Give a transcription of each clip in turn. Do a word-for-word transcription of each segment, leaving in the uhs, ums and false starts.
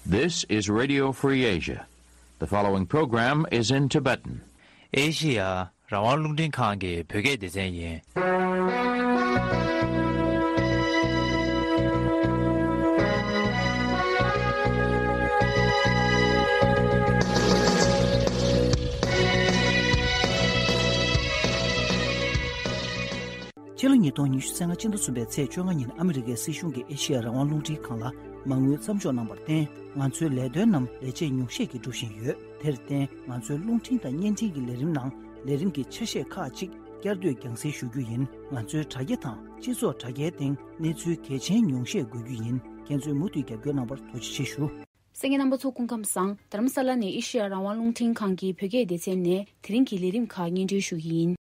This is Radio Free Asia. The following program is in Tibetan. ཨེ་ཤི་ཡ་རང་དབང་རླུང་འཕྲིན་ཁང་གི་བོད་སྐད་སྡེ་ཚན་ཡིན། ཕྱི་ལོ་ཉིས་སྟོང་ཉི་ཤུ་རྩ་ལྔ་སྤྱི་ཟླ་གསུམ་པའི་ཚེས་བཅོ་ལྔ་ཉིན་ཨ་མི་རི་ཀའི་སྲིད་གཞུང་གིས་ཨེ་ཤི་ཡ་རང་དབང་རླུང་འཕྲིན་ཁང་ལ་མ་དངུལ་མཚམས་འཇོག་གནང་བར་བརྟེན། ང་ཚོའི་ལས་དོན་རྣམས་ལས་བྱེད་ཉུང་ཤས་ཀྱིས་སྒྲུབ་བཞིན་ཡོད། དེར་བརྟེན། ང་ཚོའི་རླུང་འཕྲིན་དང་བརྙན་འཕྲིན་གྱི་ལས་རིམ་ནང་ལས་རིམ་གྱི་ཆ་ཤས་ཁག་ཅིག་བསྐྱར་ཟློས་རྒྱང་སྲིང་ཞུ་རྒྱུ་ཡིན། ང་ཚོའི་དྲ་རྒྱ་དང་སྤྱི་ཚོགས་དྲ་རྒྱའི་སྟེང་གནས་ཚུལ་གལ་ཆེན་ཉུང་ཤས་འགོད་རྒྱུ་ཡིན། ཁྱེད་ཚོས་མུ་མཐུད་རྒྱབ་སྐྱོར་གནང་བར་ཐུགས་རྗེ་ཆེ་ཞུ། གསན་མཁན་རྣམ་པ་ཚོ་སྐུ་ཁམས་བཟང་། རྡ་རམ་ས་ལ་ནས་ཨེ་ཤེ་ཡ་རང་དབང་རླུང་འཕྲིན་ཁང་གི་བོད་སྐད་སྡེ་ཚན་ནས་དེ་རིང་གི་ལས་རིམ་ཁག་སྙན་སྒྲོན་ཞུ་གི་ཡིན།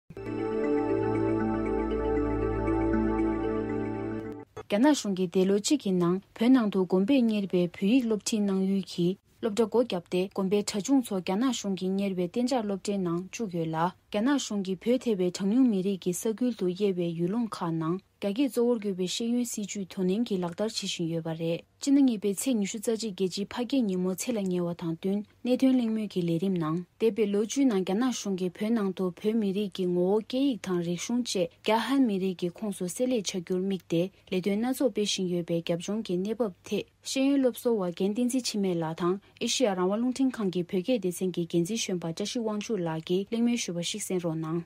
རྒྱ་ནག་གཞུང་གིས་འདས་ལོ་གཅིག་གི་ནང་བོད་ནང་དུ་གོང་སྤེལ་གཉེར་བའི་བོད་ཡིག་སློབ་ཁྲིད་གནང་ཡུལ་གྱི་སློབ་གྲྭ་སྒོ་བརྒྱབ་སྟེ། དགོན་པའི་གྲྭ་ཆུང་ཚོ་རྒྱ་ནག་གཞུང་གིས་གཉེར་བའི་གཏན་འཇགས་སློབ་གྲྭའི་ནང་བཅུག་ཡོད་ལ། རྒྱ་ནག་གཞུང་གིས་བོད་ཐེ་བའི་གྲངས་ཉུང་མི་རིགས་ཀྱི་ས་ཁུལ་དུ་དབྱེ་བའི་ཡུལ་ལུང་ཁག་ནང་རྒྱ་སྐད་གཙོ་བོར་གྱུར་པའི་ཤེས་ཡོན་སྲིད་བྱུས་དོ་ནན་གྱིས་ལག་བསྟར་བྱེད་བཞིན་ཡོད་པ་རེད། སྤྱི་ཟླ་གཉིས་པའི་ཚེས་ཉི་ཤུ་རྩ་གཅིག་རྒྱལ་སྤྱིའི་ཕ་སྐད་ཉིན་མོ་ཚེས་ལ་ཉེ་བ་དང་བསྟུན། གནད་དོན་གླེང་མོལ་གྱི་ལས་རིམ་ནང་། འདས་པའི་ལོ་བཅུའི་ནང་རྒྱ་ནག་གཞུང་གིས་བོད་ནང་དུ་བོད་མི་རིགས་ཀྱི་ངོ་བོ་སྐད་ཡིག་དང་རིག་གཞུང་བཅས་རྒྱ་ཧན་མི་རིགས་ཀྱི་ཁོངས་སུ་བསྲེ་ལྷད་ཆགས་རྒྱུར་དམིགས་ཏེ། ལས་དོན་སྣ་ཚོགས་སྤེལ་བཞིན་ཡོད་པའི་རྒྱབ་ལྗོངས་ཀྱི་གནས་བབ་ཐད། ཤེས་ཡོན་སློབ་གསོ་བ་རྒན་བསྟན་འཛིན་འཆི་མེད་ལགས་དང་། ཨེ་ཤེ་ཡ་རང་དབང་རླུང་འཕྲིན་ཁང་གི་བོད་སྐད་སྡེ་ཚན་གྱི་འགན་འཛིན་གཞོན་པ་བཀྲ་ཤིས་དབང་ཕྱུག་ལགས་ཀྱིས་གླེང་མོལ་ཞུས་པ་ཞིག་གསན་རོགས་གནང་།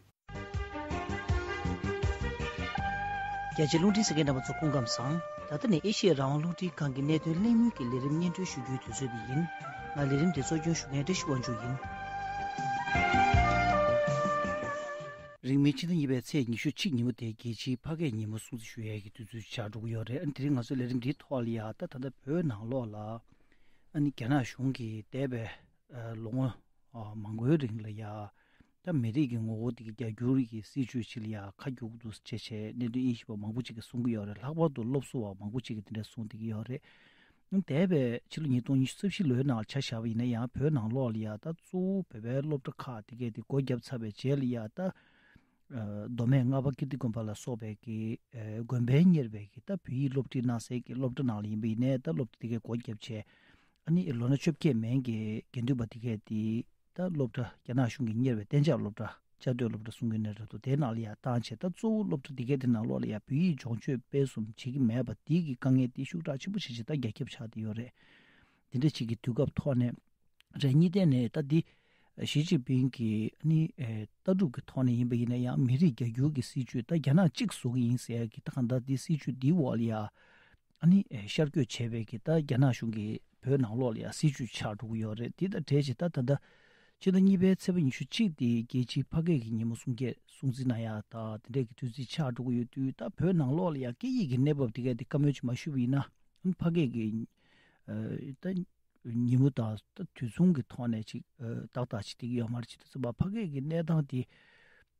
རྒྱ་ཆེའི་རླུང་འཕྲིན་གསན་མཁན་རྣམ་པ་ཚོ་སྐུ་ཁམས་བཟང་། ད་ལྟ་ནི་ཨེ་ཤེ་ཡ་རང་དབང་རླུང་འཕྲིན་ཁང་གི་གནད་དོན་གླེང་མོལ་གྱི་ལས་རིམ་སྙན་སྒྲོན་ཞུ་རྒྱུའི་དུས་ཚོད་འདི་ཡིན། ང་ལས་རིམ་འདི་གཙོ་སྐྱོང་ཞུ་མཁན་བཀྲ་ཤིས་དབང་ཕྱུག་ཡིན། རིང་མིན་ཕྱི་ཟླ་གཉིས་པའི་ཚེས་ཉི་ཤུ་གཅིག་ཉིན་མོ་དེ་རྒྱལ་སྤྱིའི་ཕ་སྐད་ཉིན་མོ་སྲུང་བརྩི་ཞུ་ཡས་ཀྱི་དུས་ཚོད་ཆགས་འགྲོ་གི་ཡོད་རེད། ཨ་ནི་དེ་རིང་ང་ཚོའི་ལས་རིམ་འདིའི་ཐོག་ལ་ཡ་ད་ད་ལྟ་བོད་ནང་ལོགས་ལ་ཨ་ནི་རྒྱ་ནག་གཞུང་གིས་འདས་པའི་ཨ་ལོ་ངོ་ཨ་མང་པོའི་རིང་ལ་ཡ་ད་མི་རིགས་ཀྱི་ངོ་བོ་དེ་གི་རྒྱ་སྒྱུར་གྱི་སྲིད་བྱུས་ཅིག་ལ་ཡ་ཁ་རྒྱུག་འདུག་ཅེས་བྱས་གནད་དོན་དབྱེ་ཞིབ་པ་མང་པོ་ཅིག་གིས་གསུང་གི་ཡོད་རེད། ལྷག་པར་དུ་སློབ་གསོ་བ་མང་པོ་ཅིག་གིས་དེ་འདྲ་གསུང་བསྡད་ཀྱི་ཡོད་རེད། འདས་པའི་ཕྱི་ལོ་ཉིས་སྟོང་ཉི་ཤུ་རྩ་བཞི་ལོའི་ནང་ལ་ཆ་བཞག་པ་ཡིན་ན་ཡང་བོད་ནང་ལོགས་ལ་ཡ་ད་གཙོ་བོ་བོད་པའི་སློབ་གྲྭ་ཁག་དེ་གས་དེ་སྒོ་བརྒྱབ་ཚར་བའི་རྗེས་ལ་ཡ་ད་ཨ་མདོ་སྨད་ལྔ་པ་ཀིརྟི་དགོན་པ་ལ་སོགས་པའི་གི་ཨ་དགོན་པའི་གཉེར་བའི་གི་ད་བོད་ཡིག་སློབ་ཁྲིད་གནང་སའི་གི་སློབ་གྲྭ་ནང་ལ་ཡིན་པ་ཡིན་ནའི་ད་སློབ་གྲྭ་དེ་གས་སྒོ་བརྒྱབ་བྱས། ཨ་ནི་ལོ་ན་བཅོ་བརྒྱད་མན་གྱི་དགེ་འདུན་པ་དེ་གས་དེ་ད་སློབ་གྲྭ་རྒྱ་ནག་གཞུང་གིས་གཉེར་བའི་གཏན་འཇགས་སློབ་གྲྭ་བཅའ་སྡོད་སློབ་གྲྭ་གསུང་གི་ནས་རེད་འདུག་དེའི་ནང་ལ་ཡ་བཏང་བྱས་ད་གཙོ་བོ་སློབ་གྲྭ་དེ་གས་དེ་ནང་ལོགས་ལ་ཡ་བོད་ཡིག་སྦྱོང་སྤྱོད་སྤེལ་གསུམ་བྱེད་ཀྱི་མེད་པ་དེ་གི་དཀའ་ངལ་དེ་ཤུགས་དྲག་ཆེན་པོ་བྱེད་བྱེད་ད་རྒྱ་ཁྱབ་ཆགས་བསྡད་ཡོད་རེད། དེ་འདྲ་ཅིག་གི་དུས་སྐབས་ཐོག་ནས་རེད། གཉིས་ཐད་ནས་ད་འདི་ཞི་ཅིན་ཕིང་གིས་ཨ་ནི་ལྟ་གྲུབ་ཀྱི་ཐོག་ནས་ཡིན་པ་ཡིན་ན་ཡང་མི་རིགས་རྒྱ་སྒྱུར་གྱི་སྲིད་བྱུས་ད་རྒྱ་ནག་གཅིག་བཟོ་གི་ཡིན་ཟེར་ཡ་གི་ད་གང་ལྟར་འདི་སྲིད་བྱུས་འདིའི་འོག་ལ་ཡ་ཨ་ནི་ཤར་བསྐྱོད་བྱས་པའི་གི་ད་རྒྱ་ནག་གཞུང་གིས་བོད་ནང་ལོགས་ལ་ཡ་སྲིད་བྱུས་ཆགས་འགྲོ་གི་ཡོད་རེད། འདི་དང་འབྲེལ་བྱས་ད་ད་ལྟ་ཕྱི་ཟླ་གཉིས་པའི་ཚེས་པ་ཉི་ཤུ་གཅིག་དེ་རྒྱལ་སྤྱིའི་ཕ་སྐད་ཀྱི་ཉིན་མོ་སྲུང་སྐྱེལ་སྲུང་བརྩི་གནང་ཡ་ད་དེ་འདྲས་ཀྱི་དུས་ཚིགས་ཆགས་འགྲོ་གི་ཡོད་དུས་ད་བོད་ནང་ལོགས་ལ་ཡ་སྐད་ཡིག་གི་གནས་བབ་དེ་གས་དེ་བཀའ་མོལ་ཅིག་མ་ཞུས་པ་ཡིན་ན་ཨ་ནི་ཕ་སྐད་ཀྱི་ཨ་ད་ཉིན་མོ་དང་ད་དུས་མཚུངས་ཀྱི་ཐོག་ནས་ཅིག་ཨ་ཏག་ཏག་ཅིག་བསྡད་ཀྱི་ཡོད་མ་རེད། ཅིག་ད་ཚོད་པ་ཕ་སྐད་ཀྱི་གནས་སྟངས་དེ་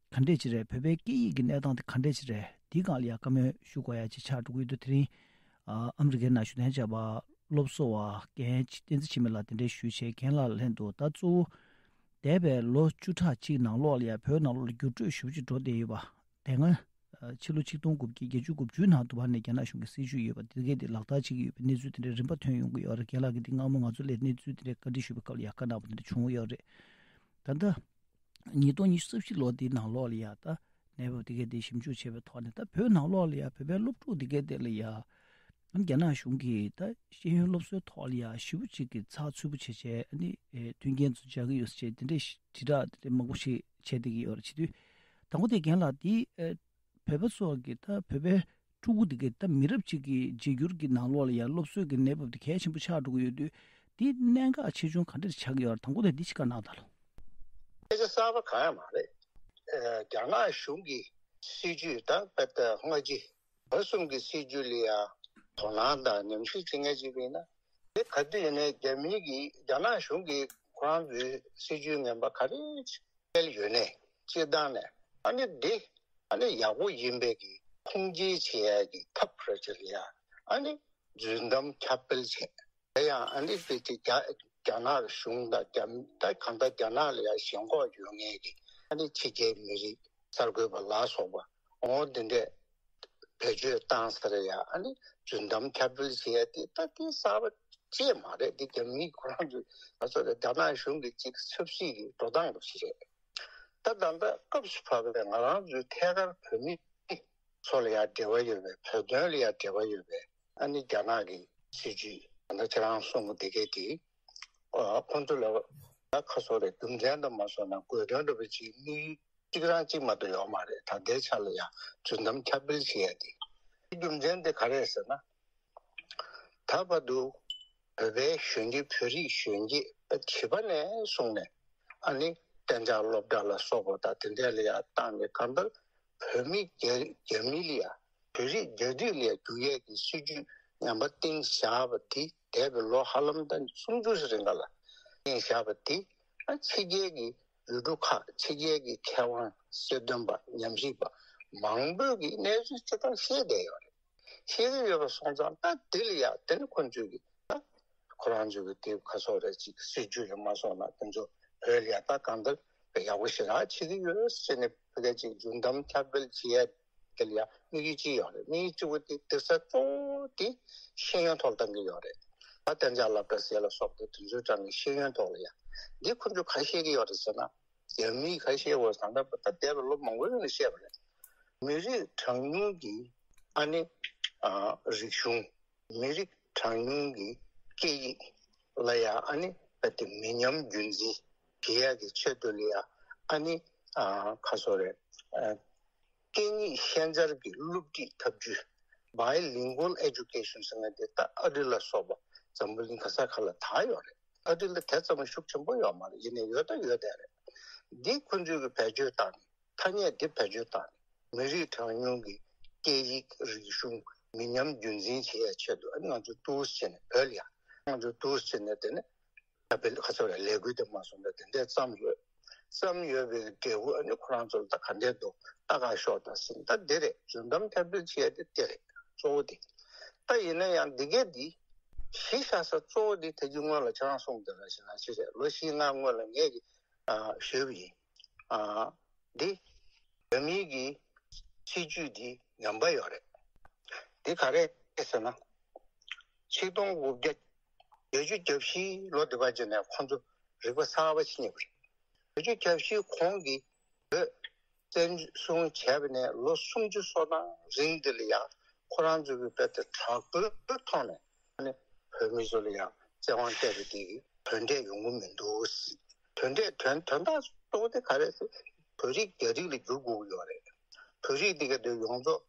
ག་འདྲས་ཅིག་རེད། བོད་པའི་སྐད་ཡིག་གི་གནས་སྟངས་དེ་ག་འདྲས་ཅིག་རེད། དེའི་སྒང་ལ་ཡང་བཀའ་མོལ་ཞུ་དགོས་ཡ་ཅིག་ཆགས་འགྲོ་གི་འདུག་དེ་རིང་ཨ་ཨ་མི་རི་ཀའི་ནང་བཞུགས་གདན་འཇགས་པ་སློབ་གསོ་བ་རྒན་བསྟན་འཛིན་འཆི་མེད་ལགས་དེ་འདྲས་ཞུས་བྱས་རྒན་ལགས་ལ་ལྷན་དུ་ད་གཙོ་བོ་འདས་པའི་ལོ་བཅུ་ཕྲག་གཅིག་ནང་ལོགས་ལ་ཡང་བོད་ནང་ལོགས་ལ་འགྱུར་འགྲོས་ཞེ་པོ་ཅིག་འགྲོ་བསྡད་ཡོད་པ། དེ་སྔ་ཨ་ཕྱི་ལོ་ཆིག་སྟོང་དགུ་བརྒྱ་བརྒྱད་ཅུ་དགུ་བཅུའི་ནང་དུ་བར་ནས་རྒྱ་ནག་གཞུང་གི་སྲིད་བྱུས་ཡོད་པ་དེ་གས་དེ་ལག་བསྟར་བྱེད་ཀྱི་ཡོད་པའི་གནས་ཚུལ་དེ་འདྲའི་རིམ་པ་ཐོན་ཡོང་གི་ཡོད་རེད། རྒན་ལགས་ཀྱིས་འདི་སྔ་མོ་ང་ཚོ་ལ་གནས་ཚུལ་དེ་འདྲའི་བཀའ་འདྲི་ཞུས་པའི་སྐབས་ལ་ཡང་བཀའ་གནང་བ་དེ་འདྲ་བྱུང་ཡོད་རེད། ད་ལྟ་ཉིས་སྟོང་ཉི་ཤུ་རྩ་བཞི་ལོ་འདིའི་ནང་ལོགས་ལ་ཡ་ད་གནས་བབ་དེ་གས་དེ་ཞིབ་འཇུག་བྱས་པའི་ཐོག་ནས་ད་བོད་ནང་ལོགས་ལ་ཡ་བོད་པའི་སློབ་ཕྲུག་དེ་གས་དེ་ལ་ཡ་རྒྱ་ནག་གཞུང་གིས་ད་ཤེས་ཡོན་སློབ་གསོའི་ཐོག་ལ་ཡ་ཞེ་པོ་ཅིག་གི་ཚགས་ཚུད་པོ་བྱས་བྱས་ཨ་ནི་ཨེ་མཐུན་རྐྱེན་ཚོ་སྦྱར་གི་ཡོད་ཟེར་བྱས་དེ་འདྲའི་དྲིལ་བསྒྲགས་དེ་འདྲའི་མང་པོ་ཞིག་བྱས་བསྡད་ཀྱི་ཡོད་རེད། བྱེད་དུས་དང་པོ་དེ་རྒན་ལགས་འདི་ཨེ་བོད་པ་ཚོ་གི་ད་བོད་པའི་ཕྲུ་གུ་དེ་གས་ད་མི་རབས་གཅིག་གི་བརྗེ་སྒྱུར་གྱི་ནང་ལོགས་ལ་ཡང་སློབ་གསོའི་གི་གནས་བབ་དེ་གལ་ཆེན་པོ་ཆགས་འགྲོ་གི་ཡོད་དུས་འདི་གནད་འགག་ཆེ་ཆུང་ག་འདྲ་ཆགས་ཀྱི་ཡོད་རེད། དང་པོ་དེ་འདི་ཅིག་བཀའ་གནང་དང་ལོ། སྐད་ཆ་གསར་པ་གང་ཡང་མ་རེད། ཨ་རྒྱ་ནག་གཞུང་གི་སྲིད་ཇུས་དང་དཔེ་ལྟ་སྔ་ཕྱི་བར་གསུམ་གྱི་སྲིད་ཇུས་ལ་ཡང་དོ་སྣང་དང་ཉམས་ཞིབ་བྱེད་མཁན་ཅིག་ཡིན་ན་དེ་ག་དུས་ཡིན་ནའི་རྒྱ་མིའི་གི་རྒྱ་ནག་གཞུང་གིས་ཁོ་རང་ཚོའི་སྲིད་ཇུས་ངན་པ་ག་རེ་སྤེལ་ཡོད་ནའི་སྤྱིར་བཏང་ནས་ཨ་ནི་འདི་ཨ་ནི་ཡག་པོ་ཡིན་པའི་གི་ཁུངས་སྐྱེལ་བྱེད་ཡ་གི་ཐབས་ར་ཅིག་ལ་ཡང་ཨ་ནི་རྫུན་གཏམ་ཁྱབ་སྤེལ་བྱེད། དེ་ཡང་ཨ་ནི་དཔེ་ཅིག་རྒྱ་རྒྱ་ནག་གཞུང་དང་རྒྱ་ད་གང་ལྟར་རྒྱ་ནག་ལ་ཡང་ཞེན་ཁོག་ཡོད་མཁན་གྱི་ཨ་ནི་ཕྱི་རྒྱལ་མི་རིགས་གསར་འགོད་པ་ལ་སོགས་པ་འོ་འདི་འདྲས་བེད་སྤྱོད་བཏང་ས་རེད་ཡ། ཨ་ནི་རྫུན་གཏམ་ཁྱབ་སྤེལ་བྱེད་ཡ་དེ་ད་དེ་གསར་པ་ ཅིག་མ་རེད། འདི་རྒྱ་མི་ཁོ་རང་ཚོའི་ང་ཚོ་ལ་རྒྱ་ནག་གཞུང་གི་ཅིག་ཆབ་སྲིད་ཀྱི་འགྲོ་སྟངས་རུ་ཞིག་རེད། ད་ད་ལྟ་སྐབས་སུ་བབས་པའི་ང་རང་ཚོའི་ཐད་ཀར་བོད་མི་ཚོ་ལ་ཡང་འབྲེལ་བ་ཡོད་པའི། བོད་དོན་ལ་ཡང་འབྲེལ་བ་ཡོད་པའི། ཨ་ནི་རྒྱ་ནག་གི་སྲིད་ཇུས་ད་ལྟ་ཁྱེད་རང་གསུང་གི་འདི་གས་དེ། ཨ། ཁོང་ཚོ་ལ་ད་ཁ་སོ་རེ་རྒྱུ་མཚན་དུ་མ་སོང་ན་དགོས་དོན་འདྲ་པོ་ཅིག་དམིགས་ཡུལ་གཅིག་རང་གཅིག་མ་གཏོགས་ཡོད་མ་རེད། ད་ལྟའི་ཆ་ལ་ཡང་རྫུན་གཏམ་ཁྱབ་སྤེལ་བྱེད་ཡ་དེ། རྒྱུ་མཚན་དེ་ག་རེ་རེད་ཟེར་ན། ད་བར་དུ་བོད་པའི་གཞོན་སྐྱེས། བོད་རིགས་གཞོན་སྐྱེས་བྱིས་པ་ནས་བཟུང་ནས། ཨ་ནི་གཏན་འཇགས་སློབ་གྲྭ་ལ་སོགས་པ་དང་དེ་འདྲ་ལ་ཡང་བཏང་ནས། གང་ལྟར་བོད་མི་རྒྱ་རྒྱ་མི་ལ་ཡང་། བོད་རིགས་རྒྱ་རིགས་ལ་ཡང་བསྒྱུར་ཡས་ཀྱི་སྲིད་ཇུས་ངན་པ་བཏིང་བཞག་པ་དེ། འདས་པའི་ལོ་ཧ་ལམ་ད་སུམ་ཅུ་ཙམ་རིང་ག་ལ་བཏིང་བཞག་པ་དེ། ཨ། ཕྱི་རྒྱལ་གྱི་ཡུལ་གྲུ་ཁག་ཕྱི་རྒྱལ་གྱི་མཁས་དབང་། སྲིད་དོན་པ། ཉམས་ཞིབ་པ་མང་པོས་ཀྱིས་གནས་ཚུལ་ཇི་ལྟར་བཤད་བསྡད་ཡོད་རེད། ཤེས་ཀྱི་ཡོད་པ་སོང་ཙང་། ད་འདི་ལ་ཡང་དེ་ནི་ཁོང་ཚོས་ཀྱི་ད་ཁོ་རང་ཚོས་ཀྱི་དེ་ཁ་སོ་རེ་ཅིག་སྲིད་ཇུས་ལ་མ་སོང་ན། དེ་ཚོ་བོད་ལ་ཡང་ད་གང་ལྟར་ཡག་པོ་ཞེ་དྲག་བྱེད་ཀྱི་ཡོད་ཟེར་ནས་ཕ་གི་ཅིག་རྫུན་གཏམ་ཁྱབ་སྤེལ་བྱེད་ཡ་དེ་ལ་ཡང་དམིགས་ཡུལ་གཅིག་ཡོད་རེད། དམིགས་ཡུལ་གཅིག་པོ་དེ་དེ་ས་གཙོ་བོ་དེ་ཤེས་ཡོན་ཐོག་བཏང་གི་ཡོད་རེད། ད་གཏན་འཇགས་སློབ་གྲྭ་ཟེར་ལ་སོགས་པ་དེ་ཚོའི་གྲས་ཀྱི་ཤེས་ཡོན་ཐོག་ལ་ཡང་། འདི་ཁོང་ཚོས་ག་བཤད་ཀྱི་ཡོད་རེད་ཟེར་ན། རྒྱ་མིས་ག་བཤད་ཡོད་ཟེར་ན། ད་འདས་པའི་ལོ་མང་པོའི་རིང་ལ་བཤད་པ་རེད། མི་རིགས་གྲངས་ཉུང་གི། ཨ་ནི། ཨ། རིག་གཞུང་། མི་རིགས་གྲངས་ཉུང་གི་སྐད་ཡིག་ལ་ཡང་། ཨ་ནི་རྦད་དེ་མི་ཉམས་རྒྱུན་འཛིན་བྱེད་ཡག་གི་ཆེད་དུ་ལ་ཡང་། ཨ་ནི། ཨ། ཁ་སོ་རེ། ཨ། སྐད་གཉིས་ཤན་སྦྱར་གྱི་སློབ་ཁྲིད་ཐབས་ཇུས། Bilingual Education ཟེར་མཁན་དེ་ད་ཨ་རི་ལ་སོགས་པ་འཛམ་བུ་གླིང་ག་ས་ག་ལ་དར་ཡོད་རེད། ཨ་རི་ལ་དེ་ཙམ་ཤུགས་ཆེན་པོ་ཡོད་མ་རེད། ཡིན་ནའི་ཡོད་ད་ཡོད་བསྡད་རེད། འདི་ཁོང་ཚོས་ཀྱི་བེད་སྤྱོད་བཏང་ནས། ཐ་སྙད་འདི་བེད་སྤྱོད་བཏང་ནས། མི་རིགས་གྲངས་ཉུང་གི་སྐད་ཡིག་རིག་གཞུང་མི་ཉམས་རྒྱུན་འཛིན་བྱེད་ཡའི་ཆེད་དུ། ཨ་ནི་ང་ཚོས་འདུག་སེ་བྱས་ནས། བོད་ལ་ཡང་ང་ཚོས་འདུག་སེ་བྱས་ནས། དེ་ནས་ད་བེད་ཁ་སོ་རེ་ལས་འགུལ་དེ་མ་སོང་ན་དེ་འདྲས་བརྩམས་ཡོད། བརྩམས་ཡོད་པའི་འབྲས་བུ། ཨ་ནི་ཁོ་རང་ཚོ་ལ་ད་ག་འདྲས་འདུག་ལྟ་ག་ཤོག་དང་ཟེར། ད་འདི་རེད། རྫུན་གཏམ་ཁྱབ་སྤེལ་བྱེད་ཡ་དེ་འདི་རེད། གཙོ་བོ་དེ། ད་ཡིན་ན་ཡང་འདི་གས་འདི་གཞི་བཞག་ས་གཙོ་བོ་འདི། ད་གིན་སྔོན་ལ་ཁྱེད་རང་གསུངས་དེ་ར་ཞིག་ན་ཅི་རེད། ལོ་བཞི་ལྔ་སྔོན་ལ་ངས་ཀྱི། ཨ། ཞུས་པ་ཡིན། ཨ། འདི་རྒྱ་མིའི་གི་སྲིད་ཇུས་འདི་ངན་པ་ཡོད་རེད། འདི་ག་རེ་ཟེར་ན། ཆིག་སྟོང་དགུ་བརྒྱ་བརྒྱད་ཅུ་གྱ་བཞི་ལོ་འདི་བར་བྱས་ནས་ཁོང་ཚོ་རིག་པ་གསར་པ་ཕྱེ་ཉེ་བ་རེད། བརྒྱད་ཅུ་གྱ་བཞི་གོང་གི་བོད་བཙན་བཟུང་བྱས་པ་ནས་ལོ་སུམ་ཅུ་སོ་ལྔ་རིང་འདི་ལ་ཡང་ཁོ་རང་ཚོ་གི་རྦད་དེ་དྲག་པོའི་ཐོག་ནས། ཨ་ནི་བོད་མི་ཚོ་ལ་ཡང་བཙན་དབང་སྤྲད་པ་དེ་གི་དོན་འབྲས་ཡོང་གི་མི་འདུག་དོན་འབྲས། དོན་དོན་དག་གཙོ་བོ་དེ་ག་རེ་ཟེར། བོད་རིགས་རྒྱ་རིགས་ལ་བསྒྱུར་དགོས་ཀྱི་ཡོད་རེད། བོད་རིགས་འདི་ག་དེ་ཡོངས་རྫོགས་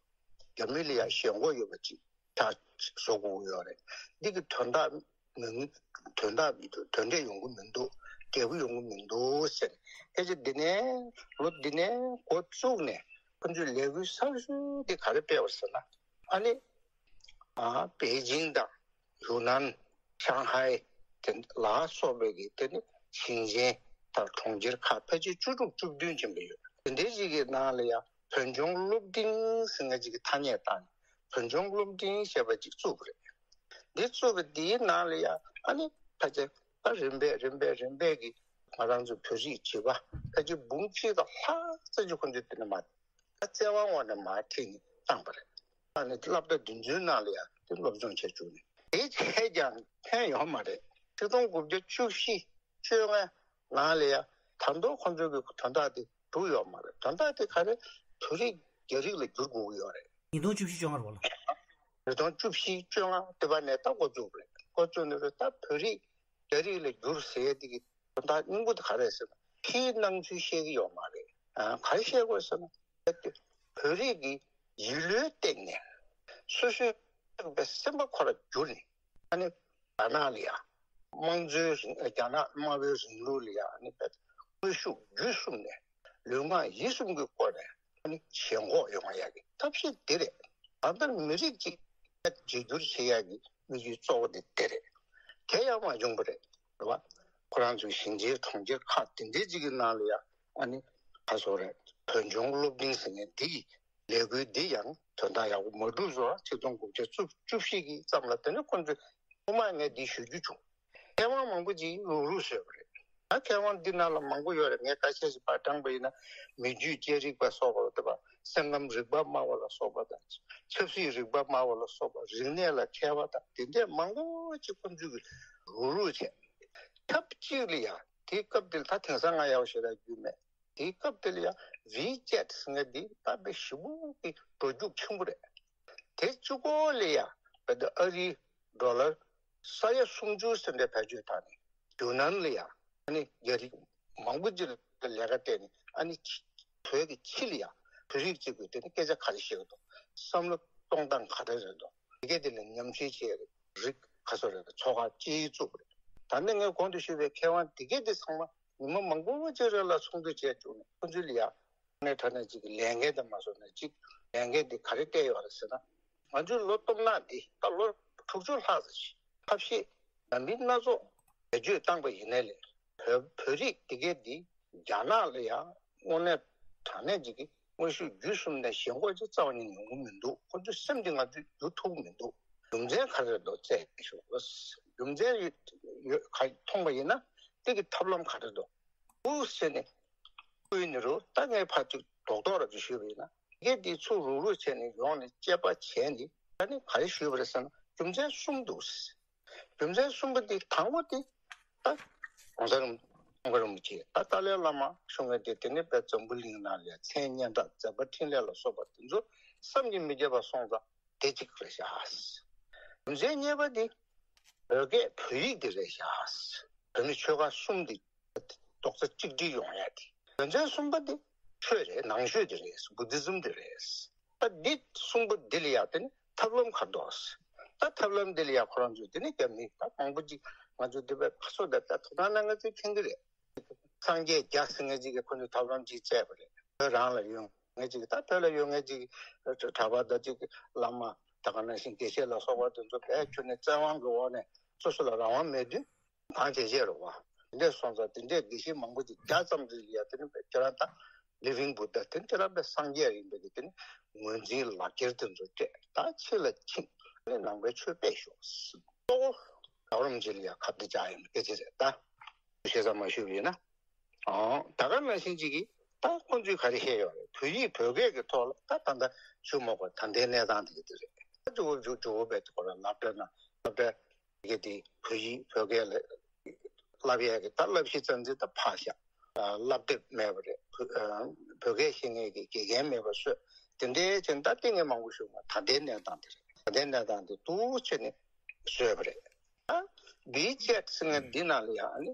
རྒྱ་མི་ལ་ཡང་ཞེན་ཁོག་ཡོད་པ་ཅིག་ཆགས་བཟོ་དགོས་ཀྱི་ཡོད་རེད། འདི་གི་དོན་དག་མི། དོན་དག་མི་འདུག་དོན་འབྲས་ཡོང་གི་མི་འདུག་འབྲས་བུ་ཡོང་གི་མི་འདུག་ཟེར། སྐད་ཆ་འདི་ནས། ལོ་འདི་ནས་འགོ་བཙུགས་ནས་ཁོ་ཚོས་ལས་འགུལ་གསར་ཤོས་འདི་ག་རེ་སྤེལ་བ་ཟེར་ན། ཨ་ནི། ཨ། པེ་ཅིང་དང་ཡུན་ནན། ཤང་ཧའེ། དེ་ལ་སོགས་པའི་གི། དེ་ནི་ཞིང་ཆེན་དང་གྲོང་ཁྱེར་ཁག་ཕལ་ཆེར་བཅུ་དྲུག་བཅུ་བདུན་ཅན་པོ་ཡོད། དེ་འདྲའི་ཅིག་གི་ནང་ལ་ཡང་བོད་ལྗོངས་སློབ་འབྲིང་ཟེར་མཁན་ཅིག་གི་ཐ་སྙད་བཏགས་ནས། བོད་ལྗོངས་སློབ་འབྲིང་ཞེས་པ་ཅིག་བཙུགས་པ་རེད། འདི་བཙུགས་པ་འདིའི་ནང་ལ་ཡང་། ཨ་ནི་ཕལ་ཆེར་ད་རིམ་པས་རིམ་པས་རིམ་པས་ཀྱིས་ང་རང་ཚོ་བོད་རིགས་བྱིས་པ་ཕལ་ཆེར་འབུམ་གཅིག་དང་ལྷག་ཙམ་ཅིག་ཁོང་ཚོས་དེ་ནས་མར། ད་བཙན་དབང་འོག་ནས་མར་ཁྲིད་ནས་བཏང་པ་རེད། ཨ་ནི་སློབ་གྲྭ་འདི་ཚོའི་ནང་ལ་ཡང་དེ་སློབ་སྦྱོང་བྱེད་བཅུག་ནས། དེ་བྱས་ཀྱང་ཕན་ཡོད་མ་རེད། ཆིག་སྟོང་དགུ་བརྒྱ་བཅུ་བཞི་བཅོ་ལྔ་ནང་ལ་ཡང་ད་དུང་ཁོང་ཚོའི་གི་དོན་དག་དེ་འགྲུབ་ཡོད་མ་རེད། དོན་དག་དེ་ག་རེ། བོད་རིགས་རྒྱ་རིགས་ལ་བསྒྱུར་དགོས་ཀྱི་ཡོད་རེད། ཉིས་སྟོང་བཅུ་བཞི་བཅོ་ལྔ་རེད་པ་ལགས། ཉིས་སྟོང་བཅུ་བཞི་བཅོ་ལྔ་དེ་བ་ནས་ད་འགོ་བཙུགས་པ་རེད། འགོ་བཙུགས་ནས་ད་བོད་རིགས་རྒྱ་རིགས་ལ་བསྒྱུར་ཟེར་ཡ་དེ་གི་དོན་དག་སྙིང་པོ་དེ་ག་རེ་རེད་ཟེར་ན། ཕྱིའི་སྣང་ཚུལ་བཤད་ཀྱི་ཡོད་མ་རེད། ཨ། ག་རེ་བཤད་དགོས་ཟེར་ན། བོད་རིགས་ཀྱི་ཡིད་བློའི་སྟེང་ནས་སོ་སོའི་སེམས་པ་ཁོ་ར་བསྒྱུར་ནས། ཨ་ནི་རྒྱ་ནག་ལ་ཡང་། དམངས་གཙོའི་རིང་། རྒྱ་ནག་དམར་པོའི་རིང་ལུགས་ལ་ཡང་། ཨ་ནི་དངོས་ཤུགས་བརྒྱུད་གསུམ་ནས། ལུས་ངག་ཡིད་གསུམ་གྱི་སྒོ་ནས། ཨ་ནི་ཞེན་ཁོག་ཡོང་ཡག་གི་ཐབས་ཤེས་འདི་རེད། ད་ལྟ་མི་རིགས་གཅིག་བརྗེ་བསྒྱུར་བྱེད་ཡག་གི་དམིགས་ཡུལ་གཙོ་བོ་དེ་འདི་རེད། དེ་ཡང་མ་བྱུང་བ་རེད། རེད་པ། ཁོ་རང་ཚོའི་ཞིང་ཆེན་གྲོང་ཁྱེར་ཁག་དེ་འདྲའི་ཅིག་གི་ནང་ལ་ཡང་། ཨ་ནི་ག་རེ་ཟེར་དགོས་རེད། བོད་ལྗོངས་སློབ་འབྲིང་ཟེར་མཁན་འདི་ཡི་ལས་འགུལ་འདི་ཡང་དོན་དག་ཡག་པོ་མ་འགྲུབ་བཟོ་བ། ཆིག་སྟོང་དགུ་བརྒྱ་བཅུ་བཅུ་བཞི་གི་ཙམ་ལ། དེ་ནས་ཁོང་ཚོས་ཐོག་མར་ངས་འདི་ཞུ་རྒྱུ་བྱུང་། མཁས་དབང་མང་པོ་ཅིག་རུག་རུག་བཟོས་པ་རེད། ད་མཁས་དབང་འདི་ནང་ལ་མང་པོ་ཡོད་རེད། ངས་ཁ་ཤས་ཤིག་ཕར་དྲངས་པ་ཡིན་ན། མི་རྒྱུད་བཅད་རིག་པ་སོགས་པ་དང་། སེམས་ཁམས་རིག་པ་སྨྲ་བ་ལ་སོགས་པ་དང་། ཆབ་སྲིད་རིག་པ་སྨྲ་བ་ལ་སོགས་པ། རིག་གནས་ལ་མཁས་པ་དང་། དེ་འདྲས་མང་པོ་ཅིག་ཁོང་ཚོས་ཀྱི་རུག་རུག་བྱས། ཐབས་གཅིག་ལ་ཡང་དེའི་སྐབས་དེ་ལ། ད་དེང་སང་ང་ཡག་པོ་ཞེ་དྲག་རྒྱུས་མེད། དེའི་སྐབས་དེ་ལ་ཡང་ཝི་ཅེཊ་ཟེར་མཁན་འདི་ད་དཔེ་ཞེ་པོ་གི་འགྲོ་རྒྱུགས་ཆེན་པོ་རེད། དེ་གཅིག་པོ་ལ་ཡང་བོད་ཨ་རིའི་ཌོ་ལར་ས་ཡ་སུམ་ཅུ་ཟེར་འདྲ་བེད་སྤྱོད་བཏང་ནས། ཡུན་ནན་ལ་ཡང་ཨ་ནི་རྒྱ་རིགས་མང་པོ་ཅིག་ལ་ལས་ཀ་སྤྲད་ནས། ཨ་ནི་ཕྱི་བོད་ཀྱི་ཕྱི་ལ་ཡང་བོད་རིགས་གཅིག་པུས་དེ་ནི་སྐད་ཆ་ག་རེ་བཤད་ཀྱི་འདུག་བསམ་བློ་གཏོང་སྟངས་ག་རེ་རེད་འདུག་དེ་གས་དེ་ལ་ཉམས་ཞིབ་བྱས། རིགས་ག་ཚོད་རེད། ཚོགས་ཁག་ཅི་བཙུགས་པ་རེད། ད་ནི་ངས་གོང་དུ་ཞུས་པའི་མཁས་དབང་དེ་གས་དེ་ཚང་མ་ཉི་མ་མང་པོ་ཅིག་རིང་ལ་ཚོགས་འདུ་བྱས་བཅུག་ནས། ཁོ་ཚོ་ལ་ཡང་ནས་དྲ་ནས་ཅིག་ལས་འགན་དང་མ་སོང་ནས་ཅིག་ལས་འགན་དེ་ག་རེ་སྤྲད་ཡོད་རེད་ཟེར་ན། ང་ཚོའི་ལོ་སྟོང་ཕྲག་འདི་ད་ལོ་དྲུག་ཅུ་ལྷག་ཙམ་ཞིག་ཐབས་ཤེས་འདྲ་མིན་སྣ་ཚོགས་བེད་སྤྱོད་བཏང་པ་ཡིན་ནའི་ལས། བོད་བོད་རིགས་དེ་གས་འདི་རྒྱ་ནག་ལ་ཡང་དངོས་གནས་དྲང་གནས་ཅིག་གི་དངོས་ཤུགས་བརྒྱུད་གསུམ་ནས་ཞེན་ཁོག་ཅིག་རྩ་བ་ཉིད་ནས་ཡོང་གི་མི་འདུག་ཁོ་ཚོའི་སེམས་དེ་ང་ཚོས་བསྒྱུར་ཐུབ་ཀྱི་མི་འདུག་རྒྱུ་མཚན་ག་རེ་རེད་འདུག་བཙལ་ཞུ། རྒྱུ་མཚན་ཡོད་ཡོད་ག་མཐོང་པ་ཡིན་ན། དེ་གི་ཐབས་ལམ་ག་རེ་འདུག་འུ་ཟེར་ནས་བསྐུལ་ནི་རུ། ད་ངས་ཕར་ཅིག་རྡོག་རྡོག་ར་ཅིག་ཞུས་པ་ཡིན་ན། ངས་འདི་ཚུར་རུག་རུག་བྱས་ནས་ཡོང་ནས་དཔྱད་པ་བྱས་ནས། ད་ནི་ག་རེ་ཞུས་པ་རེད་ཟེར་ན། རྒྱུ་མཚན་གསུམ་འདུག་རྒྱུ་མཚན་གསུམ་པ་འདི། དང་པོ་འདི་ད་གོང་ས་རིན། ཙོང་ཁ་རིན་པོ་ཆེ། ད་ཏཱ་ལའི་བླ་མ་ཞུ་མཁན་དེ། དེ་ནས་བོད་འཛམ་བུ་གླིང་ནང་ལ་མཚན་སྙན་གྲགས། མཛད་པ་འཕྲིན་ལས་ལ་སོགས་པ་དེ་ཚོ་བསམ་གྱིས་མི་ཁྱབ་པ་སོང་ཙང་། དེ་གཅིག་རེད་ཤག་རྒྱུ་མཚན་གཉིས་པ་འདི་བོད་སྐད་བོད་ཡིག་འདི་རེད་ཤག་བོད་མི་ཆོལ་ཁ་གསུམ་འདི་རྡོག་རྩ་གཅིག་སྒྲིལ་ཡོང་ཡ་དེ། རྒྱུ་མཚན་གསུམ་པ་འདི་ཆོས་རེད། ནང་ཆོས་འདི་རེད། བུ་དྷི་ཛིམ་འདི་རེད། ད་འདི་གསུམ་པོ་འདི་ལ་ཡ་དེ་ནི་ཐབས་ལམ་ག་རེ་འདུག་ད་ཐབས་ལམ་འདི་ལ་ཡ་ཁོ་རང་ཚོས་དེ་ནི་རྒྱ་མི་ད་མང་པོ་ཅིག་ང་ཚོ་འདི་བས་ཁ་སོ་ད་ད་ཐོག་ཐང་ན་ང་ཚོས་མཁྱེན་གྱི་རེད། སངས་རྒྱས་རྒྱ་ཟེར་མཁན་ཅིག་གིས་ཁོ་ཚོས་ཐབས་ལམ་ཅིག་བཙལ་བ་རེད། བོད་རང་ལ་ཡོད་མཁན་ཅིག་ད་བོད་ལ་ཡོད་མཁན་ཅིག་གྲྭ་པ་དང་ཅིག་བླ་མ་ད་ག་ནང་བཞིན་དགེ་བཤེས་ལ་སོགས་པ་དེ་ཚོ་བོད་ཁྱོན་ནས་བཙན་དབང་གི་འོག་ནས་སོ་སོ་ལ་རང་དབང་མེད་དུས། གང་བྱེད་བྱེད་རོགས་པ། དེ་འདྲས་སོང་ཙང་དེ་འདྲས་དགེ་བཤེས་མང་པོ་ཅིག་བརྒྱ་ཙམ་ཅིག་ཡ་དེ་ནི་ཁྱེད་རང་ད་ལི་ཝིང་བུ་དྷ། དེ་ཁྱེད་རང་པའི་སངས་རྒྱས་ཡིན་པའི་གི་དེ་ནི་ངོས་འཛིན་ལག་འཁྱེར་དེ་ཚོ་སྤྲད། ད་ཕྱི་ལ་ཕྱིན་ནས་ནང་པའི་ཆོས་སྤེལ་ཤོག་གཙོ་བོ་རྒྱལ་བ་རིན་པོ་ཆེ་ལ་ཡ་ཁ་གཏད་བཅག་ཡ་ཡིན་པའི་སྐད་ཆ་རེད། ད་ཤེས་ས་མ་ཞུས་པ་ཡིན་ན། ཨང་། ད་ག་ནང་བཞིན་ཅིག་གིས་ད་ཁོང་ཚོས་ག་རེ་བཤད་ཡོད་རེད། བོད་ཡིག་བོད་སྐད་ཀྱི་ཐོག་ལ་ད་ད་ལྟ་ཞུ་མ་དགོས། ད་ལྟའི་གནས་སྟངས་དེ་ག་དེ་རེད། ད་ཇོ་བོ་ཇོ་ཇོ་བོ་བོད་དུ་ཁོ་རང་སློབ་གྲྭ་ནང་སློབ་གྲྭ་དེ་ག་དེ་བོད་ཡིག་བོད་སྐད་ལ་བསླབ་ཡས་ཀྱི་ད་བསླབ་གཞི་རྩ་འཛིན་ད་ཕར་བཞག་བསླབ་དེབ་མེད་པ་རེད། བོད་ཨ་བོད་སྐད་ཤེས་མཁན་གྱི་དགེ་རྒན་མེད་པ་བཟོས། དེ་འདྲའི་ཅན་ད་ལྟ་ངས་མང་པོ་ཞུ་མ། ད་ལྟའི་གནས་སྟངས་དེ་རེད། ད་ལྟའི་གནས་སྟངས་དེ་འདུག་བྱས་ནས་བཟོས་པ་རེད། ད་ཝི་ཅེཊ་ཟེར་མཁན་འདི་ནང་ལ་ཡང་ཨ་ནི་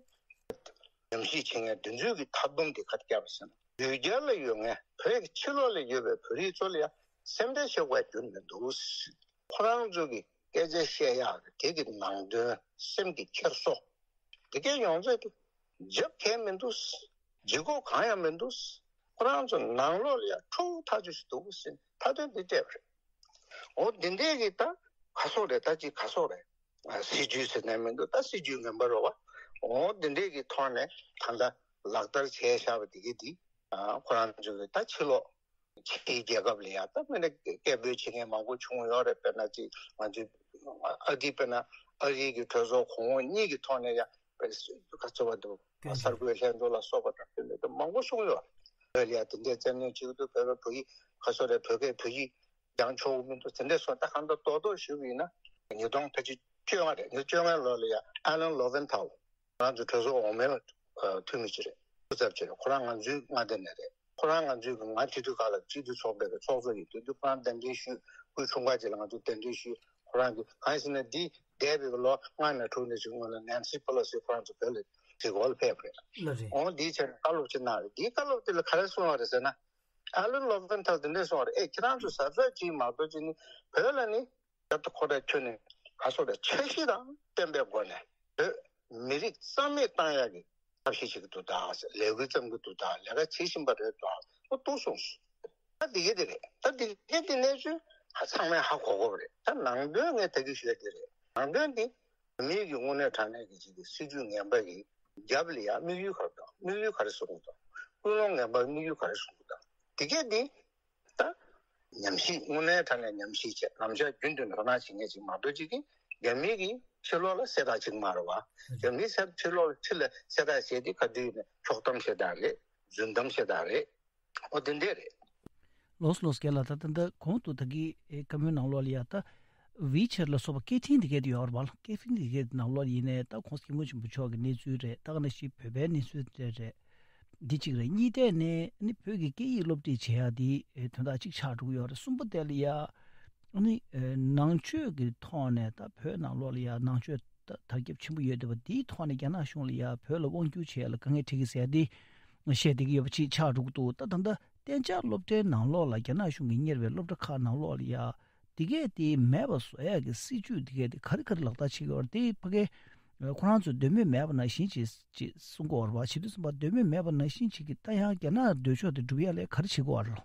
ཉམས་ཞིབ་བྱེད་མཁན་དེ་ཚོས་ཀྱི་ཐབས་སྡོམ་དེ་ག་རེ་བརྒྱབ་པ་ཟེར་ན། ཡུལ་གྱར་ལ་ཡོད་མཁན། བོད་ཀྱི་ཕྱི་ལོགས་ལ་ཡོད་པའི་བོད་རིགས་ཚོ་ལ་ཡང་སེམས་ཁྲལ་བྱེད་དགོས་རྒྱུ་མི་འདུག་ཁོ་རང་ཚོ་གི་སྐད་ཆ་བཤད་ཡག་གི་དེ་གི་ནང་དོན། སེམས་ཀྱི་འཁྱེར་སོ་དེ་གའི་ཡོངས་རྫོགས་དེ་རྒྱབ་གལ་མི་འདུག་ལྗིད་ཁོག་གང་ཡང་མི་འདུག་ཁོ་རང་ཚོ་ནང་ལོགས་ལ་ཡང་ཁྲོ་བོ་ཐག་ཆོད་ཅིག་འདུག་ཟེར་མཐའ་དོན་འདི་སྤྲད་པ་རེད། འོ་འདི་འདྲས་ཀྱི་ད་ག་སོག་རེད། ད་ཅིག་ག་སོག་རེད། ཨ་སྲིད་ཇུས་ཟེར་ནས་མི་འདུག་ད་སྲིད་ཇུས་ངན་པ་རེད་བ། འོ་འདི་འདྲས་ཀྱི་ཐོག་ནས་ད་ལྟ་ལག་བསྟར་བྱས་བཞག་པ་དེ་གི་འདི། ཨ་ཁོ་རང་ཚོ་གི་ད་ཕྱི་ལོགས་ཕྱིའི་རྒྱལ་ཁབ་ལ་ཡ་ད་མི་སྣ་སྐད་འབོད་བྱེད་མཁན་མང་པོ་བྱུང་ཡོད་རེད། དཔེར་ན་ཅིག་ང་ཚོའི་ཨ་རི། དཔེར་ན་ཨ་རིའི་གི་གྲོས་ཚོགས་གོང་འོག་གཉིས་ཀྱི་ཐོག་ནས་ཡ་དཔེ་ག་ཚོད་བ་འདུག་སྐད་གསར་འགོད་ལྷན་ཚོགས་ལ་སོགས་པ་དང་དེ་འདྲ་མང་པོ་བྱུང་ཡོད་རེད། བོད་ལ་ཡ་དེ་འདྲའི་བཙན་གནོན་བྱེད་ཀྱི་འདུག་བོད་པ་བོད་ཡིག་ག་ཚོད་རེད། བོད་སྐད་བོད་ཡིག་སྦྱང་ཆོག་གི་མི་འདུག་དེ་འདྲ་སོགས་ད་གང་ལྟར་རྡོག་རྡོག་ཞུས་པ་ཡིན་ན། ཉིས་སྟོང་ཕལ་ཆེར་བཅོ་ལྔ་རེད། ཉིས་སྟོང་བཅོ་ལྔ་ལོ་ལ་ཡ་ཨ་ལན་ལོ་ཝེན་ཐལ་ང་ཚོ་གྲོས་ཚོགས་འོག་མའི་འཐུས་མི་ཅིག་རེད། སྐུ་ཚབ་ཅིག་རེད། ཁོ་རང་ང་ཚོའི་མངའ་སྡེ་ནས་རེད། ཁོ་རང་ང་ཚོའི་གི་མངའ་སྡེ་དུས་སྐབས་ལ་སྤྱི་འཐུས་ཚོགས་པའི་གི་ཚོགས་གཙོ་ཡིན། དེ་དུས་ཁོ་རང་གདན་འདྲེན་ཞུས། སྐུའི་འཁྲུངས་སྐར་ཅིག་ལ་ང་ཚོ་གདན་འདྲེན་ཞུས། ཁོ་རང་གི་གང་ཡིན་ཟེར་ན་འདི་འདས་པའི་ལོ་ལྔ་ནས་དྲུག་ནས་བྱུང་བ་ལ་ནེན་སི་པེ་ལོ་སི་ཁོ་རང་ཚོ་བོད་ལ་གཟིགས་སྐོར་ལ་ཕེབས་པ་རེད། ལགས་རེད། འོང་འདིའི་ཆེད་ནས་བཀའ་སློབ་ཅིག་གནང་རེད། འདིའི་བཀའ་སློབ་དེ་ལ་ག་རེ་གསུངས་པ་རེད་ཟེར་ན། ཨ་ལན་ལོ་ཝེན་ཐལ་དེ་འདྲས་གསུངས་པ་རེད། ཨེ་ཁྱེད་རང་ཚོ་གཟབ་གཟབ་བྱེད་མ་གཏོགས་ཅིག་ནི་བོད་ལ་ནི་རྒྱབ་ཏུ་ཁོ་ར་ཁྱོན་ནས་ག་སོགས་ར་འཆར་གཞི་དང་ལྡན་པའི་སྒོ་ནས་བོད་མི་རིགས་རྩ་མེད་བཏང་ཡག་གི་ཐབས་ཤེས་བྱེད་ཀྱི་འདུག་ད། ལས་འགུལ་བརྩམས་ཀྱི་འདུག་ད། ལས་ཀ་བྱེད་བཞིན་པ་རེད་ད། ཨོ་ཏོ་གསུངས་སོང་། ད་འདི་གས་དེ་རེད། ད་འདི་གས་དེ་གནས་ཚུལ་ཧ་ཚང་མས་ཧ་གོ་གོ་རེད། ད་ནང་དོན་ངས་ད་གི་ཞུ་ཡ་དེ་རེད། ནང་དོན་འདི་མི་གི་དངོས་གནས་དྲང་གནས་ཀྱི་ཅིག་གི་སྲིད་ཇུས་ངན་པ་གི་རྒྱབ་ལ་ཡ་དམིགས་ཡུལ་ག་རེ་འདུག་དམིགས་ཡུལ་ག་རེ་བཟུང་གི་འདུག་ཀུན་སློང་ངན་པ་དམིགས་ཡུལ་ག་རེ་བཟུང་གི་འདུག་དེ་གས་འདི་ད་ཉམས་ཞིབ། དངོས་གནས་དྲང་གནས་ཉམས་ཞིབ་བྱས། ལམ་ཕྱོགས་རྒྱུན་དུ་དོ་སྣང་བྱེད་མཁན་ཅིག་མ་གཏོགས་ཅིག་གིས་ རྒྱ་མི་གིས་ཕྱི་ལོགས་ལ་གསལ་བསྒྲགས་བྱེད་ཀྱི་མ་རེད་བ། རྒྱ་མིས་ཕྱི་ལོགས་ལ་ཕྱི་ལ་གསལ་བསྒྲགས་བྱས་ཏེ་ག་དུས་ནས་ཕྱོགས་གཏམ་ཞེ་དྲག་རེད། རྫུན་གཏམ་ཞེ་དྲག་རེད། ཨོ་དེ་འདྲས་རེད། ལོས་ལོས་རྒན་ལགས། ད་ད་ད་གོང་དུ་ད་གི་ཨེ་བཀའ་མོལ་ནང་ལོགས་ལ་ཡ་ད་ཝི་ཆེ་ཊི་ལ་སོགས་པ་སྐད་འཕྲིན་དེ་གས་དེ་ཡོད་རེད་བ། སྐད་འཕྲིན་དེ་གས་དེ་ནང་ལོགས་ཡིན་ནའི་ད་གོང་ས་སྐྱབས་མགོན་ཆེན་པོ་མཆོག་གི་གནས་ཚུལ་རེད། ད་ག་ནང་བཞིན་བོད་པའི་གནས་ཚུལ་དེ་རེད། འདི་གཅིག་རེད། གཉིས་ཐད་ནས་ནི་བོད་ཀྱི་སྐད་ཡིག་སློབ་ཁྲིད་བྱེད་ཡ་དེ་ཨེ་དོན་དག་གཅིག་ཆགས་འགྲོ་གི་ཡོད་རེད། གསུམ་པ་དེ་ལ་ཡ་ནི་ཨེ་ནང་ཆོས་ཀྱི་ཐོག་ནས་ད་བོད་ནང་ལོགས་ལ་ཡ་ནང་ཆོས་ད་དར་ཁྱབ་ཆེན་པོ་ཡོད་བསྡད་པ་དེའི་ཐོག་ནས་རྒྱ་ནག་གཞུང་ལ་ཡ་བོད་ལ་དབང་བསྒྱུར་བྱེད་ཡ་ལ་དཀའ་ངལ་འཕྲད་ཀྱི་ཟེར་ཡ་དེ། བཤད་བསྡད་ཀྱི་ཡོད་པ་ཅིག་ཆགས་འགྲོ་གི་འདུག་ད་ད་ལྟ་གཏན་འཇགས་སློབ་གྲྭའི་ནང་ལོགས་ལ་རྒྱ་ནག་གཞུང་གིས་གཉེར་བའི་སློབ་གྲྭ་ཁག་ནང་ལོགས་ལ་ཡ་དེ་གས་དེ་མེད་པ་བཟོ་ཡག་གི་སྲིད་ཇུས་དེ་གས་དེ་ག་རེ་ག་རེ་ལག་བསྟར་བྱེད་ཀྱི་ཡོད་རེད། དེ་ཕ་གི་ཁོ་རང་ཚོས་འདོད་མོས་མེད་པ་ནང་བཞིན་ཅིག་ཅིག་གསུང་གི་ཡོད་རེད་བ། བྱས་དུས་ཙམ་པ་འདོད་མོས་མེད་པ་ནང་བཞིན་ཅིག་གིས་ད་ཡང་རྒྱ་ནག་འདོད་ཕྱོགས་དེ་སྒྲུབ་ཡག་ལ་ག་རེ་བྱེད་ཀྱི་ཡོད་རེད་ལོ།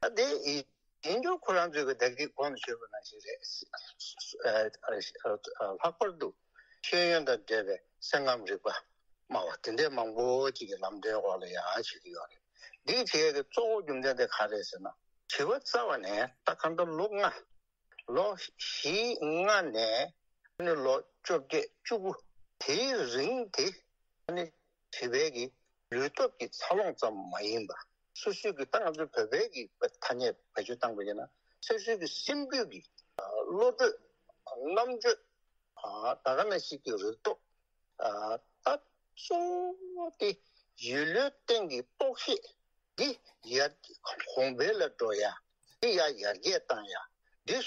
ད་དེ་ཡིན་རྒྱུ་ཁོ་རང་ཚོས་ཀྱི་ད་གིན་གོང་དུ་ཞུས་པ་ནང་བཞིན་རེད། ལྷག་པར་དུ་ཤེས་ཡོན་དང་འབྲེལ་བའི་སེམས་ཁམས་རིག་པ་སྨྲ་བ་དེ་འདྲའི་མང་པོ་ཅིག་གི་ལམ་སྟོན་འོག་ལ་ཡང་བྱེད་ཀྱི་ཡོད་རེད། འདིའི་བྱེད་ཡས་ཀྱི་གཙོ་བོ་རྒྱུ་མཚན་དེ་ག་རེད་ཟེར་ན། བྱིས་པ་རྩ་བ་ནས་ད་གང་ལྟར་ལོ་ལྔ། ལོ་བཞི་ལྔ་ནས་ནི་ལོ་བཅོ་བརྒྱད་བཅུ་དགུ་དེའི་རིང་དེ་ནི་བྱིས་པའི་གི་ལུས་སྟོབས་ཀྱི་འཚར་ལོངས་ཙམ་མ་ཡིན་པ། སོ་སོའི་གི་ད་ང་ཚོའི་བོད་པའི་གི་ཐ་སྙད་བེད་སྤྱོད་བཏང་པ་ཡིན་ན། སོ་སོའི་གི་སེམས་རྒྱུད་ཀྱི་བློ་གྲོས་རྣམ་དཔྱོད། ད་ག་ནང་བཞིན་གྱི་རིག་སྟོབས། ད་གཙོ་བོ་དེ་ཡུལ་ལུའི་སྟེང་གི་རྟོག་ཤེས་འདི་ཡར་གོང་འཕེལ་ལ་འགྲོ་ཡ། འདི་ཡར་ཡར་རྒྱས་བཏང་ཡ། འདི་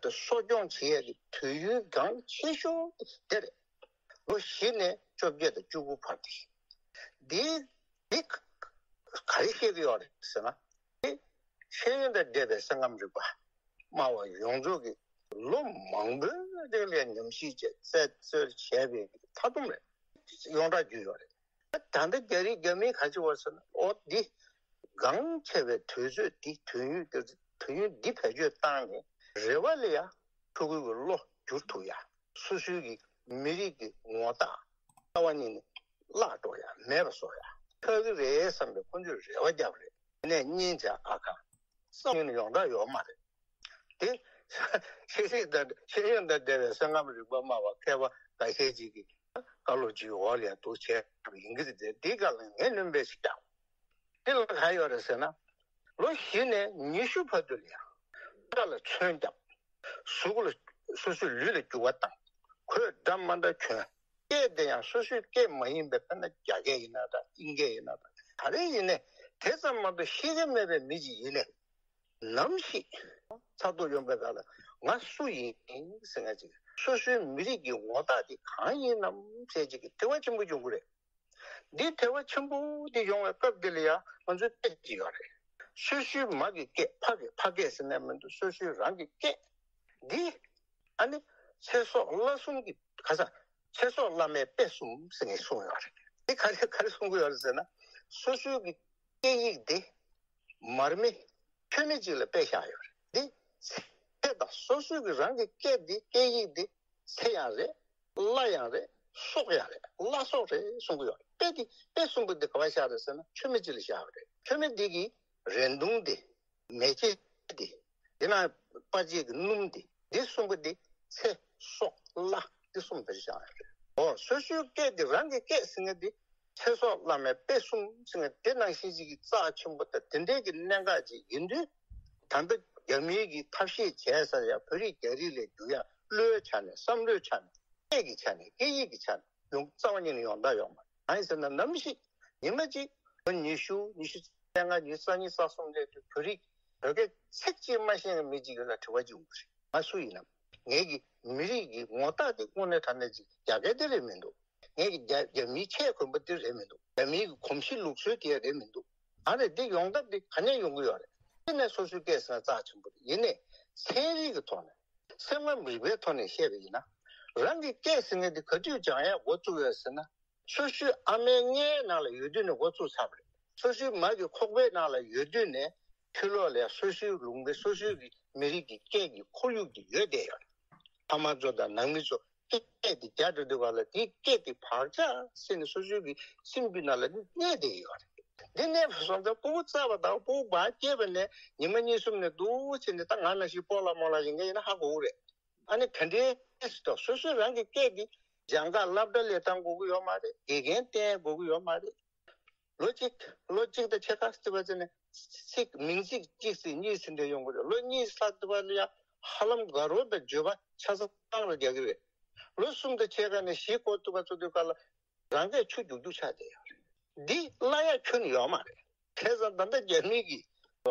གསོ་སྐྱོང་བྱེད་ཡ་གི་དུས་ཡུན་འགངས་ཆེ་ཤོས་དེ་རེད། ལོ་བཞི་ནས་བཅོ་བརྒྱད་དང་བཅུ་དགུ་བར་དེ། འདི་འདི་ག་རེ་བཤད་ཀྱི་ཡོད་རེད་ཟེར་ན། འདི་ཤེས་ཡོན་དང་འབྲེལ་བའི་སེམས་ཁམས་རིག་པ་སྨྲ་བ་ཡོངས་རྫོགས་ཀྱིས་ལོ་མང་པོའི་རིང་ལ་ཉམས་ཞིབ་བྱས་རྩད་གཅོད་བྱས་པའི་མཐའ་སྡོམ་རེད། ཡོངས་གྲགས་བརྒྱུད་ཡོད་རེད། ད་ལྟ་རྒྱ་རིགས་རྒྱ་མིས་ག་རེ་བྱེད་པ་ཟེར་ན། ཨོ་འདི་འགངས་ཆེ་བའི་དུས་ཚོད་འདི། དུས་ཡུན་འདི། དུས་ཡུན་འདི་བེད་སྤྱོད་བཏང་ནས་རེ་བ་ལ་ཡ་ཕྲུ་གུའི་གི་བློ་བསྒྱུར་ཐུབ་ཡ། སོ་སོའི་གི་མི་རིགས་ཀྱི་ངོ་རྟགས་རྩ་བ་ཉིད་ནས་བརླག་འགྲོ་ཡ། མེད་པ་བཟོ་ཡ་ཆགས་ཀྱི་རེད་བསམ་པའི་ཁོང་ཚོས་རེ་བ་བརྒྱབ་རེད། དེ་ནས་གཉིས་བྱ་ཨ་ཁ་རྩ་བ་ཉིད་ནས་ཡོངས་གྲགས་ཡོད་མ་རེད། དེ་ཤེས་རིག་དང་ཤེས་ཡོན་དང་འབྲེལ་བའི་སེམས་ཁམས་རིག་པ་སྨྲ་བ་མཁས་པ་འགའ་ཤས་ཅིག་གིས་བཀའ་སློབ་ཅིག་འོག་ལ་ཡང་འདུག་བྱས་ཡིན་གྱི་རེད། དེའི་སྐབས་ལ་ངས་སྣོན་པ་ཞིག་བརྒྱབ། དེ་ལ་ག་ཡོད་རེད་ཟེར་ན། ལོ་བཞི་ནས་ཉི་ཤུ་བར་དུ་ལ་ཡང་སྐྲ་ལ་ཚོན་བརྒྱབ། གཟུགས་ལ་སོ་སོའི་ལུས་ལ་འགྱུར་བ་བཏང་། གོས་འདྲ་མི་འདྲ་གྱོན། སྐད་དེ་ཡང་སོ་སོའི་སྐད་མ་ཡིན་པའི། དཔེར་ན་རྒྱ་སྐད་ཡིན་ན་འདྲ། དབྱིན་སྐད་ཡིན་ན་འདྲ། ག་རེ་ཡིན་ནའི་དེ་ཙམ་མ་གཏོགས་ཤེས་ཀྱི་མེད་པའི་མི་ཅིག་ཡིན་ནའི། ནམ་ཞིག་ཚ་གདུག་ཡོང་པའི་སྐབས་ལ་ང་སུ་ཡིན་ཟེར་མཁན་ཅིག་སོ་སོའི་མི་རིགས་ཀྱི་ངོ་རྟགས་དེ་གང་ཡིན་ནམ་ཟེར་ཅིག་གི་དྲི་བ་ཆེན་པོ་ཡོང་གི་རེད། འདི་དྲི་བ་ཆེན་པོ་འདི་ཡོང་བའི་སྐབས་འདི་ལ་ཡང་ང་ཚོའི་སྐད་ཅིག་ཡོད་རེད། སོ་སོའི་མ་གི་སྐད། ཕ་གི་ཕ་སྐད་ཟེར་ནས་མི་འདུག་སོ་སོའི་རང་གི་སྐད་འདི། ཨ་ནི་ཚེ་སྲོག་བླ་གསུམ་གྱི་ག་ས། ཚེ་སྲོག་བླ་མེད་དཔེ་གསུམ་ཟེར་ནས་གསུངས་ཡོད་རེད། འདི་ག་རེ་ག་རེ་གསུང་གི་ཡོད་རེད་ཟེར་ན། སོ་སོའི་གི་སྐད་ཡིག་འདི་མར་མེ་མཆོད་མེ་ཅིག་ལ་དཔེ་བཞག་ཡོད་རེད། འདི་ཚེ་དང་སོ་སོའི་གི་རང་གི་སྐད་འདི། སྐད་ཡིག་འདི་ཚེ་ཡང་རེད། བླ་ཡང་རེད། སྲོག་ཡང་རེད། བླ་སྲོག་རེད་གསུང་གི་ཡོད་རེད། དཔེ་འདི་དཔེ་གསུམ་པོ་འདི་ག་པར་བཞག་རེད་ཟེར་ན། མཆོད་མེ་ཅིག་ལ་བཞག་ཡོད་རེད། མཆོད་མེ་འདི་གི་རེ་དུང་འདི། མེ་ལྕེ་འདི། འདི་ན་པ་ཅིག་གི་སྣུམ་འདི། འདི་གསུམ་པོ་འདི་ཚེ་སྲོག་བླ་འདི་གསུམ་དེར་བཞག་ཡོད་རེད། འོ་སོ་སོའི་སྐད་འདི། རང་གི་སྐད་ཟེར་མཁན་འདི་ཚེ་སྲོག་བླ་མེད་དཔེ་གསུམ་ཟེར་མཁན་དེ་ནང་བཞིན་ཅིག་གི་རྩ་ཆེན་པོ་དང་དེ་འདྲའི་གི་གནད་འགག་ཅིག་ཡིན་དུས། ད་ལྟ་རྒྱ་མིའི་གི་ཐབས་ཤེས་བྱས་ཚར་ཡ། བོད་རིགས་རྒྱ་རིགས་ལ་བསྒྱུར་ཡ། བློའི་ཆ་ནས། བསམ་བློའི་ཆ་ནས། སྐད་ཀྱི་ཆ་ནས། སྐད་ཡིག་གི་ཆ་ནས་ཡོང་། རྩ་བ་ཉིད་ནས་ཡོང་ད་ཡོང་མ། གང་ཡིན་ཟེར་ན། ནམ་ཞིག་ཉི་མ་གཅིག་ལོ་ཉི་ཤུ། ཉི་ཤུ་རྩ་ལྔ། ཉི་ཤུ་རྩ་གཉིས་རྩ་གསུམ་སླེབས་དུས། བོད་རིགས་བོད་སྐད་ཚིག་གཅིག་མ་ཤེས་མཁན་མི་གཅིག་ཡོད་ན་དྲི་བ་གཅིག་ཡོང་གི་རེད། ང་སུ་ཡིན་ནམ། ངེད་ཀྱི་མི་རིགས་ཀྱི་ངོ་རྟགས་དེ་དངོས་གནས་དྲང་གནས་ཅིག་རྒྱ་སྐད་དེ་རེད་མི་འདུག་ངེད་ཀྱི་རྒྱ་རྒྱ་མིའི་ཆས་གོན་པ་དེ་རེད་མི་འདུག་རྒྱ་མིའི་གི་གོམས་གཤིས་ལུགས་སྲོལ་དེ་རེད་མི་འདུག་ཨ་རེད། འདི་ཡོང་ཐབས་དེ་ག་ནས་ཡོང་གི་ཡོད་རེད། དེ་ནས་སོ་སོའི་སྐད་ཟེར་ན་རྩ་ཆེན་པོ་རེད། ཡིན་ནའི་ཚན་རིག་གི་ཐོག་ནས། སེམས་ཁམས་རིག་པའི་ཐོག་ནས་བཤད་པ་ཡིན་ན། རང་གི་སྐད་ཟེར་མཁན་དེ་ག་དུས་སྦྱང་ཡག་འགོ་བཙུགས་ཡོད་ཟེར་ན། སོ་སོའི་ཨ་མའི་མངལ་ནང་ལ་ཡོད་དུས་ནས་འགོ་བཙུགས་ཚར་བ་རེད། སོ་སོའི་མ་གི་ཁོག་པའི་ནང་ལ་ཡོད་དུས་ནས་ཕྱི་ལོགས་ལ་སོ་སོའི་ལུང་པའི། སོ་སོའི་གི་མི་རིགས་ཀྱི་སྐད་ཀྱི་ཁོར་ཡུག་དེ་ཡོད་བསྡད་ཡོད་རེད། ཕ་མ་ཚོ་དང་ནང་མི་ཚོ་སྐད་དེ་རྒྱག་འགྲོ་དུས་སྒང་ལ། དེའི་སྐད་དེ་བག་ཆགས་ཟེར་ནས་སོ་སོའི་གི་སེམས་རྒྱུད་ནང་ལ་གནས་བསྡད་ཡོད་རེད། འདི་གནས་པ་སོང་ཙང་སྤུ་གུ་བཙའ་བ་དང་སྤུ་གུ་བག་སྐྱེས་པ་ནས་ཉི་མ་གཉིས་གསུམ་ནས་འདུག་བྱས་ནས། ད་ང་ནང་བཞིན་སྤོ་ལགས་རྨོ་ལགས་ཡིན་མཁན་ཡིན་ན་ཧ་གོ་གི་རེད། ཨ་ནི་ག་འདྲའི་ཏོག་སོ་སོའི་རང་གི་སྐད་ཀྱི་སྦྱང་ག་སློབ་གྲྭ་ལས་བཏང་དགོས་ཀྱི་ཡོད་མ་རེད། དགེ་རྒན་བསྟེན་དགོས་ཀྱི་ཡོད་མ་རེད། ལོ་གཅིག་ལོ་གཅིག་དང་ཕྱེད་ཀ་ཙམ་པ་ཙམ་ནས་ཚིག་མིང་ཚིག་གཅིག་ཟེར་གཉིས་ཟེར་འདྲ་ཡོང་གི་རེད། ལོ་གཉིས་ལྷག་ཙམ་པ་ལ་ཡང་ཧ་ལམ་དགའ་རབ་དང་བརྗོད་པ་ཆ་ཚང་ལ་རྒྱག་གི་རེད། ལོ་གསུམ་དང་ཕྱེད་ཀ་ནས་བཞི་སྐོར་ཙམ་པ་ཚུད་དུས་སྐབས་ལ་རང་སྐད་ཆུ་རྒྱུག་རྒྱུག་ཆགས་བསྡད་ཡོད་རེད། འདི་བརླག་ཡ་ཁྱོན་ནས་ཡོད་མ་རེད། བྱས་ཙང་ད་ལྟ་རྒྱ་མི་གིས་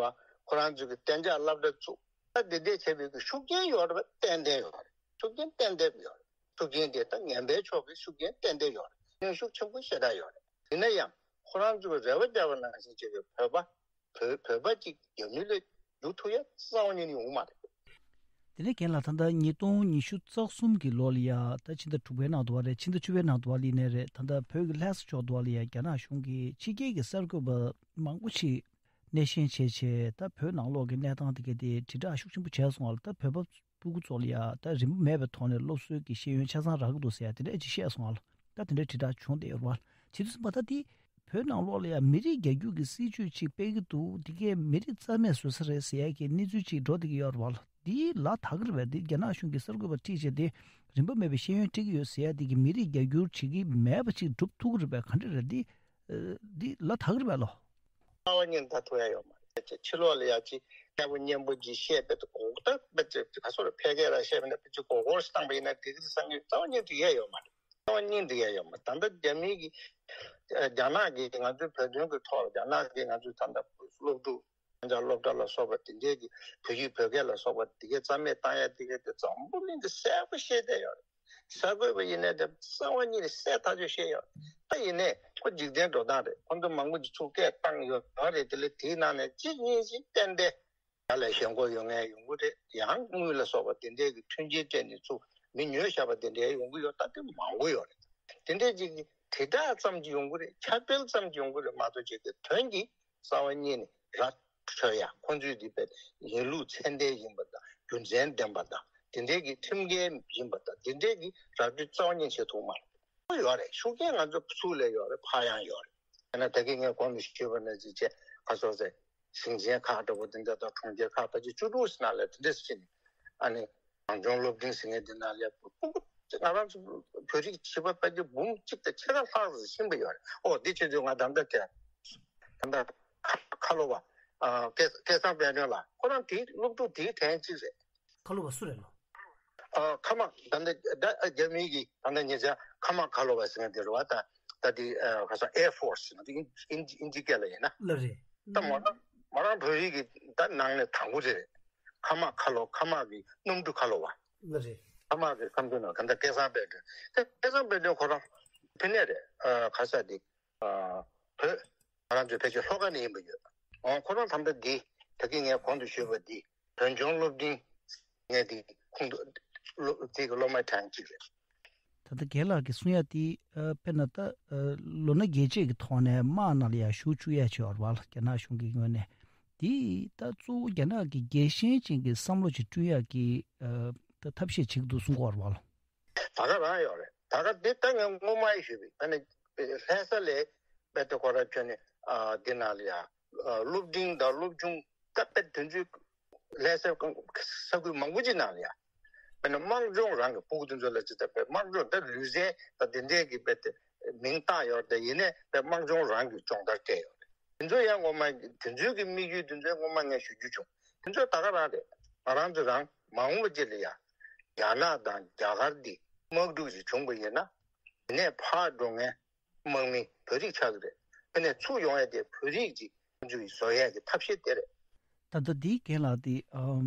ཁོ་རང་ཚོ་གི་གཏན་འཇགས་སློབ་གྲྭ་བཙུགས། ད་འདི་འདྲས་བྱས་པའི་གི་ཤུགས་རྐྱེན་ཡོད་རེད་པ། ཏན་ཏན་ཡོད་རེད། ཤུགས་རྐྱེན་ཏན་ཏན་ཡོད་རེད། ཤུགས་རྐྱེན་དེ་ད་ངན་པའི་ཕྱོགས་ཀྱི་ཤུགས་རྐྱེན་ཏན་ཏན་ཡོད་རེད། གནོན་ཤུགས་ཆེན་པོ་ཞེ་དྲག་ཡོད་རེད། ཡིན་ན་ཡང་ཁོ་རང་ཚོ་གི་རེ་བ་བརྒྱབ་པ་ནང་བཞིན་བྱས་པའི་བོད་པ་བོད་བོད་པ་གཅིག་རྒྱ་མི་ལ་རྒྱུག་ཐུབ་ཡ་རྩ་བ་ཉིད་ནས་ཡོང་མ་རེད། དེ་ནས་རྒན་ལགས། ད་ལྟ་ཉིས་སྟོང་ཉི་ཤུ་རྩ་གསུམ་གྱི་ལོ་ལ་ཡ། ད་ཕྱི་ཟླ་དྲུག་པའི་ནང་དུ་བ་རེད། ཕྱི་ཟླ་བཅུ་པའི་ནང་དུ་བ་ལ་ཡིན་ནའི་རེད། ད་ལྟ་བོད་ཀྱི་ལྷ་ས་ཕྱོགས་དུ་བ་ལ་ཡ་རྒྱ་ནག་གཞུང་གིས་ཕྱི་རྒྱལ་གྱི་གསར་འགོད་པ་མང་པོ་ཞིག་སྣེ་ཤན་བྱས་བྱས། ད་བོད་ནང་ལོགས་ཀྱི་གནས་སྟངས་དེ་ག་དེ་དྲིལ་བསྒྲགས་ཤུགས་ཆེན་པོ་བྱས་སོང་བ་ལ། ད་བོད་པ་སྤུ་གུ་ཚོ་ལ་ཡ་ད་རིན་པ་མེད་པའི་ཐོག་ནས་སློབ་གསོའི་གི་ཤེས་ཡོན་ཆ་ཚང་རག་གི་འདུག་ཟེར་ཡ་དེ་འདྲ་ཅིག་བཤད་སོང་བ་ལ། ད་དེ་འདྲའི་དྲིལ་བསྒྲགས་བྱུང་བསྡད་ཡོད་རེད་བ། བྱེད་དུས་ཙམ་པ་ད་དེ་བོད་ནང་ལོགས་ལ་ཡ་མི་རིགས་རྒྱ་སྒྱུར་གྱི་སྲིད་བྱུས་ཅིག་སྤེལ་གྱི་འདུག་དེ་གས་མི་རིགས་རྩ་མེད་བཟོ་ས་རེད་ཟེར་ཡ་གི་གནས་ཚུལ་ཅིག་འགྲོ་བསྡད་ཀྱི་ཡོད་རེད་བ་ལ། འདི་ལ་དྭགས་རེད་པས། འདི་རྒྱ་ནག་གཞུང་གི་གསར་འགོད་པ་ཁྲིད་བྱས་ཏེ་རིན་པ་མེད་པའི་ཤེས་ཡོན་སྤྲད་ཀྱི་ཡོད་ཟེར་ཡ་དེ་གི་མི་རིགས་རྒྱ་སྒྱུར་བྱེད་ཀྱི་མེད་པ་ཅིག་སྒྲུབ་ཐུབ་ཀྱི་རེད་པས། ག་འདྲ་རེད། འདི་འདི་ལ་དྭགས་རེད་པས་ལོ། རྩ་བ་ཉིད་ད་ཐུབ་ཡ་ཡོད་མ་རེད། ཕྱི་ལོགས་ལ་ཡ་ཅིག་སྐྱ་བོ་སྙན་པོ་ཅིག་བཤད་པའི་གོང་ད་པ་ཅིག་ག་སོ་རེ་ཕལ་སྐད་ལ་བཤད་པ་ན་པ་ཅིག་གོ་སྐོར་བཏང་པ་ཡིན་ན་དེ་གི་བསམ་ཡོད། རྩ་བ་ཉིད་འགྲིག་ཡ་ཡོད་མ་རེད། རྩ་བ་ཉིད་འགྲིག་ཡ་ཡོད་མ་རེད། ད་ལྟ་རྒྱ་མི་གི་རྒྱ་ནག་གིས་ང་ཚོའི་བོད་དོན་གི་ཐོག་ལ་རྒྱ་ནག་གིས་ང་ཚོའི་ད་ལྟ་སློབ་ཕྲུག་ང་ཚོ་སློབ་གྲྭ་ལ་སོགས་པ་དེ་འདྲའི་གི་བོད་ཡིག་བོད་སྐད་ལ་སོགས་པ་དེ་གའི་རྩ་མེད་བཏང་ཡ་དེ་གའི་དེ་འཛམ་བུ་གླིང་གི་གསལ་པོ་ཤེས་བསྡད་ཡོད་རེད། གསར་འགོད་པ་ཡིན་ནའི་དེ་རྩ་བ་ཉིད་ནས་གསལ་ཐག་ཆོད་བཤད་ཡོད། ད་ཡིན་ནའི་ཁོ་འཇིག་རྟེན་འགྲོ་སྟངས་རེད། ཁོ་ཚོ་མང་པོ་ཅིག་ཚུར་སྐད་བཏང་ཡོད་རེད། དེ་ལས་དེའི་ནང་ནས་གཅིག་གཉིས་ཤིག་ཏན་ཏན་ང་ལ་ཞེན་ཁོག་ཡོད་མཁན་ཡོང་གི་རེད། ཡང་དངུལ་ལ་སོགས་པ་དེ་འདྲའི་གི་མཐུན་རྐྱེན་སྤྲད་ནས་ཚུར་མི་ཉོས་བཞག་པ་དེ་འདྲའི་ཡོང་གི་ཡོད། ད་དེ་མང་པོ་ཡོད་རེད། དེ་འདྲའི་ཅིག་གི་དྲིལ་བསྒྲགས་ཙམ་གྱིས་ཡོང་གི་རེད། ཁྱབ་སྤེལ་ཙམ་གྱིས་ཡོང་གི་རེད་མ་གཏོགས་ཅིག་གི་དོན་གྱིས་རྩ་བ་ཉིད་ནས་ར་འཕྲོད་ཡ། ཁོང་ཚོའི་འདི་པའི་ཡིན་ལུགས་ཚད་ལྡན་ཡིན་པ་དང་རྒྱུ་མཚན་ལྡན་པ་དང་དེ་འདྲའི་གི་ཁྲིམས་འགལ་ཡིན་པ་དང་དེ་འདྲའི་གི་ར་སྤྲོད་རྩ་བ་ཉིད་བྱེད་ཐུབ་མ་རེད། ཡོད་རེད། ཤུགས་རྐྱེན་ང་ཚོ་ཚུར་ལ་ཡོད་རེད། ཕར་ཡང་ཡོད་རེད། ཡང་ན་ད་གིན་ངས་གོང་དུ་ཞུས་པ་ནང་བཞིན་བྱས་ག་སོགས་ཟེར་ཞིང་ཆེན་ཁག་འདྲ་པོ་དེ་འདྲ་དང་གྲོང་ཁྱེར་ཁག་ཕལ་ཆེར་བཅུ་དྲུག་ཙམ་ནང་ལ་དེ་འདྲ་ཟེར་ནས་ཨ་ནི་གངས་ལྗོངས་སློབ་འབྲིང་ཟེར་མཁན་དེ་ནང་ལ་ཕྲུ་གུ་ང་རང་ཚོ་བོད་རིགས་བྱིས་པ་ཕལ་ཆེར་འབུམ་གཅིག་དང་ཕྱེད་ཀ་ལྷག་ཙམ་ཕྱིན་པ་ཡོད་རེད། ཨོ་འདི་ཁྱེད་ཚོས་ང་ད་ལྟ་དེ་ད་ལྟ་ཁ་ཁ་ལོ་བ་ཨ་སྐལ་སྐལ་བཟང་དཔལ་སྒྲོན་ལགས་ཁོ་རང་དེའི་སློབ་ཕྲུག་དེའི་གྲས་གཅིག་རེད། ཁ་ལོ་བ་སུ་རེད་ལོ། ཨ་ཁ་མ་ད་ལྟ་ད་རྒྱ་མི་གི་ད་ལྟ་ཉེ་ཆར་ཁ་མ་ཁ་ལོ་བ་ཟེར་མཁན་དེ་རེད་བ། ད་ད་དེ་ཨ་ག་ས་Air Force ཟེར་ན་དེ་ཨིན་ཨིན་ཨིན་ཇི་སྐད་ལ་ཡིན་ན། ལ་རེད། ད་མོ་རང་མོ་རང་བོད་རིགས་ཀྱི་ད་ནང་ནས་དང་པོ་དེ་རེད། ཁ་མ་ཁ་ལོ་ཁ་མ་གི་གནམ་གྲུ་ཁ་ལོ་བ། ལ་རེད། ཁ་མ་གི་ཁམས་དུ་ན་ག་འདྲ་སྐལ་བཟང་དཔལ་སྒྲོན། ད་སྐལ་བཟང་དཔལ་སྒྲོན་ཁོ་རང་ཕ་ནས་རེད། ཨ་ག་ས་དེ་ཨ་བོད་ང་རང་ཚོའི་ཕལ་ཆེར་ལྷོ་ཁ་ནས་ཡིན་པ་ཡོད། ཨོ་ཁོ་རང་ད་ལྟ་འདི་ད་གིན་ངས་གོང་དུ་ཞུས་པ་འདི་བོད་ལྗོངས་སློབ་འབྲིང་ངས་འདི་ཁོང་དུ་སློབ་དེ་གི་སློབ་མ་གྲངས་གཅིག་རེད། ད་ལྟ་རྒན་ལགས་ཀྱིས་གསུང་ཡ་དེ་ཨ་དཔེར་ན་ད་ཨ་ལོ་ན་རྒས་བྱེད་ཀྱི་ཐོག་ནས་དམག་ནང་ལ་ཡང་ཞུགས་བཅུག་ཡ་བྱས་ཡོད་རེད་བ་ལ། རྒྱ་ནག་གཞུང་གི་ངོས་ནས་དེ་ད་གཙོ་བོ་རྒྱ་ནག་གི་རྒྱལ་ཞེན་ཅན་གྱི་བསམ་བློ་ཅིག་བསྐྲུན་ཡ་གི་ཨ་ད་ཐབས་ཤེས་བྱེད་ཀྱི་འདུག་གསུང་གི་ཡོད་རེད་བ་ལ། ད་ག་རང་ཡོད་རེད། ད་ག་འདི་ད་ངས་སྔོན་མ་ཡི་ཞུས་པའི་ད་ནི་ལྷ་ས་ལས་དཔེ་དེ་ཁོ་ར་ཁྱོད་ནི་ཨ་འདི་ནང་ལ་ཡ་ཨ་སློབ་འབྲིང་དང་སློབ་ཆུང་ད་དཔེ་དེ་ཚོའི་ལྷ་ས་ས་ཁུལ་མང་པོ་ཅིག་ནང་ལ་ཡ་དཔེར་ན་དམག་སྦྱོང་རང་གི་ཕྲུ་གུ་དེ་ཚོ་ལ་ཅི་ད་དཔེ་དམག་སྦྱོང་ད་ལུས་རྩལ་ད་དེ་འདྲའི་གི་དཔེ་དེ་མིང་བཏགས་ཡོད་རེད། ད་ཡིན་ནའི་དཔེ་དམག་སྦྱོང་རང་གི་སྦྱོང་བརྡར་སྤྲད་ཡོད་རེད། དེ་ཚོ་ཡང་སྔོན་མ་དེ་ཚོའི་གི་དམིགས་ཡུལ་དེ་ཚོ་སྔོན་མ་ངས་ཞུ་རྒྱུ་བྱུང་། དེ་ཚོ་ད་ག་རང་རེད། ང་རང་ཚོ་རང་མ་འོངས་པ་ཅིག་ལ་ཡ་རྒྱ་ནག་དང་རྒྱ་གར་འདི་དམག་འཁྲུག་ཅིག་བྱུང་པ་ཡིན་ན་དེ་ནས་ཕར་འགྲོ་མཁན་དམག་མི་བོད་རིགས་ཆགས་ཀྱི་རེད། དེ་ནས་ཚུར་ཡོང་ཡ་དེ་བོད་རིགས་ཀྱི་ཁོང་ཚོ་ཡི་བཟོ་ཡ་གི་ཐབས་ཤེས་དེ་རེད། ད་ལྟ་འདིའི་རྒན་ལགས་དེ་ཨམ་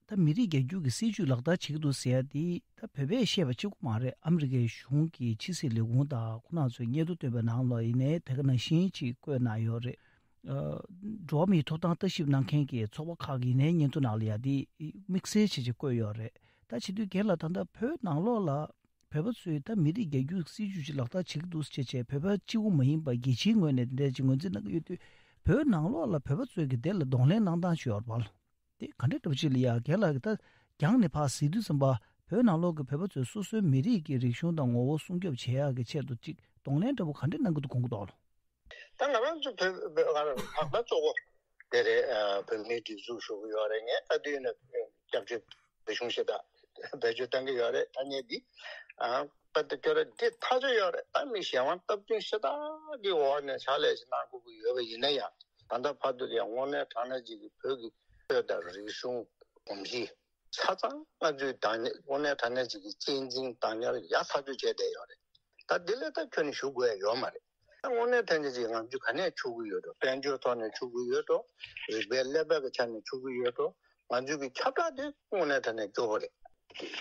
ད་མི་རིགས་རྒྱ་སྒྱུར་གྱི་སྲིད་ཇུས་ལག་བསྟར་བྱེད་ཀྱི་འདུག་ཟེར་ཡ་དེ་ད་བོད་པས་བཤད་པ་གཅིག་པུ་མ་རེད། ཨ་མི་རི་ཀའི་གཞུང་གི་ཕྱི་སྲིད་ལས་ཁུངས་དང་ཁོང་རྣམ་ཚོའི་སྙན་ཐོ་བཏོན་པའི་ནང་ལ་ཡིན་ནའི་དེ་ག་ནང་བཞིན་ཅིག་བཀོད་གནང་ཡོད་རེད། ཨ་འགྲོ་བ་མིའི་ཐོབ་ཐང་ལྟ་ཞིབ་གནང་མཁན་གྱི་ཚོགས་པ་ཁག་གི་ཡིན་ནའི་སྙན་ཐོ་ནང་ལ་ཡ་དེ་དམིགས་བསལ་བྱས་བྱས་བཀོད་ཡོད་རེད། ད་བྱེད་དུས་རྒན་ལགས་ད་ལྟ་བོད་ནང་ལོགས་ལ་བོད་པ་ཚོས་ད་མི་རིགས་རྒྱ་སྒྱུར་སྲིད་ཇུས་ཅིག་ལག་བསྟར་བྱེད་ཀྱི་འདུག་ཟེར་བྱས་བྱས་བོད་པ་གཅིག་པུ་མ་ཡིན་པ་རྒྱལ་སྤྱིའི་ངོས་ནས་དེ་འདྲ་ཅིག་ངོས་འཛིན་གནང་གི་ཡོད་དུས་བོད་ནང་ལོགས་ལ་བོད་པ་ཚོས་ཀྱི་དེ་ལ་གདོང་ལེན་གནང་སྟངས་ཅིག་ཡོད་རེད་བ། དེ་ག་འདྲ་འདྲ་པོ་ཅིག་ལ་ཡ་རྒན་ལགས་ཀྱིས་ད་རྒྱང་ནས་ཕར་གཟིགས་དུས་ཙམ་པ་བོད་ནང་ལོགས་ཀྱི་བོད་པ་ཚོས་སོ་སོའི་མི་རིགས་ཀྱི་རིག་གཞུང་དང་ངོ་བོ་སྲུང་སྐྱོབ་བྱེད་ཡག་གི་ཆེད་དུ་ཅིག་གདོང་ལེན་འདྲ་པོ་ག་འདྲ་གནང་གི་འདུག་དགོངས་ཀྱི་འདུག་ལགས། ད་ང་རང་ཚོ་བོད་བོད་ང་རང་ལྷག་པར་གཙོ་བོ་དེ་རེད། ཨ་བོད་མིའི་སྒྲིག་འཛུགས་ཞུ་གི་ཡོད་རེད། ངས་ད་དུས་ནས་སྐྱབས་བཅོལ་བོད་གཞུང་ཞེ་དྲག་ བེད་སྤྱོད་གཏང་གི་ཡོད་རེད། ཐ་སྙད་འདི་ཨ་དཔེ་དེ་སྐྱོ་རེད། འདི་ཐག་ཆོད་ཡོད་རེད། ད་མི་གཞན་དབང་སྟབས་བསྟུན་ཤ་སྟག་གི་འོག་ནས་ཕྱག་ལས་ཤིག་གནང་དགོས་ཀྱི་ཡོད་པ་ཡིན་ན་ཡང་། ད་ལྟ་བར་དུ་ལ་ཡང་དངོས་གནས་དྲང་གནས་ཅིག་གི་བོད་ཀྱི་ཆོས་དང་རིག་གཞུང་གོམས་གཤིས་ཆ་ཚང་ང་ཚོས་བདག་གཉེར། དངོས་གནས་དྲང་གནས་ཅིག་གི་གཅེས་འཛིན་བདག་གཉེར་ཡག་ཐག་ཆོད་བྱས་བསྡད་ཡོད་རེད། ད་འདི་ལས་ད་ཁྱོན་ནས་ཞུ་དགོས་ཡ་ཡོད་མ་རེད། ད་དངོས་གནས་དྲང་གནས་ཅིག་ང་ཚོས་ག་ནས་ཕྱུག་གི་ཡོད་འགྲོ། དཔལ་འབྱོར་ཐོག་ནས་ཕྱུག་གི་ཡོད་འགྲོ། རིག་པའི་ཀླད་པ་གི་ཆ་ནས་ཕྱུག་གི་ཡོད་འགྲོ། ང་ཚོའི་གི་ཁྱབ་བསྒྲགས་དེ་དངོས་གནས་དྲང་གནས་སྐྱོ་པོ་རེད།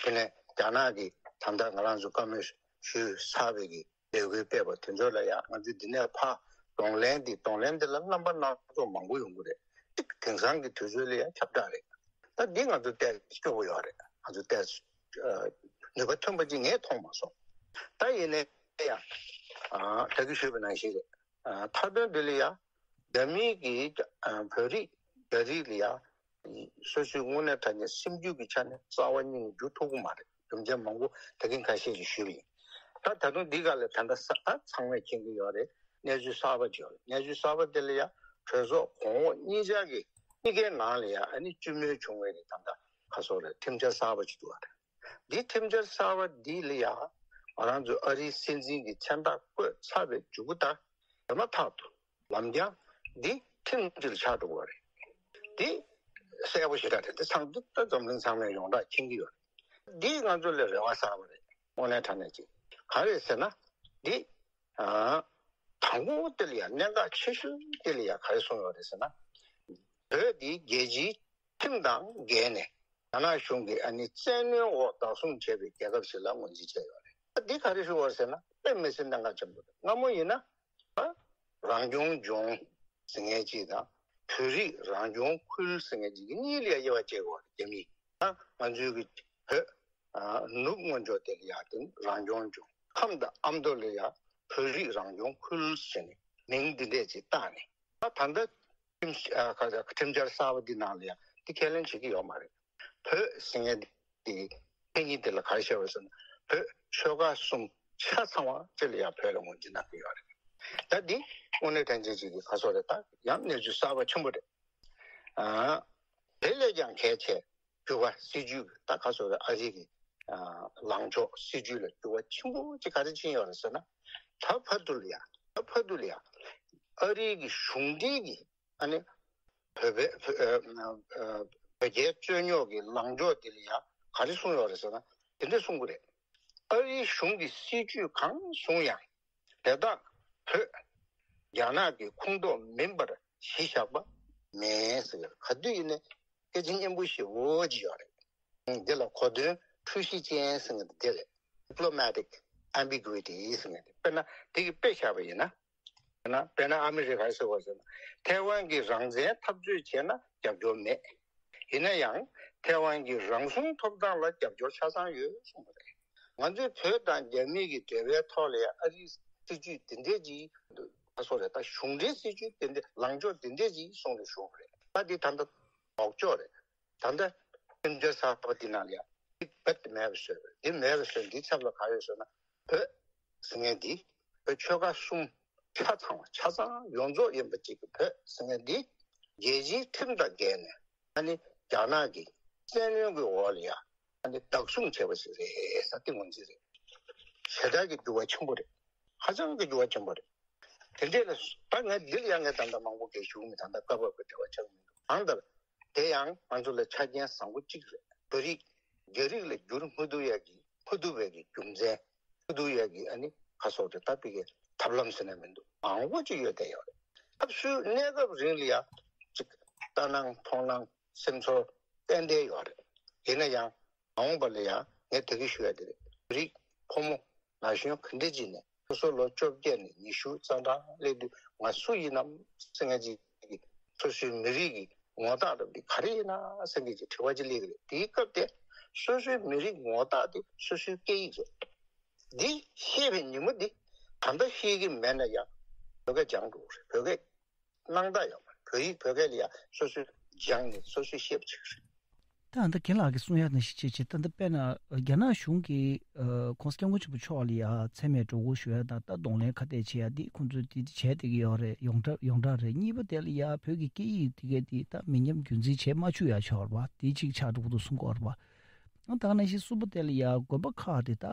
དེ་ནས་རྒྱ་ནག་གི་ད་ལྟ་ང་རང་ཚོ་བཀའ་མོལ་ཞུས་ཚར་བའི་གི་ལས་འགུལ་སྤེལ་བ་དེ་ཚོ་ལ་ཡང་ང་ཚོས་འདི་ནས་ཕར་གདོང་ལེན་འདི། གདོང་ལེན་འདི་ལ་རྣམ་པ་སྣ་ཚོགས་མང་པོ་ཡོང་གི་རེད། ཏིག་དེང་སང་གི་དུས་ཚོད་ལ་ཡང་ཁྱབ་བསྒྲགས་རེད། ད་འདི་ང་ཚོ་ཏོག་ཙམ་སྐྱོ་པོ་ཡོད་རེད། ང་ཚོ་ཏོག་ཙམ་ནུས་པ་ཐོན་པ་ཅིག་ངས་མཐོང་མ་སོང་། ད་ཡིན་ནའི་ཡང་ད་གིན་ཞུས་པ་ནང་བཞིན་རེད། མཐའ་དོན་འདི་ལ་ཡང་རྒྱ་མི་གིས་བོད་རིགས་རྒྱ་རིགས་ལ་ཡང་སོ་སོའི་དངོས་གནས་དྲང་གནས་སེམས་རྒྱུད་ཀྱི་ཆ་ནས་རྩ་བ་ཉིད་ནས་འགྱུར་ཐུབ་ཀྱི་མ་རེད། རྒྱུ་མཚན་མང་པོ་ད་གིན་ཁ་ཤས་ཀྱིས་ཞུས་པ་ཡིན། ད་ད་དུང་འདི་ག་ལ་ད་ལྟ་ས་ད་ཚང་མས་མཁྱེན་གྱི་ཡོད་རེད། གནས་ཚུལ་གསར་པ་ཅིག་ཡོད་རེད། གནས་ཚུལ་གསར་པ་དེ་ལ་ཡང་གྲོས་ཚོགས་གོང་འོག་གཉིས་ཆ་གི་གཉིས་ཀའི་ནང་ལ་ཡང་ཨ་ནི་བཅུད་མོལ་བྱུང་བའི་རེད། ད་ལྟ་ག་སོག་རེད། ཁྲིམས་འཆར་གསར་པ་ཅིག་འདུག་བ་རེད། འདི་ཁྲིམས་འཆར་གསར་པ་འདི་ལ་ཡང་ང་རང་ཚོ་ཨ་རིའི་སྲིད་འཛིན་གྱི་མཚན་རྟགས་བཀོད་ཚར་བའི་མཇུག་གུ་ད་དེ་མ་ཐག་ཏུ་ལམ་རྒྱང་འདི་ཁྲིམས་ཀྱི་ཆགས་འགྲོ་བ་རེད། འདི་གསལ་པོ་ཞེ་དྲག་རེད། འདི་ཚང་འདི་ལྟ་འཛམ་གླིང་ཚང་མས་ཡོངས་གྲགས་མཁྱེན་གྱི་ཡོད་རེད། འདི་ང་ཚོ་ལ་རེ་བ་གསར་པ་རེད། དངོས་གནས་དྲང་གནས་ཅིག་ག་རེ་ཟེར་ན། འདི་ཨ་དང་པོ་དེ་ལ་ཡང་གནད་འགག་ཆེ་ཤོས་དེ་ལ་ཡང་ག་རེ་གསུངས་ཡོད་རེད་ཟེར་ན། བོད་འདི་རྒྱལ་སྤྱིའི་ཁྲིམས་དང་འགལ་ནས་རྒྱ་ནག་གཞུང་གིས་ཨ་ནི་བཙན་གནོན་འོག་བདག་བཟུང་བྱས་པའི་རྒྱལ་ཁབ་ཞིག་ལ་ངོས་འཛིན་བྱས་ཡོད་རེད། འདི་ག་རེ་ཞུ་བ་ཟེར་ན་དཔེ་མི་སྲིད་གནད་འགག་ཆེན་པོ་རེད། སྔ་མོ་ཡིན་ན་རང་སྐྱོང་ལྗོངས་ཟེར་མཁན་ཅིག་དང་བོད་རིགས་རང་སྐྱོང་ཁུལ་ཟེར་མཁན་ཅིག་གི་གཉིས་ལ་དབྱེ་བ་བྱེད་དགོས་པ་རེད། རྒྱ་མིས་ད་ང་ཚོའི་གི་བོད་ནུབ་སྔོན་ཕྱོགས་དེ་ལ་ཡང་དེ་རང་སྐྱོང་ལྗོངས། ཁམས་དང་ཨ་མདོ་ལ་ཡང་བོད་རིགས་རང་སྐྱོང་ཁུལ་ཟེར་ནས་མིང་འདི་འདྲས་ཅིག་བཏགས་ནས། ད་ད་ལྟ་ཁྲིམས་ཨ་ཁ་ཁྲིམས་འཆར་གསར་པ་འདི་ནང་ལ་ཡང་འདི་ཁས་ལེན་བྱེད་ཀྱི་ཡོད་མ་རེད། བོད་ཟེར་མཁན་འདི་མཚན་ཉིད་དེ་ལ་ག་རེ་བཤད་པ་ཟེར་ན། བོད་ཆོལ་ཁ་གསུམ་ཆ་ཚང་བ་སྤྱི་ལ་ཡང་བོད་ལ་ངོས་འཛིན་གནང་གི་ཡོད་རེད། ད་འདི་དངོས་གནས་དྲང་གནས་ཅིག་གི་ག་སོག་རེད། ད་ཡང་གནས་ཚུལ་གསར་པ་ཆེན་པོ་རེད། ཨ་དེ་ལས་ཀྱང་གལ་ཆེ། འགྱུར་བ་སྲིད་ཇུས་ད་ག་སོག་རེད། ཨ་རི་གི་ཨ་ལངས་ཕྱོགས་སྲིད་ཇུས་ལ་འགྱུར་བ་ཆེན་པོ་ཅིག་ག་རེ་ཕྱིན་ཡོད་རེད་ཟེར་ན། ད་བར་དུ་ལ་ཡང་ད་བར་དུ་ལ་ཡང་ཨ་རི་གི་གཞུང་འབྲེལ་གྱི་ཨ་ནི་བོད་པའི་བོད་ཨ་ཨ་བོད་རྒྱའི་རྩོད་རྙོག་གི་ལངས་ཕྱོགས་འདི་ལ་ཡང་ག་རེ་གསུངས་ཡོད་རེད་ཟེར་ན། དེ་འདྲ་གསུང་གི་རེད། ཨ་རིའི་གཞུང་གི་སྲིད་ཇུས་གང་བཟུང་ཡང་དེ་དག་བོད་རྒྱ་ནག་གི་ཁོངས་གཏོགས་མིན་པར་གཞི་བཞག་པ་མེད་ཟེར། ག་དུས་ཡིན་ནའི་སྐད་ཆ་སྙན་པོ་ཞེ་པོ་ཅིག་ཡོད་རེད། འདི་ལ་གོ་དོན་འཁྲུལ་གཞི་ཅན་ཟེར་མཁན་དེ་རེད། Diplomatic ambiguity ཟེར་མཁན་དེ། དཔེར་ན་དེ་གི་དཔེ་བཞག་པ་ཡིན་ན། ན་དཔེར་ན་ཨ་མི་རི་ཀ་ཟེར་བ་ཟེར་ན། ཐའེ་ཝན་གྱིས་རང་བཙན་འཐབ་རྩོད་བྱས་ན་རྒྱབ་སྐྱོར་མེད། ཡིན་ན་ཡང་ཐའེ་ཝན་གྱིས་རང་སྲུང་ཐོབ་ཐང་ལ་རྒྱབ་སྐྱོར་ཆ་ཚང་ཡོད་གསུངས་པ་རེད། ང་ཚོའི་བོད་དང་རྒྱ་མི་གི་འབྲེལ་བའི་ཐོག་ལ་ཡང་ཨ་རིའི་སྲིད་ཇུས་འདི་འདྲས་ཀྱིས་ད་སོ་རེད། ད་གཞུང་འབྲེལ་སྲིད་ཇུས་འདི་འདྲས་ལངས་ཕྱོགས་འདི་འདྲས་ཀྱིས་གསུངས་ནས་བཞུགས་པ་རེད། ད་འདི་ད་ལྟ་ལྡོག་ཕྱོགས་རེད། ད་ལྟ་ཁྲིམས་འཆར་གསར་པ་འདི་ནང་ལ་ཡང་འདི་རྦད་དེ་མེད་པ་བཟོས་པ་རེད། འདི་མེད་པ་བཟོས། འདིའི་ཚབ་ལ་ག་ཡོད་ཟེར་ན། བོད་ཟེར་མཁན་འདི་བོད་ཆོལ་ཁ་གསུམ་ཆ་ཚང་བ་ཆ་ཚང་ཡོངས་རྫོགས་ཡིན་པ་གཅིག་གི་བོད་ཟེར་མཁན་འདི་རྒྱལ་སྤྱིའི་ཁྲིམས་དང་འགལ་ནས་ཨ་ནི་རྒྱ་ནག་གི་བཙན་གནོན་གྱི་འོག་ལ་ཡང་ཨ་ནི་བདག་བཟུང་བྱས་པ་ཞིག་རེད་ཟེར། དེ་ངོས་འཛིན་རེད། ཞེ་དྲག་གི་འགྱུར་བ་ཆེན་པོ་རེད། ཧ་ཅང་གི་འགྱུར་བ་ཆེན་པོ་རེད། དེ་འདྲས་ལ་ད་ངས་འདིར་ཡང་ངས་ད་ལྟ་མང་པོ་གས་ཞུ་མི། ད་ལྟ་སྐབས་བབ་ཀྱི་འབྲེལ་བ་ཆགས་མི་འདུག་གང་ལྟར་དེ་ཡང་ང་ཚོ་ལ་ཆ་རྐྱེན་བཟང་པོ་གཅིག་རེད། བོད་རིགས་རྒྱ་རིགས་ལ་འགྱུར་མི་ཐུབ་ཡག་གི་མི་ཐུབ་པའི་གི་རྒྱུ་མཚན། མི་ཐུབ་ཡག་གི་ཨ་ནི་ཁ་སོགས་དེ་ལྟ་བུའི་གི་ཐབས་ལམ་ཟེར་ན་མི་འདུག་མང་པོ་ཅིག་ཡོད་བསྡད་ཡོད་རེད། སྐབས་སུ་གནས་སྐབས་རིང་ལ་ཡང་ཅིག་ལྟ་སྣང་མཐོང་སྣང་སེམས་ཚོར་ཏན་ཏན་ཡོད་རེད། ཡིན་ན་ཡང་མ་འོངས་པ་ལ་ཡང་ངས་དེ་གི་ཞུ་ཡ་དེ་རེད། བོད་རིགས་ཕོ་མོ་ན་གཞོན་ག་འདྲ་ཅིག་ནས་སོ་སོ་ལོ་བཅོ་བརྒྱད་ནས་ཉི་ཤུ་རྩ་གྲངས་སླེབས་དུས་ང་སུ་ཡིན་ནམ་ཟེར་མཁན་ཅིག་གི་སོ་སོའི་མི་རིགས་ཀྱི་ངོ་རྟགས་རབ་འདི་ག་རེ་ཡིན་ན་ཟེར་མཁན་ཅིག་དྲི་བ་ཅིག་སླེབས་ཀྱི་རེད། དེའི་སྐབས་དེ་སོ་སོའི་མི་རིགས་ངོ་རྟགས་དེ་སོ་སོའི་སྐད་ཡིག་རེད། འདི་ཤེས་པའི་ཉིན་མོ་འདི་ད་ལྟ་ཤེས་ཀྱི་མེད་ན་ཡང་བོད་སྐད་སྦྱང་འགྲོ་གི་རེད། བོད་སྐད་སྣང་དག་ཡོད་མ་རེད། བོད་ཡིག་བོད་སྐད་ལ་ཡང་སོ་སོས་སྦྱངས་ནས་སོ་སོས་ཤེས་པ་བྱེད་ཀྱི་རེད། ད་ད་རྒན་ལགས་ཀྱིས་གསུང་ཡ་ནང་བཞིན་བྱས་བྱས། ད་ད་དཔེར་ན་རྒྱ་ནག་གཞུང་གིས་ཨ་༸གོང་ས་༸སྐྱབས་མགོན་ཆེན་པོ་མཆོག་ལ་ཡ་མཚན་སྨད་གྲོས་འགོ་ཞུ་ཡ་དང་། ད་གདོང་ལེན་ཁ་གཏད་བྱེད་ཡ་འདི་ཁོང་ཚོས་འདི་བྱས་བསྡད་ཀྱི་ཡོད་རེད། ཡོངས་གྲགས་ཡོངས་གྲགས་རེད། གཉིས་པ་དེ་ལ་ཡ་བོད་ཀྱི་སྐད་ཡིག་དེ་གའི་འདི་ད་མི་ཉམས་རྒྱུན་འཛིན་བྱེད་མ་བཅུག་ཡ་ཆོག་རེད་པ། དེ་གཅིག་ཆགས་འགྲོ་གི་འདུག་གསུང་གི་ཡོད་རེད་པ། ད་ག་ནང་བཞིན་གསུམ་པ་དེ་ལ་ཡ་དགོན་པ་ཁག་དེ་ད་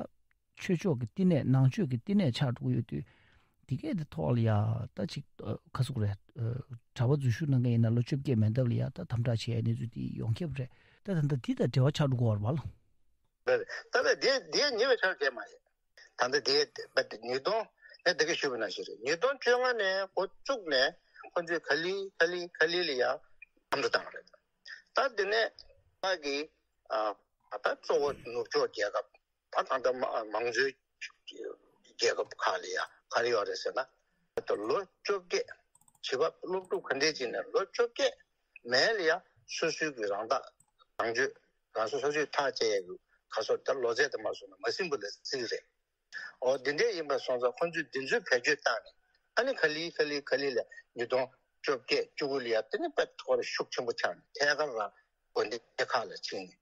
ཆོས་ཕྱོགས་ཀྱི་བསྟི་གནས། ནང་ཆོས་ཀྱི་བསྟི་གནས་ཆགས་འགྲོ་གི་ཡོད་དུས། དེ་གས་དེ་ཐོག་ལ་ཡ་ད་ཅིག་ཨ་ག་ཟེར་དགོས་རེད། ཨ་གྲྭ་པ་འཛུལ་ཞུགས་གནང་མཁན་ཡིན་ན་ལོ་བཅོ་བརྒྱད་མན་འདབས་ལ་ཡ་ད་དམ་དྲག་བྱེད་ཡ་གནས་ཚུལ་དེ་ཡོང་ཁྱབ་རེད། ད་ད་ད་འདི་དང་འབྲེལ་བ་ཆགས་འགྲོ་གི་ཡོད་རེད་པ་ལགས། རེད། ད་ལྟ་དེ་དེ་ཉེ་བའི་ཆར་བྱས་མ་རེད། ད་ལྟ་དེ་ཉིས་སྟོང་ནས་དེ་ག་ཞུས་པ་ནང་བཞིན་རེད། ཉིས་སྟོང་བཅོ་ལྔ་ནས་འགོ་བཙུགས་ནས་ཁོ་ཚོས་ག་ལེ་ག་ལེ་ག་ལེ་ལ་ཡ་དམ་དུ་བཏང་རེད། ད་དེ་ནས་ང་གི་ཨ་ད་གཙོ་བོ་ནུབ་ཕྱོགས་རྒྱལ་ཁབ། ད་ད་ལྟ་མ་མང་གཙོའི་རྒྱལ་ཁབ་ཁག་ལ་ཡ་ག་རེ་ཡོད་རེད་ཟེར་ན། ད་ལོ་བཅོ་བརྒྱད། བྱིས་པ་སློབ་ཕྲུག་ག་འདྲས་ཅིག་ནས་ལོ་བཅོ་བརྒྱད་མལ་ལ་ཡ་སོ་སོའི་གི་རང་ཐག་རང་གཅོད། རང་སོ་སོ་སོས་ཐག་བཅད་ཡས་ཀྱི་ག་སོ་ད་ལོ་ཚད་དུ་མ་སོང་ན་མ་ཟིན་པ་ལ་རྩིས་རེད། འོ་འདི་འདྲས་ཡིན་པ་སོང་ཙང་ཁོང་ཚོས་འདི་ཚོའི་བེད་སྤྱོད་བཏང་ནས། ཨ་ནི་ག་ལེ་ག་ལེ་ག་ལེ་ལ་ཉིས་སྟོང་བཅོ་བརྒྱད་བཅུ་དགུ་ལ་ཡ་དེ་ནི་དཔེ་ཁོ་རང་ཤུགས་ཆེན་པོ་ཆགས་ནས་ཐད་ཀར་རང་དགོན་སྡེ་ཁག་ལ་ཕྱིན་ནས།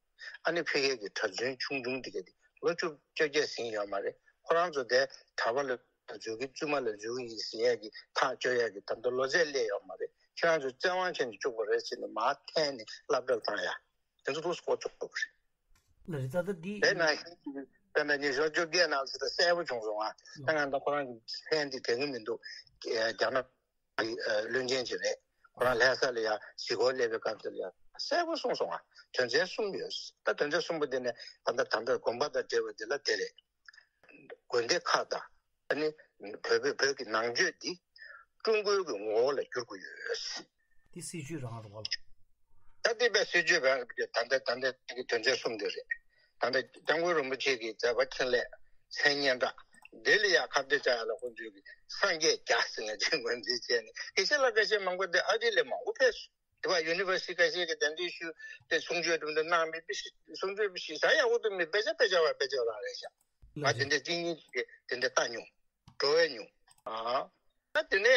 ཨ་ནི་ཕ་གིའི་གི་གྲྭ་བཙུན་ཆུང་ཆུང་འདི་ག་དེ་ལོ་བཅུ་བཅོ་བརྒྱད་ཟིན་ཡོད་མ་རེད། ཁོ་རང་ཚོ་དེ་གྲྭ་པ་ལ་འཛུལ་གི་བཙུན་མ་ལ་འཛུལ་གི་ཡིན་ཟེར་ཡས་ཀྱི་ཐག་གཅོད་ཡས་ཀྱི་ད་ལྟ་ལོ་ཚད་སླེབས་ཡོད་མ་རེད། ཁྱེད་རང་ཚོ་བཙན་དབང་བྱས་ནས་བཅུག་པ་རེད་ཟེར་ནས་མར་འཐེན་ནས་སློབ་གྲྭར་བཏང་ཡ། དེ་ཚོ་ཏོག་ཙམ་ལྐོག་ཚོད་རེད། ལགས་རེད། ད་ལྟ་འདི་དེ་ནང་བཞིན་དཔེར་ན་ཉི་ཤུ་བཅོ་བརྒྱད་ནང་ཚོ་ད་གསལ་པོ་བྱུང་སོང་ང་། ད་ང་ད་ཁོ་རང་གི་ལྷན་དེ་དྲན་གི་མི་འདུག་རྒྱ་ནག་གི་བློན་ཆེན་ཅིག་རེད། ཁོ་རང་ལྷ་ས་ལ་ཡ་གཟིགས་སྐོར་སླེབས་པའི་སྐབས་དེ་ལ་ཡ་གསལ་པོ་གསུངས་སོང་ང་། དོན་ཚན་གསུམ་ཡོད། ད་དོན་ཚན་གསུམ་པོ་དེ་ནས་ད་ལྟ་ད་ལྟ་དགོན་པ་དང་འབྲེལ་བ་དེ་ལ་དེ་རེད། དགོན་སྡེ་ཁག་དང་། ཨ་ནི་བོད་པའི་བོད་ཀྱི་ནང་ཆོས་འདི་ཀྲུང་གོའི་གི་ངོ་བོ་ལ་བསྒྱུར་དགོས་ཡོད། འདི་སྲིད་བྱུས་རང་རེད་པ། ད་འདི་པའི་སྲིད་བྱུས་རང་རེད། ད་ལྟ་ད་ལྟ་གི་དོན་ཚན་གསུམ་འདི་རེད། ད་ལྟ་སྐྱབས་མགོན་རིན་པོ་ཆེ་གི་མཛད་པ་འཕྲིན་ལས་མཚན་སྙན་གྲགས་འདི་ལ་ཡ་ཁ་གཏད་བཅག་ཡ་ལ་ཁོང་ཚོས་གི་སངས་རྒྱས་རྒྱ་ཟེར་ནས་ཅིག་ངོས་འཛིན་བྱས་ནས། དགེ་བཤེས་ལགས་ཁ་ཤས་མང་པོ་འདི་ཨ་རི་ལ་མང་པོ་ཕེབས་སོང་། དེ་བ་ཡུ་ནི་ཝར་སི་ཊི་ཁ་ཤས་ཀྱིས་གདན་འདྲེན་ཞུས་ཏེ་གསུང་ཆོས་དེ་འདྲ་གནང་མི་དཔེ་ཞིག་གསུང་ཆོས་དཔེ་ཞིག་ཟ་ཡག་པོ་འདུག་མི་དཔེ་ཆ་དཔེ་ཆ་བ་དཔེ་ཆ་རང་རེད་ཤག་ང་དེ་འདྲ་གཅིག་གཉིས་ཀྱིས་དེ་འདྲ་ལྟ་མྱོང་། འགྲོ་བས་མྱོང་། ཨ་ད་དེ་ནས་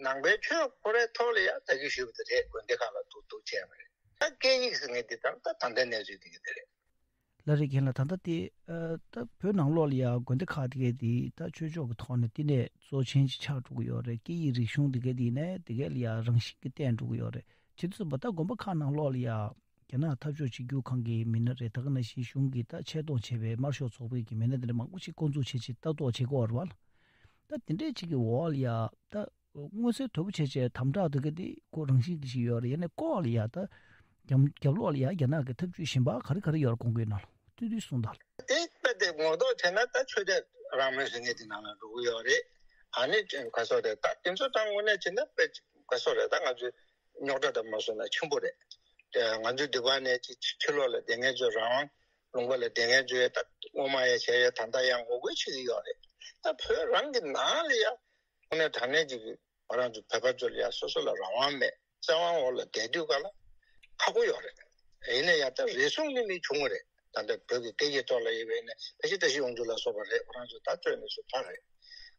ནང་པའི་ཆོས་ཁོ་རའི་ཐོག་ལ་ཡ་ད་གིན་ཞུས་པ་དེ་རེད། དགོན་སྡེ་ཁག་ལ་འདུག་འདུག་བྱས་པ་རེད། ད་སྐད་ཡིག་ཟེར་མཁན་དེ་ད་ད་ད་ལྟའི་གནས་ཚུལ་དེ་གི་དེ་རེད། ལགས་རེད། རྒན་ལགས། ད་ལྟ་དེ་ཨ་ད་བོད་ནང་ལོགས་ལ་ཡ་དགོན་སྡེ་ཁག་དེ་གའི་དེ་ད་ཆོས་ཕྱོགས་ཀྱི་ཐོག་ནས་བསྟི་གནས་གཙོ་ཆེན་ཅིག་ཆགས་འགྲོ་གི་ཡོད་རེད། སྐད་ཡིག་རིག་གཞུང་དེ་གའི་དེ་ནས་དེ་གའི་ལ་ཡ་རང་བཞིན་གྱིས་བརྟན་འགྲོ་གི་ཡོད་རེད། བྱེད་དུས་ཙམ་པ་ད་དགོན་པ་ཁག་ནང་ལོགས་ལ་ཡ་རྒྱ་ནག་འཐབ་ཕྱོགས་གཅིག་གྱུར་ཁང་གི་མི་སྣ་རེད། ད་ག་ནང་བཞིན་གཞུང་གིས་ད་ཆེད་གཏོང་བྱས་པའི་དམར་ཤོག་ཚོགས་པའི་གི་མི་སྣ་དེ་འདྲ་མང་པོ་ཞིག་བསྐོ་འཛུགས་བྱས་བྱས་ལྟ་རྟོག་བྱེད་ཀྱི་ཡོད་རེད་པ། ད་དེ་འདྲས་ཅིག་གི་འོག་ལ་ཡ་ད་མངོན་གསལ་དོད་པོ་བྱས་བྱས་དམ་དྲག་དེ་ག་དེ་ཁོ་རང་བཞིན་གྱི་ཞིག་ཡོད་རེད། ཡང་ན་ལྐོག་ལ་ཡ་ད་རྒྱབ་རྒྱབ་ལོགས་ལ་ཡ་རྒྱ་ནག་གི་ཐབས་ཇུས་གཞན་པ་ག་རེ་ག་རེ་ཡོད་རེད། དགོངས་ཀྱི་ཡོད་ན་ལགས། ཏུས་ཏུས་གསུངས་དང་། དེ་དཔེ་དེ་ངོ་ཐོག་བྱས་ན་ད་ཆོས་དད་རང་མོས་ཟེར་མཁན་དེ་ནང་ལ་འགྲོ་གི་ཡོད་རེད། ཨ་ནི་ག་སོགས་རེད། ད་དེ་ཚོ་ད་དངོས་གནས་བྱས་ན་དཔེ་ག་སོགས་རེད། ད་ང་ཚོའི་རྙོག་དྲ་དང་མ་སོང་ན་ཆེན་པོ་རེད། དེ་ང་ཚོའི་འདི་པ་ནས་ཅིག་ཕྱི་ལོགས་ལ་བསྡད་མཁན་ཚོ་རང་དབང་། ལུང་པ་ལ་བསྡད་མཁན་ཚོས་ད་སྔོན་མ་ཡ་བྱས་ཡ་ད་ལྟ་ཡང་ངོ་རྒོལ་བྱེད་ཀྱི་ཡོད་རེད། ད་བོད་རང་གི་ནང་ལ་ཡ་དངོས་གནས་དྲང་གནས་ཅིག་གི་ང་རང་ཚོ་བོད་པ་ཚོ་ལ་ཡ་སོ་སོ་ལ་རང་དབང་མེད། བཙན་དབང་འོག་ལ་བསྡད་དུས་ག་ལ་ཁག་པོ་ཡོད་རེད། ཡིན་ན་ཡང་ད་རེ་ཟུང་ནི་མི་བྱུང་བ་རེད། ད་ལྟ་བོད་ཀྱི་སྐད་ཡིག་ཐོག་ལ་ཡོད་པའི་ནས་ཕལ་ཆེར་བཀྲ་ཤིས་དབང་ཕྱུག་ལ་སོགས་པ་རེད། ཁོ་རང་ཚོ་ད་བཙོན་ནས་སུ་ཕར་རེད།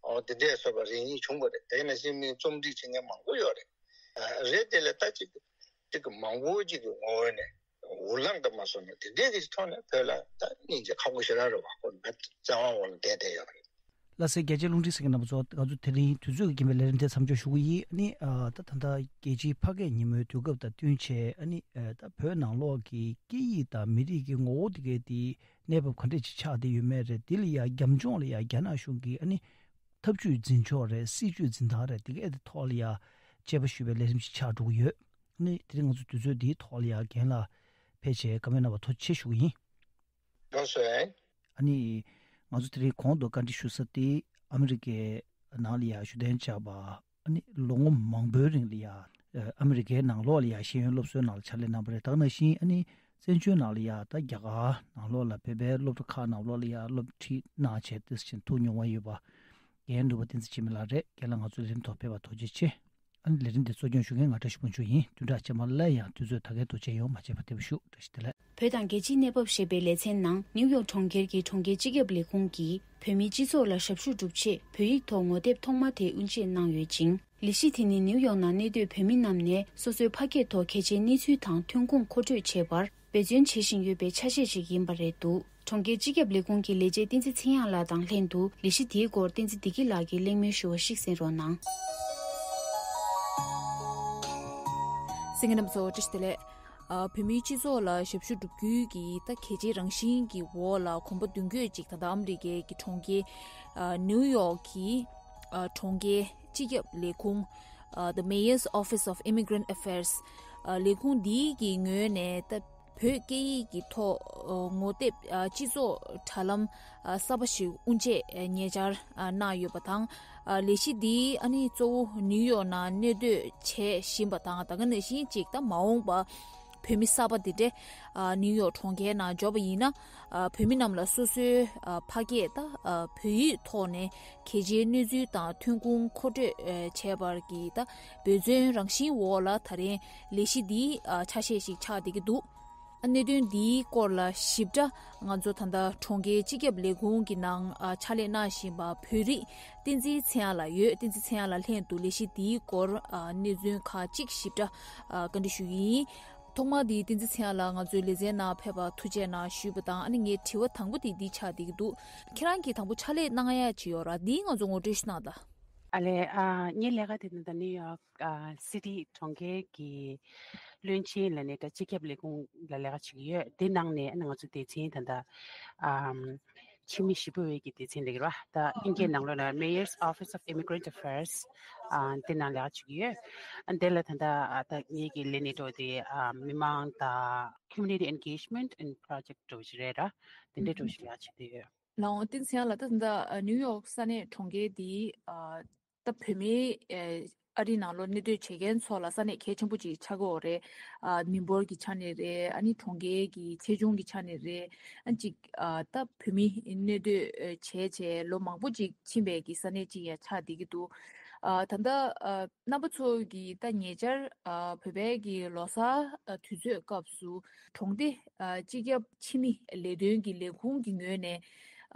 ཨོ་དེ་འདྲས་སོགས་པ་རེ་གཉིས་བྱུང་བ་རེད། དེ་ནང་བཞིན་མི་རྩོམ་སྒྲིག་བྱེད་མཁན་མང་པོ་ཡོད་རེད། རེད་དེ་ལས་ད་ཅིག་ཅིག་གི་མང་པོ་ཅིག་གི་ངོ་བོ་ནས་འུར་ལངས་དང་མ་སོང་ན་དེ་འདྲས་ཀྱི་ཐོག་ནས་བོད་ལ་ད་སྙིང་རྗེ་ཁག་པོ་ཞེ་དྲག་རེད་བ། ཁོ་ནི་བཙན་དབང་འོག་ལ་བསྡད་བསྡད་ཡོད་རེད། ལགས་སོ། རྒྱ་ཆེའི་རླུང་འཕྲིན་གསན་མཁན་རྣམ་པ་ཚོ། ང་ཚོ་དེ་རིང་དུས་ཚོད་ཀྱི་རྐྱེན་པས་ལས་རིམ་དེ་མཚམས་འཇོག་ཞུ་གི་ཡིན། ཨ་ནི་ཨ་ད་ད་ལྟ་རྒྱལ་སྤྱིའི་ཕ་སྐད་ཉིན་མོའི་དུས་སྐབས་དང་བསྟུན་བྱས། ཨ་ནི་ཨ་ད་བོད་ནང་ལོགས་ཀྱི་སྐད་ཡིག་དང་མི་རིགས་ཀྱི་ངོ་བོ་དེ་གའི་དེ་གནས་བབ་ག་འདྲས་ཅིག་ཆགས་བསྡད་ཡོད་མེད་རེད། དེ་ལ་ཡ་རྒྱབ་ལྗོངས་ལ་ཡ་རྒྱ་ནག་གཞུང་གིས་ཨ་ནི་ཐབས་ཇུས་འཛིན་ཕྱོགས་རེད། སྲིད་ཇུས་འཛིན་སྟངས་རེད། དེ་གའི་དེ་ཐོག་ལ་ཡ་དཔྱད་པ་ཞུས་པའི་ལས་རིམ་ཞིག་ཆགས་འགྲོ་གི་ཡོད། ཨ་ནི་དེ་རིང་ང་ཚོ་དུས་ཚོད་འདིའི་ཐོག་ལ་ཡ་རྒན་ལགས་ཕེབས་བྱས་བཀའ་མོལ་གནང་བར་ཐུགས་རྗེ་ཆེ་ཞུ་གི་ཡིན། ལགས་སོ། ཨ་ནི་ང་ཚོ་དེ་རིང་གོང་དུ་བཀའ་འདྲི་ཞུ་ས་དེ་ཨ་མི་རི་ཀའི་ནང་ལ་ཡ་བཞུགས་གདན་འཇགས་པ། ཨ་ནི་ལོ་ངོ་མང་པོའི་རིང་ལ་ཡ་ཨ་མི་རི་ཀའི་ནང་ལོགས་ལ་ཡ་ཤེས་ཡོན་སློབ་གསོའི་ནང་ལ་ཕྱག་ལས་གནང་བ་རེད། ད་ག་ནང་བཞིན་ཨ་ནི་བཙན་བྱོལ་ནང་ལ་ཡ་ད་རྒྱ་གར་ནང་ལོགས་ལ་བོད་པའི་སློབ་གྲྭ་ཁག་ནང་ལོགས་ལ་ཡ་སློབ་ཁྲིད་གནང་བྱས་དེ་བཞིན་ཐུགས་མྱོང་བ་ཡོད་པ་རྒན་འབྲུག་པ་བསྟན་འཛིན་འཆི་མེད་ལགས་རེད། རྒན་ལགས་ང་ཚོའི་ལས་རིམ་ཐོག་ཕེབས་པར་ཐུགས་རྗེ་ཆེ། ཨ་ནི་ལས་རིམ་འདི་གཙོ་སྐྱོང་ཞུ་མཁན་ང་བཀྲ་ཤིས་ཕུན་ཚོགས་ཡིན། བདུན་ཕྲག་རྗེས་མ་སླར་ཡང་དུས་ཚོད་ད་གའི་ཐོག་མཇལ་ཡོང་། མ་མཇལ་བར་བདེ་པོ་བཞུགས། བཀྲ་ཤིས་བདེ་ལེགས། བོད་དང་རྒྱལ་སྤྱིའི་གནས་བབ་ཞེས་པའི་ལེ་ཚན་ནང་ནིའུ་ཡོག་གྲོང་ཁྱེར་གྱི་གྲོང་ཁྱེར་སྤྱི་ཁྱབ་ལས་ཁུངས་ཀྱིས་བོད་མིའི་སྤྱི་ཚོགས་ལ་ཞབས་ཞུ་སྒྲུབ་ཆེད་བོད་ཡིག་ཐོག་ངོ་དེབ་ཐོག་མ་དེ་དབུ་འབྱེད་གནང་ཡོད་ཅིང་། ལས་གཞི་དེ་ནི་ནིའུ་ཡོག་ནང་གནས་སྡོད་བོད་མི་རྣམས་ནས་སོ་སོའི་ཕ་སྐད་ཐོག་གལ་ཆེའི་གནས་ཚུལ་དང་ཐོན་ཁུངས་མཁོ་སྤྲོད་བྱེད་པར་འབད་བརྩོན་བྱེད་བཞིན་ཡོད་པའི་ཆ་ཤས་ཤིག་ཡིན་པ་རེད་འདུག་གྲོང་ཁྱེར་སྤྱི་ཁྱབ་ལས་ཁུངས་ཀྱི་ལས་བྱེད་བསྟན་འཛིན་ཚེ་དབྱངས་ལགས་དང་ལྷན་དུ་ལས་གཞི་དེའི་སྐོར་བསྟན་འཛིན་བདེ་སྐྱིད་ལགས་ཀྱིས་གླེང་མོལ་ཞུ་བ་ཞིག་གསན་རོགས་གནང་། གསན་མཁན་རྣམ་པ་ཚོ་བཀྲ་ཤིས་བདེ་ལེགས། ཨ། བོད་མིའི་སྤྱི་ཚོགས་ལ་ཞབས་ཞུ་བསྒྲུབ་རྒྱུའི་གི་ད་གལ་ཆེའི་རང་བཞིན་གྱི་འོག་ལ་གོམ་པ་མདུན་སྐྱོད་ཅིག་ད་ལྟ་ཨ་མི་རི་ཀའི་གི་གྲོང་ཁྱེར་ཨ་ནིའུ་ཡོག་གི་ཨ་གྲོང་ཁྱེར་སྤྱི་ཁྱབ་ལས་ཁུངས་ཨ་The Mayor's Office of Immigrant Affairs ཨ་ལས་ཁུངས་འདིའི་གི་ངོས་ནས་ད་བོད་སྐད་ཡིག་གི་ཐོག་ཨ་ངོ་དེབ་ཨ་སྤྱི་ཚོགས་དྲ་ལམ་ཨ་གསར་པ་ཞིག་དབུ་འབྱེད་ཨ་ཉེ་ཆར་ཨ་གནང་ཡོད་པ་དང་། ཨ་ལས་གཞི་འདི་ཨ་ནི་གཙོ་བོ་ནིའུ་ཡོག་ནང་གནས་སྡོད་བྱེད་བཞིན་པ་དང་། ད་ག་ནང་བཞིན་ཅིག་ད་མ་འོངས་པ་བོད་མི་གསར་པ་འདི་འདྲ་ཨ་ནིའུ་ཡོག་གྲོང་ཁྱེར་ནང་འབྱོར་བ་ཡིན་ན། ཨ་བོད་མི་རྣམས་ལ་སོ་སོའི་ཨ་ཕ་སྐད་ད་ཨ་བོད་ཡིག་ཐོག་ནས་གལ་ཆེའི་གནས་ཚུལ་དང་ཐོན་ཁུངས་མཁོ་སྤྲོད་ཨ་བྱས་པར་གྱི་ད་འབད་བརྩོན་རང་བཞིན་འོག་ལ་ད་རིང་ལས་གཞི་འདིའི་ཨ་ཆ་ཤས་ཤིག་ཆགས་བསྡད་ཀྱི་འདུག་ཨ་གནད་དོན་འདིའི་སྐོར་ལ་ཞིབ་ཕྲ་ང་ཚོ་ད་ལྟ་གྲོང་ཁྱེར་སྤྱི་ཁྱབ་ལས་ཁུངས་ཀྱི་ནང་ཨ་ཕྱག་ལས་གནང་བཞིན་པ་བོད་རིགས་བསྟན་འཛིན་ཚེ་དབྱངས་ལགས་ཡོད། བསྟན་འཛིན་ཚེ་དབྱངས་ལགས་ལྷན་དུ་ལས་གཞི་འདིའི་སྐོར་ཨ་གནས་ཚུལ་ཁག་ཅིག་ཞིབ་ཕྲ་ཨ་བཀའ་འདྲི་ཞུ་གི་ཡིན། ཐོག་མར་འདི་བསྟན་འཛིན་ཚེ་དབྱངས་ལགས་ང་ཚོའི་ལེ་ཚན་ནང་ཕེབས་པར་ཐུགས་རྗེ་གནང་ཞུས་པ་དང་། ཨ་ནི་ངའི་དྲི་བ་དང་པོ་དེ་འདི་ཆགས་བསྡད་ཀྱི་འདུག་ཁྱེད་རང་གིས་དང་པོ་ཕྱག་ལས་གནང་ཡ་ཅིག་ཡོད་ར། འདིའི་ང་ཚོ་ངོ་སྤྲོད་ཞིག་གནང་དང་། ཨ་ལས། ཨ་ངའི་ལས་ཀ་དེ་ནི་ད་ནིའུ་ཡོག་ཨ་སི་ཊི་གྲོང་ཁྱེར་གྱི་བློན་ཆེན་ལ་ནི་ད་སྤྱི་ཁྱབ་ལས་ཁུངས་ལ་ལས་ཀ་བྱེད་ཀྱི་ཡོད། དེ་ནང་ནས་ཨ་ནི་ང་ཚོ་སྡེ་ཚན་ད་ལྟ་ཨམ་ཕྱི་མི་ཞི་གྲོས་ཀྱི་སྡེ་ཚན་རེད་ར། ད་ཨིན་སྐད་ནང་ལོགས་ལ་Mayor's Office of Immigrant Affairs ཨ་དེ་ནང་ལས་ཀ་བྱེད་ཀྱི་ཡོད། ཨ་དེ་ལ་ད་ལྟ་ཨ་ད་ངེད་ཀྱི་ལས་སྣེ་འགྲོ་དེ་ཨ་མི་མང་དང་Community Engagement and Project འགྲོ་བཞིན་རེད་ར། དེ་འདྲའི་འགྲོ་བཞིན་ལས་ཀ་བྱེད་བསྡད་ཡོད། ལགས་འོང་། བསྟན་འཛིན་ཚེ་དབྱངས་ལགས། ད་ད་ལྟ་ནིའུ་ཡོག་ས་གནས་གྲོང་ཁྱེར་འདི་ཨ་ད་བོད་མིའི་ཨ་ཨ་རི་ནང་ལོགས་གནས་སྡོད་བྱེད་མཁན་ཚོ་ལ་ས་གནས་གལ་ཆེན་པོ་ཅིག་ཆགས་ཀྱི་ཡོད་རེད། ཨ་མི་འབོར་གྱི་ཆ་ནས་རེད། ཨ་ནི་གྲོང་ཁྱེར་གྱི་ཆེ་ཆུང་གི་ཆ་ནས་རེད། ཨ་ཅིག་ཨ་ད་བོད་མི་གནས་སྡོད་བྱས་བྱས་ལོ་མང་པོ་ཅིག་ཕྱིན་པའི་གི་ས་གནས་ཅིག་ཡང་ཆགས་བསྡད་ཀྱི་འདུག་ཨ་ད་ལྟ་ཨ་རྣམ་པ་ཚོ་གིས་ད་ཉེ་ཆར་ཨ་བོད་པའི་གི་ལོ་གསར་ཨ་དུས་ཚོད་སྐབས་སུ་གྲོང་སྡེ་ཨ་སྤྱི་ཁྱབ་ཕྱི་མི་ལས་དོན་གྱི་ལས་ཁུངས་ཀྱི་ངོས་ནས་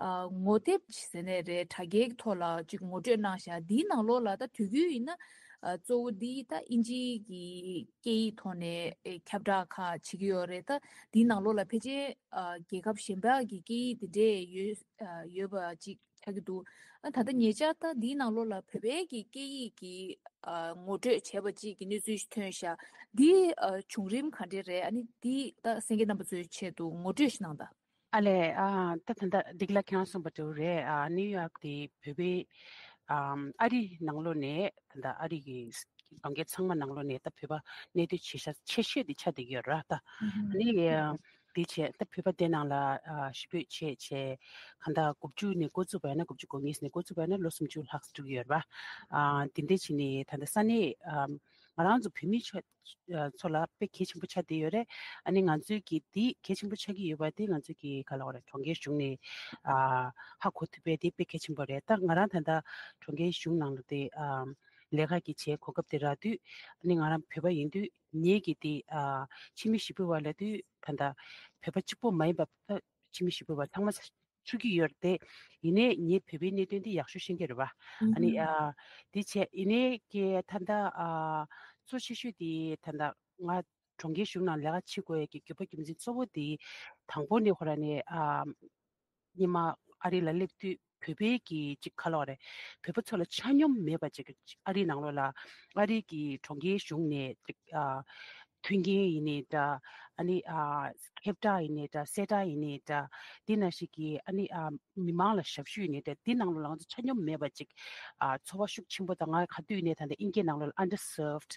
ཨ་ངོ་དེབ་ཟེར་ནས་རེད། དྲ་རྒྱའི་ཐོག་ལ་ཅིག་ངོ་སྤྲོད་གནང་བཞག་འདིའི་ནང་ལོགས་ལ་ད་དུས་རྒྱུན་ཡིན་ན་ཨ་གཙོ་བོ་འདི་ད་ཨིན་ཇིའི་གི་སྐད་ཡིག་ཐོག་ནས་ཨེ་ཁྱབ་བསྒྲགས་ཁག་བྱེད་ཀྱི་ཡོད་རེད། ད་འདིའི་ནང་ལོགས་ལ་ཕལ་ཆེར་ཨ་རྒྱལ་ཁབ་གཞན་པ་གི་སྐད་ཡིག་དེ་འདྲས་ཡོད་ཨ་ཡོད་པ་ཅིག་ཆགས་ཀྱི་འདུག་ཨ་ད་ལྟ་ཉེ་ཆར་ད་འདིའི་ནང་ལོགས་ལ་བོད་པའི་གི་སྐད་ཡིག་གི་ཨ་ངོ་སྤྲོད་བྱས་པ་ཅིག་གི་གནས་ཚུལ་ཞིག་ཐོན་ཤག་འདི་ཨ་བྱུང་རིམ་ག་འདྲས་རེད། ཨ་ནི་འདི་ད་གསན་མཁན་རྣམ་པ་ཚོའི་ཆེད་དུ་ངོ་སྤྲོད་ཞིག་གནང་དང་། ཨ་ལས། ཨ་ད་ད་ལྟ་འདི་ག་ལ་ཁྱེད་རང་གསུངས་པ་འདྲ་བོ་རེད། ཨ་ནིའུ་ཡོག་དེ་བོད་པའི་ཨམ་ཨ་རི་ནང་ལོགས་ནས་ད་ལྟ་ཨ་རི་གི་གྲོང་ཁྱེར་ཚང་མ་ནང་ལོགས་ནས་ད་བོད་པ་གནས་སྡོད་བྱེད་ས་ཆེ་ཤོས་དེ་ཆགས་བསྡད་ཀྱི་ཡོད་ར། ད་ཨ་ནི་དེ་བྱས་ད་བོད་པ་དེ་ནང་ལ་ཨ་ཞི་བོད་བྱས་བྱས་གང་ལྟར་དགུ་བཅུ་ནས་འགོ་བཙུགས་པ་ཡིན་ན། དགུ་བཅུ་གོ་གཉིས་ནས་འགོ་བཙུགས་པ་ཡིན་ན་ལོ་སུམ་ཅུ་ལྷག་འགྲོ་གི་ཡོད་ར། ཨ་དེ་འདྲ་བྱས་ནས་ད་ལྟ་ས་གནས་ཨམ་ང་རང་ཚོ་བོད་མི་ཚོ་ཚོ་ལ་དཔེ་གལ་ཆེན་པོ་ཆགས་བསྡད་ཡོད་རེད། ཨ་ནི་ང་ཚོའི་གི་དེ་གལ་ཆེན་པོ་ཆགས་ཀྱི་ཡོད་པ་དེ་ང་ཚོའི་གི་ག་ལ་བ་རེད། གྲོང་ཁྱེར་གཞུང་ནས་ཨ་ཧ་གོ་ཐུབ་པའི་དེ་དཔེ་གལ་ཆེན་པོ་རེད། ད་ང་རང་ད་ལྟ་གྲོང་ཁྱེར་གཞུང་ནང་ལ་དེ་ཨ་ལས་ཀ་གི་བྱས་གོ་སྐབས་དེ་རག་དུས། ཨ་ནི་ང་རང་བོད་པ་ཡིན་དུས་ངེད་ཀྱི་དེ་ཨ་ཕྱི་མི་ཞི་བོད་བ་ལབ་དུས་ད་ལྟ་བོད་པ་གཅིག་པོ་མ་ཡིན་པ་ད་ཕྱི་མི་ཞི་བོད་བ་ཚང་མ་ཚུད་ཀྱི་ཡོད་རེད་དེ། ཡིན་ནའི་ངས་བོད་པའི་གནད་དོན་འདི་ཡག་ཤོས་ཤེས་ཀྱི་རེད་བ། ཨ་ནི་ཨ་དེ་བྱས་ཡིན་ནའི་ཀྱེ་ད་ལྟ་ཨ་གཙོ་ཆེ་ཤོས་དེ་ད་ལྟ་ང་གྲོང་ཁྱེར་གཞུང་ནང་ལས་ཀ་བྱེད་དགོས་ཡ་གི་དགོས་པ་རྒྱུ་མཚན་གཙོ་བོ་དེ། དང་པོ་ནས་ཁོ་རང་ནས་ཨ་སྔོན་མ་ཨ་རི་ལ་སླེབས་དུས་བོད་པའི་གི་ཅིག་ག་ལ་བ་རེད། བོད་པ་ཚོ་ལ་ཆ་སྙོམས་མེད་པ་ཅིག་ཨ་རིའི་ནང་ལོགས་ལ་ཨ་རི་གི་གྲོང་ཁྱེར་གཞུང་ནས་ཅིག་ཨ་མཐུན་རྐྱེན་ཡིན་ནའི་འདྲ། ཨ་ནི་ཨ་ཁྱབ་བསྒྲགས་ཡིན་ནའི་འདྲ། གསལ་བསྒྲགས་ཡིན་ནའི་འདྲ། དེ་ནང་བཞིན་གྱི་ཨ་ནི་ཨ་མི་མང་ལ་ཞབས་ཞུ་ཡིན་ནའི་འདྲ། དེ་ནང་ལོགས་ལ་ང་ཚོ་ཆ་སྙོམས་མེད་པ་ཅིག་ཨ་ཚོར་བ་ཤུགས་ཆེན་པོ་དང་། ང་ག་དུས་ནས་ད་ལྟ་ཨིན་སྐད་ནང་ལོགས་ལ་underserved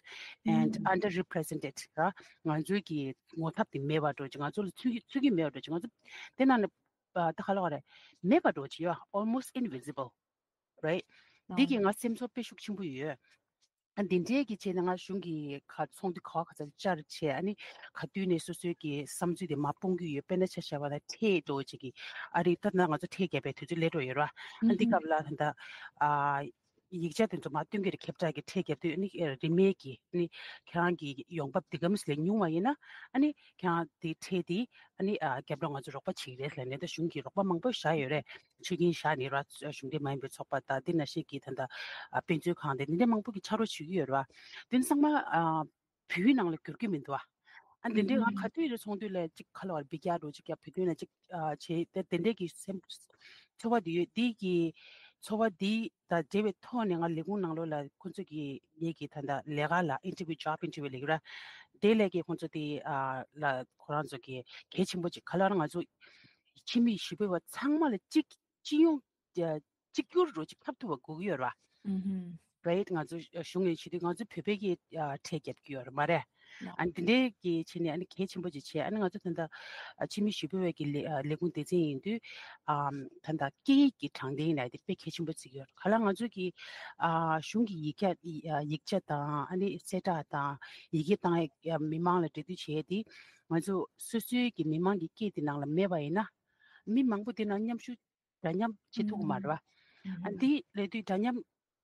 and underrepresented ར། ང་ཚོའི་གི་ངོ་ཚབ་དེ་མེད་པ་འདྲ་ཅིག་ང་ཚོ་ལ་ཚུད་ཀྱི་ཚུད་ཀྱི་མེད་པ་འདྲ་ཅིག་ང་ཚོ་དེ་ནང་ནས་ཨ་ད་ག་ལ་བ་རེད། མེད་པ་འདྲ་ཅིག་ཡོད། Almost invisible, right? འདི་གིས་ང་སེམས་ཚོར་དཔེ་ཤུགས་ཆེན་པོ་ཡོད། ཨ་འདི་འདྲའི་གི་བྱས་ན་ང་གཞུང་གི་ཁ་ཚོགས་འདུ་ག་བ་ག་ཚོད་བཅར་བྱས། ཨ་ནི་ག་དུས་ནས་སོ་སོའི་གི་བསམ་ཚུལ་དེ་མར་སྤུངས་ཀྱི་ཡོད། དཔེར་ན་ཆ་བཞག་པ་ན་ཁྲལ་འདྲ་ཅིག་གི་ཨ་རི་ད་ནང་ང་ཚོ་ཁྲལ་བརྒྱབ་པའི་དུས་ཚོད་སླེབས་འགྲོ་ཡོད་ར། ཨ་འདི་སྐབས་ལ་ད་ལྟ་ཨ་ཡིག་ཆ་དེ་ཚོ་མར་སྟོན་གྱི་རེད། ཁྱབ་བསྒྲགས་ཀྱི་ཁྲལ་བརྒྱབ་དུས། ཨ་ནི་རིན་མེད་ཀྱི་ཨ་ནི་ཁྱེད་རང་གི་ཡོང་འབབ་འདི་ག་མི་སླེབས་ཉུང་བ་ཡིན་ན། ཨ་ནི་ཁྱེད་རང་དེ་ཁྲལ་དེ་ཨ་ནི་ཨ་རྒྱབ་ལོགས་ང་ཚོ་རོགས་པ་བྱེད་ཀྱི་རེད་ལབ་ནས། ད་གཞུང་གིས་རོགས་པ་མང་པོ་བཞག་ཡོད་རེད། ཆོད་སྐྱིན་བཞག་ནས་ར། གཞུང་འབྲེལ་མ་ཡིན་པའི་ཚོགས་པ་དང་དེ་ནང་བཞིན་གྱི་ད་ལྟ་ཨ་དཔེ་མཛོད་ཁང་དེ་འདི་འདྲ་མང་པོ་གི་ཕྱག་རོགས་བྱེད་ཀྱི་ཡོད་རེད་བ། དེ་ཚང་མ་ཨ་བོད་ཡིག་ནང་ལ་བསྒྱུར་གྱི་མི་འདུག་བ། ཨ་འདི་འདྲའི་ང་ག་དུས་རེ་ཚོགས་འདུ་ལ་ཅིག་ག་ལ་བར་འབུད་རྒྱག་འགྲོ་ཅིག་ཡ་བོད་དོན་ལ་ཅིག་ཨ་བྱེད་དེ་དེ་འདྲའི་གི་སེམས་ཚོར་བ་འདི་ཡོད། འདི་གི་ཚོར་བ་འདི་དང་འབྲེལ་བའི་ཐོག་ནས་ང་ལས་ཁུངས་ནང་ལོགས་ལ་ཁོ་ཚོ་གི་ངེད་ཀྱི་ད་ལྟ་ལས་ཀ་ལ་interview, job interview ལབ་ཀྱི་ར། དེ་ལས་ཀྱི་ཁོང་ཚོ་དེ་ཨ་ལ་ཁོ་རང་ཚོ་གི་གལ་ཆེན་པོ་ཅིག་ག་ལ་རང་ང་ཚོ་ཕྱི་མི་ཞི་བའི་བ་ཚང་མ་ལ་གཅིག་སྤྱི་ཡོངས་ཨ་གཅིག་གྱུར་རོ་ཅིག་ཕབ་ཐུབ་པ་དགོས་ཀྱི་ཡོད་རེད་བ། ཨུ་ཧུམ། རེད། ང་ཚོ་གཞུང་ནས་བྱེད་དུས་ང་ཚོ་བོད་པའི་གི་ཨ་ཁྲལ་བརྒྱབ་ཀྱི་ཡོད་རེད་མ་རེད། ལགས། ཨ་ནི་དེ་འདྲའི་གི་བྱས་ནས་ཨ་ནི་གལ་ཆེན་པོ་ཅིག་བྱས། ཨ་ནི་ང་ཚོ་ད་ལྟ་ཨ་ཕྱི་མི་ཞི་བའི་གི་ལས་ཨ་ལས་ཁུངས་སྡེ་ཚན་ཡིན་དུས་ཨ་ད་ལྟ་སྐད་ཡིག་གི་དྲང་བདེན་ལ་དེ་དཔེ་གལ་ཆེན་པོ་བརྩི་གི་ཡོད་རེད། ག་ལ་ང་ཚོ་གི་ཨ་གཞུང་གི་ཡིག་ཆ་ཡིག་ཆ་དང་ཨ་ནི་གསལ་བསྒྲགས་དང་ཡི་གེ་བཏང་ཡ་མི་མང་ལ་འབྲེལ་མཐུད་བྱས་དེ་ང་ཚོ་སོ་སོའི་གི་མི་མང་གི་སྐད་དེ་ནང་ལ་མེད་པ་ཡིན་ན་མི་མང་པོ་དེ་ནང་མཉམ་ཞུགས་འདྲ་མཉམ་བྱེད་ཐུབ་ཀྱི་མ་རེད་བ། ཨ་འདི་ལས་དུས་འདྲ་མཉམ་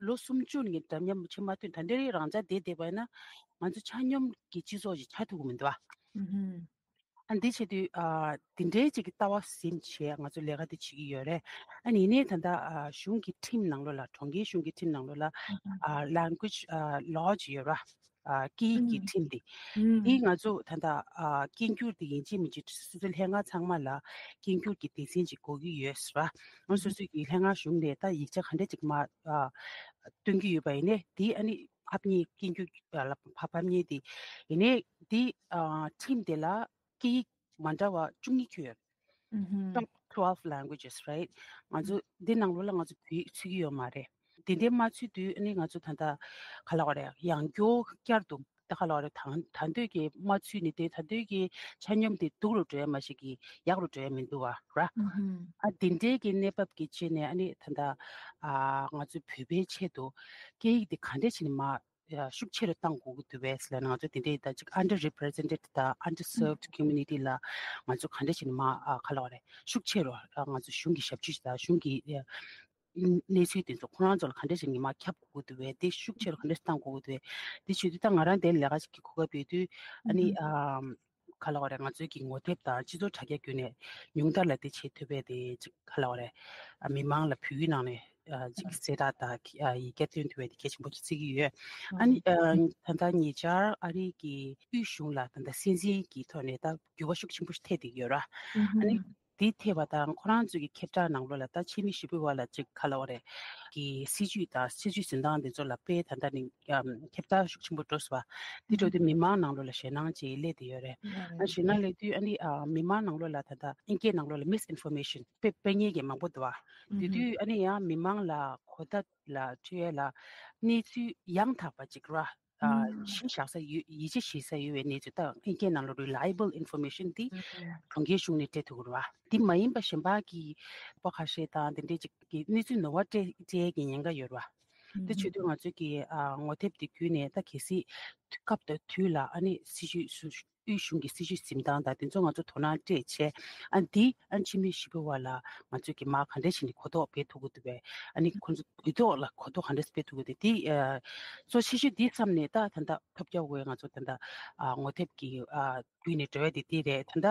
ལོ་སུམ་ཅུ་ནས་འདྲ་མཉམ་བྱེད་མ་ཐུབ། ད་འདི་རང་ཅག་བསྡད་བསྡད་པ་ཡིན་ན་ང་ཚོ་ཆ་སྙོམས་ཀྱི་སྤྱི་ཚོགས་ཅིག་ཆགས་ཐུབ་ཀྱི་མི་འདུག་བ། ཨ་འདི་བྱེད་དུས་ཨ་འདི་འདྲའི་ཅིག་གི་ལྟ་བ་ཟིན་བྱས་ང་ཚོ་ལས་ཀ་འདི་བྱེད་ཀྱི་ཡོད་རེད། ཨ་ནི་ཡིན་ནའི་ད་ལྟ་ཨ་གཞུང་གི་ཁྲིམས་ནང་ལོགས་ལ་གྲོང་ཁྱེར་གཞུང་གི་ཁྲིམས་ནང་ལོགས་ལ་ཨ་language ཨ་law ཅིག་ཡོད་ར། ཨ་སྐད་ཡིག་གི་ཁྲིམས་དེ། དེ་ང་ཚོ་ད་ལྟ་ཨ་སྐད་འགྱུར་དེ་ཡིན་གཅིག་མིན་གཅིག་སོ་སོའི་ལྷན་ཁང་ཚང་མ་ལ་སྐད་འགྱུར་གྱི་སྡེ་ཚན་ཅིག་དགོས་ཀྱི་ཡོད་ཟེར་བ། ང་སོ་སོའི་གི་ལྷན་ཁང་གཞུང་ནས་ད་ཡིག་ཆ་ག་འདྲ་ཅིག་མ་ཨ་སྟོན་གྱི་ཡོད་པ་ཡིན་ནའི་དེ་ཨ་ནི་ཕབ་ཉེས་སྐད་འགྱུར་ཨ་ལ་ཕ་ཕབ་ཉེས་དེ་ཡིན་ནའི་དེ་ཨ་ཁྲིམས་དེ་ལ་སྐད་ཡིག་མ་འདྲ་བ་བཅུ་གཉིས་ཁྱོན་ཡོད། Top twelve languages, right? ང་ཚོ་འདི་ནང་ལོགས་ལ་ང་ཚོ་བོད་ཡིག་ཚུད་ཀྱི་ཡོད་མ་རེད། དེ་འདྲའི་མ་ཚུད་དུས་ཨ་ནི་ང་ཚོ་ད་ལྟ་ག་ལ་བ་རེད། ཡང་བསྐྱར་བསྐྱར་དུ་ད་ག་ལ་བ་རེད། ད་ད་འདོད་ཀྱི་མ་ཚུད་ནས་དེ་ད་འདོད་ཀྱི་ཆ་སྙོམས་དེ་སྡུག་རུ་འགྲོ་ཡ་མ་ཞིག་གི་ཡག་རུ་འགྲོ་ཡ་མི་འདུག་བ་ར། ཨ་དེ་འདྲའི་གི་གནས་བབ་ཀྱི་ཆེད་ནས་ཨ་ནི་ད་ལྟ་ཨ་ང་ཚོ་བོད་པའི་ཆེད་དུ་སྐད་ཡིག་དེ་ག་འདྲས་བྱས་ནས་མ་ཤུགས་ཆེ་རུ་གཏང་དགོས་ཀྱི་འདུག་བས་ལབ་ན། ང་ཚོ་དེ་འདྲའི་ད་ཅིག་underrepresented དང་underserved community ལ་ང་ཚོ་ག་འདྲ་བྱས་ནས་མ་ཨ་ག་ལ་བ་རེད། ཤུགས་ཆེ་རུ་ཨ་ང་ཚོ་གཞུང་གི་ཞབས་ཕྱི་དང་གཞུང་གི་ཨ་གནས་ཚུལ་དེ་ཚོ་ཁོ་རང་ཚོ་ལ་ག་འདྲ་བྱས་ནས་མ་ཁྱབ་དགོས་ཀྱི་འདུག་བས། དེ་ཤུགས་ཆེ་རུ་ག་འདྲ་བཏང་དགོས་ཀྱི་འདུག་བས། དེ་བྱེད་དུས་ད་ང་རང་དེར་ལས་ཀ་ཞིག་གི་གོ་སྐབས་ཡོད་དུས་ཨ་ནི་ཨ་ག་ལ་བ་རེད། ང་ཚོའི་གི་ངོ་དེབ་དང་སྤྱི་ཚོགས་དྲ་རྒྱ་བརྒྱུད་ནས་ཉུང་མཐར་ལ་དེ་བྱེད་ཐུབ་པས། དེ་ཅིག་ག་ལ་བ་རེད། ཨ་མི་མང་ལ་བོད་ཡིག་ནང་ནས་ཨ་ཅིག་གསལ་བསྒྲགས་དང་ཨ་ཡི་གེ་སྟོན་ཐུབ་པའི་དེ་གལ་ཆེན་པོ་ཅིག་བརྩི་གི་ཡོད། ཨ་ནི་ཨ་ད་ལྟ་ཉེ་ཆར་ཨ་རི་གི་དབུས་གཞུང་ལ་ད་ལྟ་སྲིད་འཛིན་གྱི་ཐོག་ནས་ད་འགྱུར་བ་ཤུགས་ཆེན་པོ་ཞིག་ཐེབས་བསྡད་ཡོད་ར། ཨ་ནི་དེ་ཐེབས་པ་དང་ཁོ་རང་ཚོའི་གི་ཁྱབ་བསྒྲགས་ནང་ལོགས་ལ་ད་ཕྱི་མི་ཞི་བའི་བར་ལ་ཅིག་ག་ལ་བ་རེད། གི་སྲིད་ཇུས་དང་སྲིད་ཇུས་འཛིན་སྟངས་དེ་ཚོ་ལ་དཔེ་ད་ལྟ་ནི་ཨམ་ཁྱབ་བསྒྲགས་ཤུགས་ཆེན་པོ་འགྲོ་སོང་བ། དེ་འགྲོ་དུས་མི་མང་ནང་ལོགས་ལ་ཞེད་སྣང་ཅིག་སླེབས་བསྡད་ཡོད་རེད། ཨ་ཞེད་སྣང་སླེབས་དུས་ཨ་ནི་ཨ་མི་མང་ནང་ལོགས་ལ་ད་ལྟ་ཨིན་སྐད་ནང་ལོགས་ལ་misinformation དཔེ་སྤེལ་མཁན་གྱི་མང་པོ་འདུག་བ། དེ་དུས་ཨ་ནི་ཡང་མི་མང་ལ་གོ་བརྡ་ལ་སྤྲོད་ཡ་ལ་གནས་ཚུལ་ཡང་དག་པ་ཅིག་ར། ཨ་གཞི་བཞག་ས་ཡོད། ཡིད་ཆེས་བྱེད་ས་ཡོད་པའི་གནས་ཚུལ་དང་ཨིན་སྐད་ནང་ལོགས་reliable information དེ་གྲོང་ཁྱེར་གཞུང་ནས་སྤྲད་ཐུབ་ཀྱི་རེད་བ། དེ་མ་ཡིན་པ་གཞན་པ་གི་པ་ཁ་ཤས་དང་དེ་འདྲས་ཅིག་གི་གནས་ཚུལ་ནོར་བ་སྤྲད་སྤྲད་ཀྱི་ཉེན་ཁ་ཡོད་རེད་བ། དེ་བྱེད་དུས་ང་ཚོས་ཀྱི་ཨ་ངོ་དེབ་དེ་བརྒྱུད་ནས་ད་གལ་སྲིད་སྐབས་དང་དུས་ལ་ཨ་ནི་སྲིད་ཇུས་སུ་དབུས་གཞུང་གི་སྲིད་ཇུས་འཛིན་སྟངས་དང་དེ་ཚོ་ང་ཚོ་དོ་སྣང་སྤྲད་བྱས། ཨ་འདི་ཨ་ཕྱི་མི་ཞི་བའི་བར་ལ་ང་ཚོས་ཀྱི་མ་ག་འདྲས་བྱས་ནས་གོ་རྟོགས་སྤེལ་ཐུབ་ཀྱི་འདུག་བས། ཨ་ནི་ཁོ་ཚོ་དུས་ཐོག་ལ་གོ་རྟོགས་ག་འདྲས་སྤེལ་ཐུབ་ཀྱི་འདུག་དེ་ཨ་གཙོ་ཆེ་ཤོས་འདི་བསམ་ནས་ད་ད་ལྟ་ཐོབ་རྒྱག་དགོས། ང་ཚོ་ད་ལྟ་ཨ་ངོ་དེབ་ཀྱི་ཨ་བརྒྱུད་ནས་འགྲོ་ཡ་དེ་དེ་རེད། ད་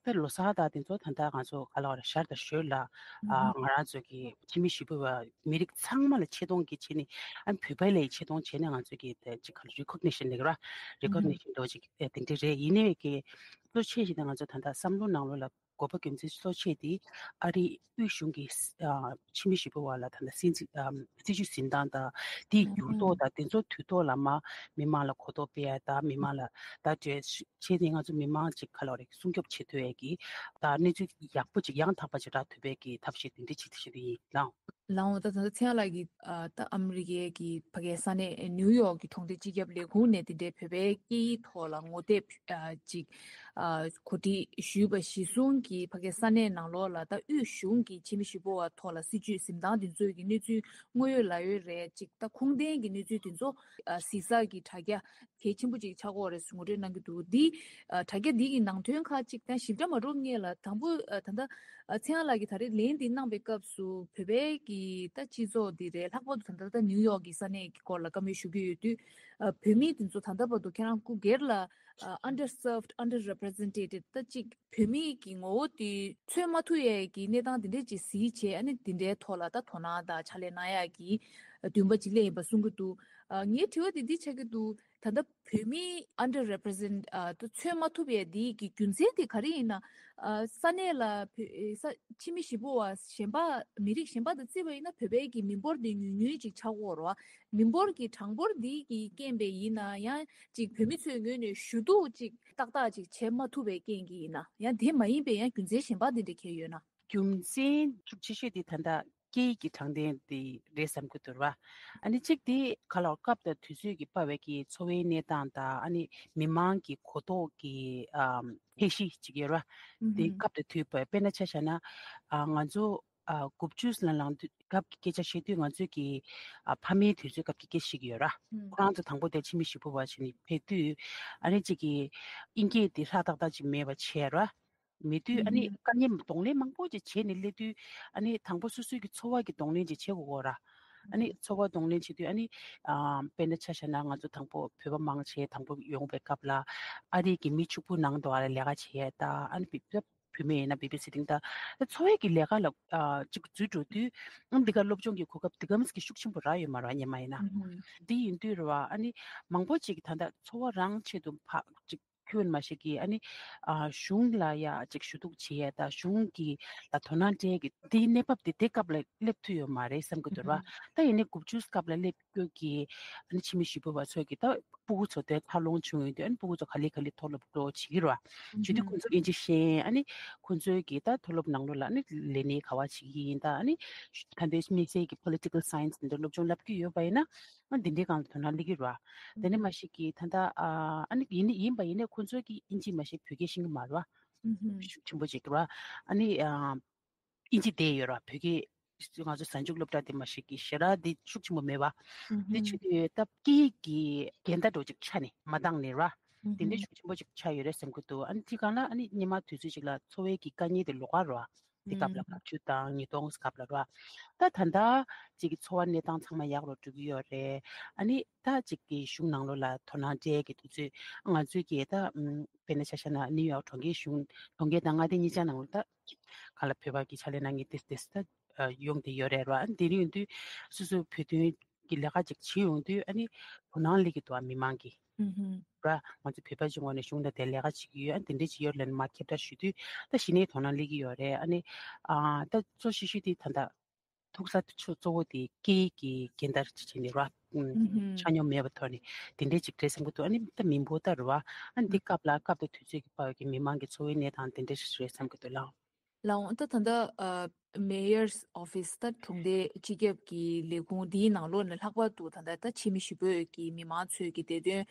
ལྟ་ད་ལོ་གསར་དང་དེ་ཚོ་ད་ལྟ་ང་ཚོ་ག་ལ་བ་རེད། ཤར་དང་ཞོལ་ལ་ཨ་ང་རང་ཚོ་གི་ཕྱི་མི་ཞི་བའི་བར་མི་རིགས་ཚང་མ་ལ་ཆེ་མཐོང་གི་བྱས་ནས་ཨ་བོད་པ་ལ་ཆེ་མཐོང་བྱས་ནས་ང་ཚོ་གི་དེ་ཅིག་ག་ལ་recognition ལེགས་ར་recognition འདྲ་ཅིག་དེ་འདྲ་རེད། ཡིན་ནའི་གི་གཙོ་ཆེ་ཞིག་ད་ང་ཚོ་ད་ལྟ་བསམ་བློ་ནང་ལོགས་ལ་དགོས་པ་རྒྱུ་མཚན་གཙོ་ཆེ་དེ་ཨ་རིའི་དབུས་གཞུང་གི་ཨ་ཕྱི་མི་ཞི་བའི་བར་ལ་ད་ལྟ་སྲིད་འཛིན་ཨ་སྲིད་ཇུས་འཛིན་སྟངས་དང་དེའི་འགྱུར་ལྡོག་དང་དེ་ཚོ་དུས་ཐོག་ལ་མ་མི་མང་ལ་གོ་རྟོགས་སྤེལ་ཡ་དང་མི་མང་ལ་ད་གྲོས་བྱས་ནས་ང་ཚོ་མི་མང་ཅིག་ག་ལ་བ་རེད་སྲུང་སྐྱོབ་བྱེད་ཐུབ་ཡ་གི་ད་གནས་ཚུལ་ཡག་པོ་ཅིག་ཡང་དག་པ་ཅིག་རག་ཐུབ་པའི་གི་ཐབས་ཤེས་དེ་འདྲ་ཅིག་ཞུ་གི་ཡིན་ལགས། ལགས་འོ། ད་ད་ལྟ་ཚེ་དབྱངས་ལགས་ཀྱིས་ཨ་ད་ཨ་མི་རི་ཀའི་གི་ཕ་གའི་ས་གནས་ནིའུ་ཡོག་གི་གྲོང་སྡེ་སྤྱི་ཁྱབ་ལས་ཁུངས་ནས་དེ་འདྲའི་བོད་པའི་སྐད་ཡིག་ཐོག་ལ་ངོ་དེབ་ཨ་ཅིག་ཨ་གོ་སྒྲིག་ཞུས་པ་གཞིར་བཟུང་གིས་ཕ་གའི་ས་གནས་ནང་ལོགས་ལ་ད་དབུས་གཞུང་གི་ཕྱི་མི་ཞི་བའི་བར་ཐོག་ལ་སྲིད་ཇུས་འཛིན་སྟངས་དེ་ཚོའི་གི་གནས་ཚུལ་དངོས་ཡོད་ལག་ཡོད་རེད། ཅིག་ད་ཁུངས་ལྡན་གྱི་གནས་ཚུལ་དེ་ཚོ་ཨ་གཟིགས་ས་གི་དྲ་རྒྱ་གལ་ཆེན་པོ་ཅིག་ཆགས་ཀྱི་ཡོད་རེད་ཟེར་ངོ་སྤྲོད་གནང་གི་འདུག་འདི་ཨ་དྲ་རྒྱ་འདི་གི་ནང་དོན་ཁག་ཅིག་ད་ཞིབ་ཕྲ་མ་འགྲོ་སྔོན་ལ་དང་པོ་ཨ་ད་ལྟ་ཨ་ཚེ་དབྱངས་ལགས་ཀྱིས་ད་རེས་ལན་འདི་གནང་པའི་སྐབས་སུ་བོད་པའི་གི་ད་སྤྱི་ཚོགས་འདི་རེད། ལྷག་པར་དུ་ད་ལྟ་ད་ནིའུ་ཡོག་གི་ས་གནས་ཀྱི་སྐོར་ལ་བཀའ་མོལ་ཞུ་གི་ཡོད་དུས་ཨ་བོད་མི་དེ་ཚོ་ད་ལྟ་བར་དུ་ཁྱེད་རང་སྐུ་སྒེར་ལ་ཨ་underserved underrepresented ད་ཅིག་བོད་མི་གི་ངོ་བོ་དེ་མཚོན་མ་ཐུབ་ཡས་ཀྱི་གནས་སྟངས་དེ་འདྲས་ཅིག་གཟིགས་བྱས། ཨ་ནི་དེ་འདྲའི་ཐོག་ལ་ད་དོ་སྣང་དང་ཕྱག་ལས་གནང་ཡག་གི་འདུན་པ་ཅིག་སླེབས་ཡིན་པ་གསུང་གི་འདུག་ཨ་ངའི་དྲི་བ་དེ་འདི་ཆགས་ཀྱི་འདུག་ད་ལྟ་བོད་མི་under represent ཨ་ད་མཚོན་མ་ཐུབ་པའི་འདི་གི་རྒྱུ་མཚན་དེ་ག་རེ་ཡིན་ན། ཨ་ས་གནས་ལ་བོད་ས་ཕྱི་མི་གཞིས་སྤོ་བ་གཞན་པ་མི་རིགས་གཞན་པ་དང་བརྩིས་པ་ཡིན་ན་བོད་པའི་གི་མི་འབོར་འདི་ཉུང་ཉུང་ཅིག་ཆགས་ཀྱི་ཡོད་རེད་བ། མི་འབོར་གྱི་གྲངས་འབོར་འདི་གི་རྐྱེན་པས་ཡིན་ན་ཡང་ཅིག་བོད་མི་ཚོའི་ངོས་ནས་ཞུ་གཏུག་ཅིག་ཏག་ཏག་ཅིག་བྱེད་མ་ཐུབ་པའི་རྐྱེན་གྱིས་ཡིན་ན་ཡང་དེ་མ་ཡིན་པའི་ཡང་རྒྱུ་མཚན་གཞན་པ་འདི་འདྲ་གང་ཡོད་ན། རྒྱུ་མཚན་ཤུགས་ཆེ་ཤོས་དེ་ད་ལྟ་སྐད་ཡིག་གི་དྲང་བདེན་དེ་རེད་བསམ་གྱི་འདུག་ར། ཨ་ནི་གཅིག་དེ་ག་ལ་སྐབས་དང་དུས་ཚོད་ཀྱིས་སྤར་བའི་གི་འཚོ་བའི་གནས་སྟངས་དང་ཨ་ནི་མི་མང་གི་གོ་རྟོགས་ཀྱི་ཨམ་ཁྱད་གཞི་ཅིག་ཡོད་ར། དེ་སྐབས་དང་དུས་སྤར་དཔེར་ན་ཆ་བཞག་ན་ཨ་ང་ཚོ་ཨ་དགུ་བཅུ་ལ་ལངས་དུས་སྐབས་ཀྱི་སྐད་ཆ་བཤད་དུས་ང་ཚོས་ཀྱི་ཨ་ཕ་མའི་དུས་ཚོད་སྐབས་ཀྱི་སྐད་ཆ་ཞིག་ཡོད་ར། ཁོ་རང་ཚོ་དང་པོ་དེ་ཕྱི་མི་གཞིས་སྤོ་བ་བྱས་ནས་ཕེབས་དུས་ཨ་ནི་གཅིག་གི་དབྱིན་སྐད་དེ་ཧྲག་ཏག་ཏག་ཅིག་མེད་པ་བྱས་ར། མེད་དུས་ཨ་ནི་དཀའ་ངལ་གདོང་ལེན་མང་པོ་ཅིག་བྱས་ནས་སླེབས་དུས་ཨ་ནི་དང་པོ་སོ་སོའི་གི་འཚོ་བ་གི་གདོང་ལེན་ཅིག་བྱེད་དགོས་ཀྱི་ཡོད་ར། ཨ་ནི་འཚོ་བ་གདོང་ལེན་བྱེད་དུས་ཨ་ནི་ཨ་དཔེར་ན་ཆ་བཞག་ན་ང་ཚོ་དང་པོ་བོད་པ་མང་ཆེ་དང་པོ་ཡོང་བའི་སྐབས་ལ་ཨ་རི་གི་མི་ཕྱུག་པོ་ནང་དུ་ཨ་ལས་ཀ་བྱེད་ཡས་ད་ཨ་ནི་བི་བི་བུད་མེད་ཡིན་ན་བེ་བི་སི་ཊིང་ད་འཚོ་བའི་གི་ལས་ཀ་ལ་ཨ་ཅིག་འཛུལ་འགྲོ་དུས་ཨ་འདི་ག་སློབ་སྦྱོང་གི་གོ་སྐབས་འདི་ག་མིས་གི་ཤུགས་ཆེན་པོ་རག་ཡོད་མ་རེད་སྔོན་མ་ཡིན་ན། འདི་ཡིན་དུས་རེད་བ་ཨ་ནི་མང་པོ་ཅིག་ད་ལྟ་འཚོ་བ་རང་ཆེད་དུ་ཕ་ཅིག་ཁྱོད་མ་ཞིག་གིས་ཨ་ནི་ཨ་གཞུང་ལ་ཡ་ཅིག་ཞུ་གཏུག་བྱེད་ཡ་ད་གཞུང་གི་ལ་དོ་སྣང་སྤྲད་ཀྱི་དེའི་གནས་བབ་དེ་དེ་སྐབས་ལ་སླེབས་ཐུབ་ཡོད་མ་རེད་བསམ་གྱི་འདུག་ར། ད་ཡིན་ནའི་དགུ་བཅུ་སྐབས་ལ་སླེབས་རྒྱུ་གི་ཨ་ནི་ཕྱི་མི་གཞིས་སྤོ་བ་ཚོས་ཀྱི་ད་སྤུ་གུ་ཚོ་དེ་འཚར་ལོངས་བྱུང་ཡོད་དུས་ཨ་ནི་སྤུ་གུ་ཚོ་ག་ལེ་ག་ལེ་མཐོ་སློབ་འགྲོ་བྱེད་ཀྱི་ར། བྱེད་དུས་ཁོང་ཚོ་ཨིན་ཇི་ཤེས་ཨ་ནི་ཁོང་ཚོའི་གི་ད་མཐོ་སློབ་ནང་ལོགས་ལ་ཨ་ནི་ལས་གནས་ག་བ་བྱེད་ཀྱི་ཡིན་ད་ཨ་ནི་ད་ལྟའི་དམིགས་བསལ་གྱི་political science འདི་སློབ་སྦྱོང་བསླབ་ཀྱི་ཡོད་པ་ཡིན་ན་ཨ་འདི་འདྲའི་སྒང་ལ་དོ་སྣང་སླེབས་ཀྱི་ར། དེ་ནས་མ་གཞི་གི་ད་ལྟ་ཨ་ནི་ཡིན་ནི་ཡིན་པ་ཡིན་ནའི་ཁོང་ཚོའི་གི་ཨིན་ཇི་མ་གཞི་བོད་སྐད་ཤེས་ཀྱི་མ་རེད་བ། ཤུགས་ཆེན་པོ་ཅིག་ར། ཨ་ནི་ཨ་ཨིན་ཇི་བསྡད་ཡོད་ར་བོད་སྐད་ང་ཚོ་གཟའ་མཇུག་སློབ་གྲྭ་དེ་མ་གཞི་གི་ཞེ་དྲག་དེ་ཤུགས་ཆེན་པོ་མེད་བ། དེ་ཆུ་དེ་ད་སྐད་ཡིག་གི་འགལ་ཟླ་འདྲ་བོ་ཅིག་ཆགས་ནས་མ་འདང་ནས་ར། དེ་འདྲའི་ཤུགས་ཆེན་པོ་ཅིག་ཆགས་ཡོད་རེད་བསམ་གྱི་འདུག་ཨ་ནི་དེ་གང་ལ་ཨ་ནི་སྔོན་མ་དུས་ཚོད་ཅིག་ལ་འཚོ་བའི་གི་དཀའ་ངལ་དེ་ལོགས་ཀ་ར། འདི་སྐབས་ལ་ལྔ་བཅུ་དང་ཉིས་སྟོང་སྐབས་ལ་ར། ད་ད་ལྟ་ཅིག་གི་འཚོ་བ་གནས་སྟངས་ཚང་མ་ཡག་རུ་འགྲོ་གི་ཡོད་རེད། ཨ་ནི་ད་ཅིག་གི་གཞུང་ནང་ལོགས་ལ་དོ་སྣང་སྤྲད་ཀྱི་དུས་ཚོད་ང་ཚོའི་གི་ད་ཨམ་དཔེར་ན་ཆ་བཞག་ན་ནིའུ་ཡོག་གྲོང་ཁྱེར་གཞུང་གྲོང་ཁྱེར་དང་མངའ་སྡེ་གཉིས་ཆ་ནང་ལ་ད་ག་ལ་བོད་པ་གི་ཕྱག་ལས་གནང་མཁན་དེ་དེ་ད་ཡོང་བསྡད་ཡོད་རེད་ར། ཨ་ནི་དེ་རིང་ཡིན་དུས་སོ་སོའི་བོད་དོན་གི་ལས་ཀ་ཅིག་བྱེད་ཡོང་དུས་ཨ་ནི་དོ་སྣང་སླེབས་ཀྱི་འདུག་ཨ་མི་མང་གི་ར། ང་ཚོ་བོད་པ་ཅིག་ངོས་ནས་གཞུང་དང་དེ་ལས་ཀ་བྱེད་ཀྱི་ཡོད། ཨ་དེ་འདྲས་ཅིག་ཡོད་ལབ་ནས་མར་ཁྱབ་བསྒྲགས་ཞུ་དུས་ད་གཞི་ནས་དོ་སྣང་སླེབས་ཀྱི་ཡོད་རེད། ཨ་ནི་ཨ་ད་གཙོ་ཆེ་ཤོས་དེ་ད་ལྟ་ཐུག་ས་གཙོ་བོ་དེ་སྐད་ཡིག་གི་འགལ་ཟླ་ཅིག་བྱས་ནས་ར། ཨུམ་ཆ་སྙོམས་མེད་པའི་ཐོག་ནས་དེ་འདྲས་ཅིག་རེད་བསམ་གྱི་འདུག་ཨ་ནི་ད་མི་འབོར་ད་རེད་བ། ཨ་ནི་འདི་སྐབས་ལ་སྐབས་དང་དུས་ཚོད་ཀྱི་བར་གྱི་མི་མང་གི་འཚོ་བའི་གནས་སྟངས་དེ་འདྲས་རེད་བསམ་གྱི་འདུག་ལགས། ལགས་འོང་། ད་ད་ལྟ་ཨ་Mayor's Office ད་གྲོང་སྡེ་སྤྱི་ཁྱབ་ཀྱི་ལས་ཁུངས་འདིའི་ནང་ལོགས་ནས་ལྷག་པར་དུ་ད་ལྟ་ད་ཕྱི་མི་གཞིས་སྤོས་ཀྱི་མི་མང་ཚོས་ཀྱི་བདེ་དོན་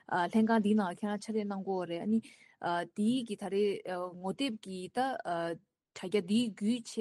ཨ་ལྷན་ཁང་འདིའི་ནང་ལ་ཁྱེད་རང་ཕྱག་ལས་གནང་གི་ཡོད་རེད། ཨ་ནི་ཨ་འདིའི་གི་ད་རེས་ཨ་ངོ་དེབ་ཀྱི་ད་ཨ་དྲ་རྒྱ་འདིའི་བརྒྱུད་བྱས་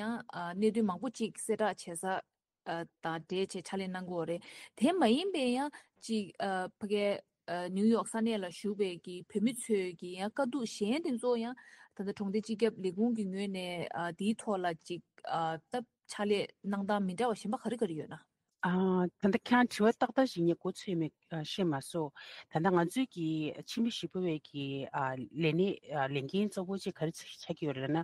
ཡང་ཨ་གནད་དོན་མང་པོ་ཅིག་གསལ་བསྒྲགས་བྱེད་ས་ཨ་དང་འབྲེལ་བྱས་ཕྱག་ལས་གནང་གི་ཡོད་རེད། དེ་མ་ཡིན་པའི་ཡང་ཅིག་ཨ་ཕ་གའི་ཨ་ནིའུ་ཡོག་ས་གནས་ལ་བཞུགས་པའི་གི་བོད་མི་ཚོས་ཀྱི་ཡང་དཀའ་སྡུག་གཞན་དེ་ཚོ་ཡང་ད་ལྟ་གྲོང་སྡེ་སྤྱི་ཁྱབ་ལས་ཁུངས་ཀྱི་ངོས་ནས་ཨ་དེའི་ཐོག་ལ་ཅིག་ཨ་ད་ཕྱག་ལས་གནང་སྟངས་མི་འདྲ་བ་གཞན་པ་ག་རེ་ག་རེ་ཡོད་ན། ཨ་ད་ལྟ་ཁྱེད་རང་དྲི་བ་ཏག་ཏག་ཞིག་ངས་མགོ་ཚོས་མེད་ཨ་ཤེས་མ་སོང་། ད་ལྟ་ང་ཚོའི་གི་ཕྱི་མི་གཞིས་སྤོ་བའི་གི་ཨ་ལས་གནས་ཨ་ལས་འགན་གཙོ་བོ་ཅིག་ག་རེ་ཆགས་ཀྱི་ཡོད་རེད་ན།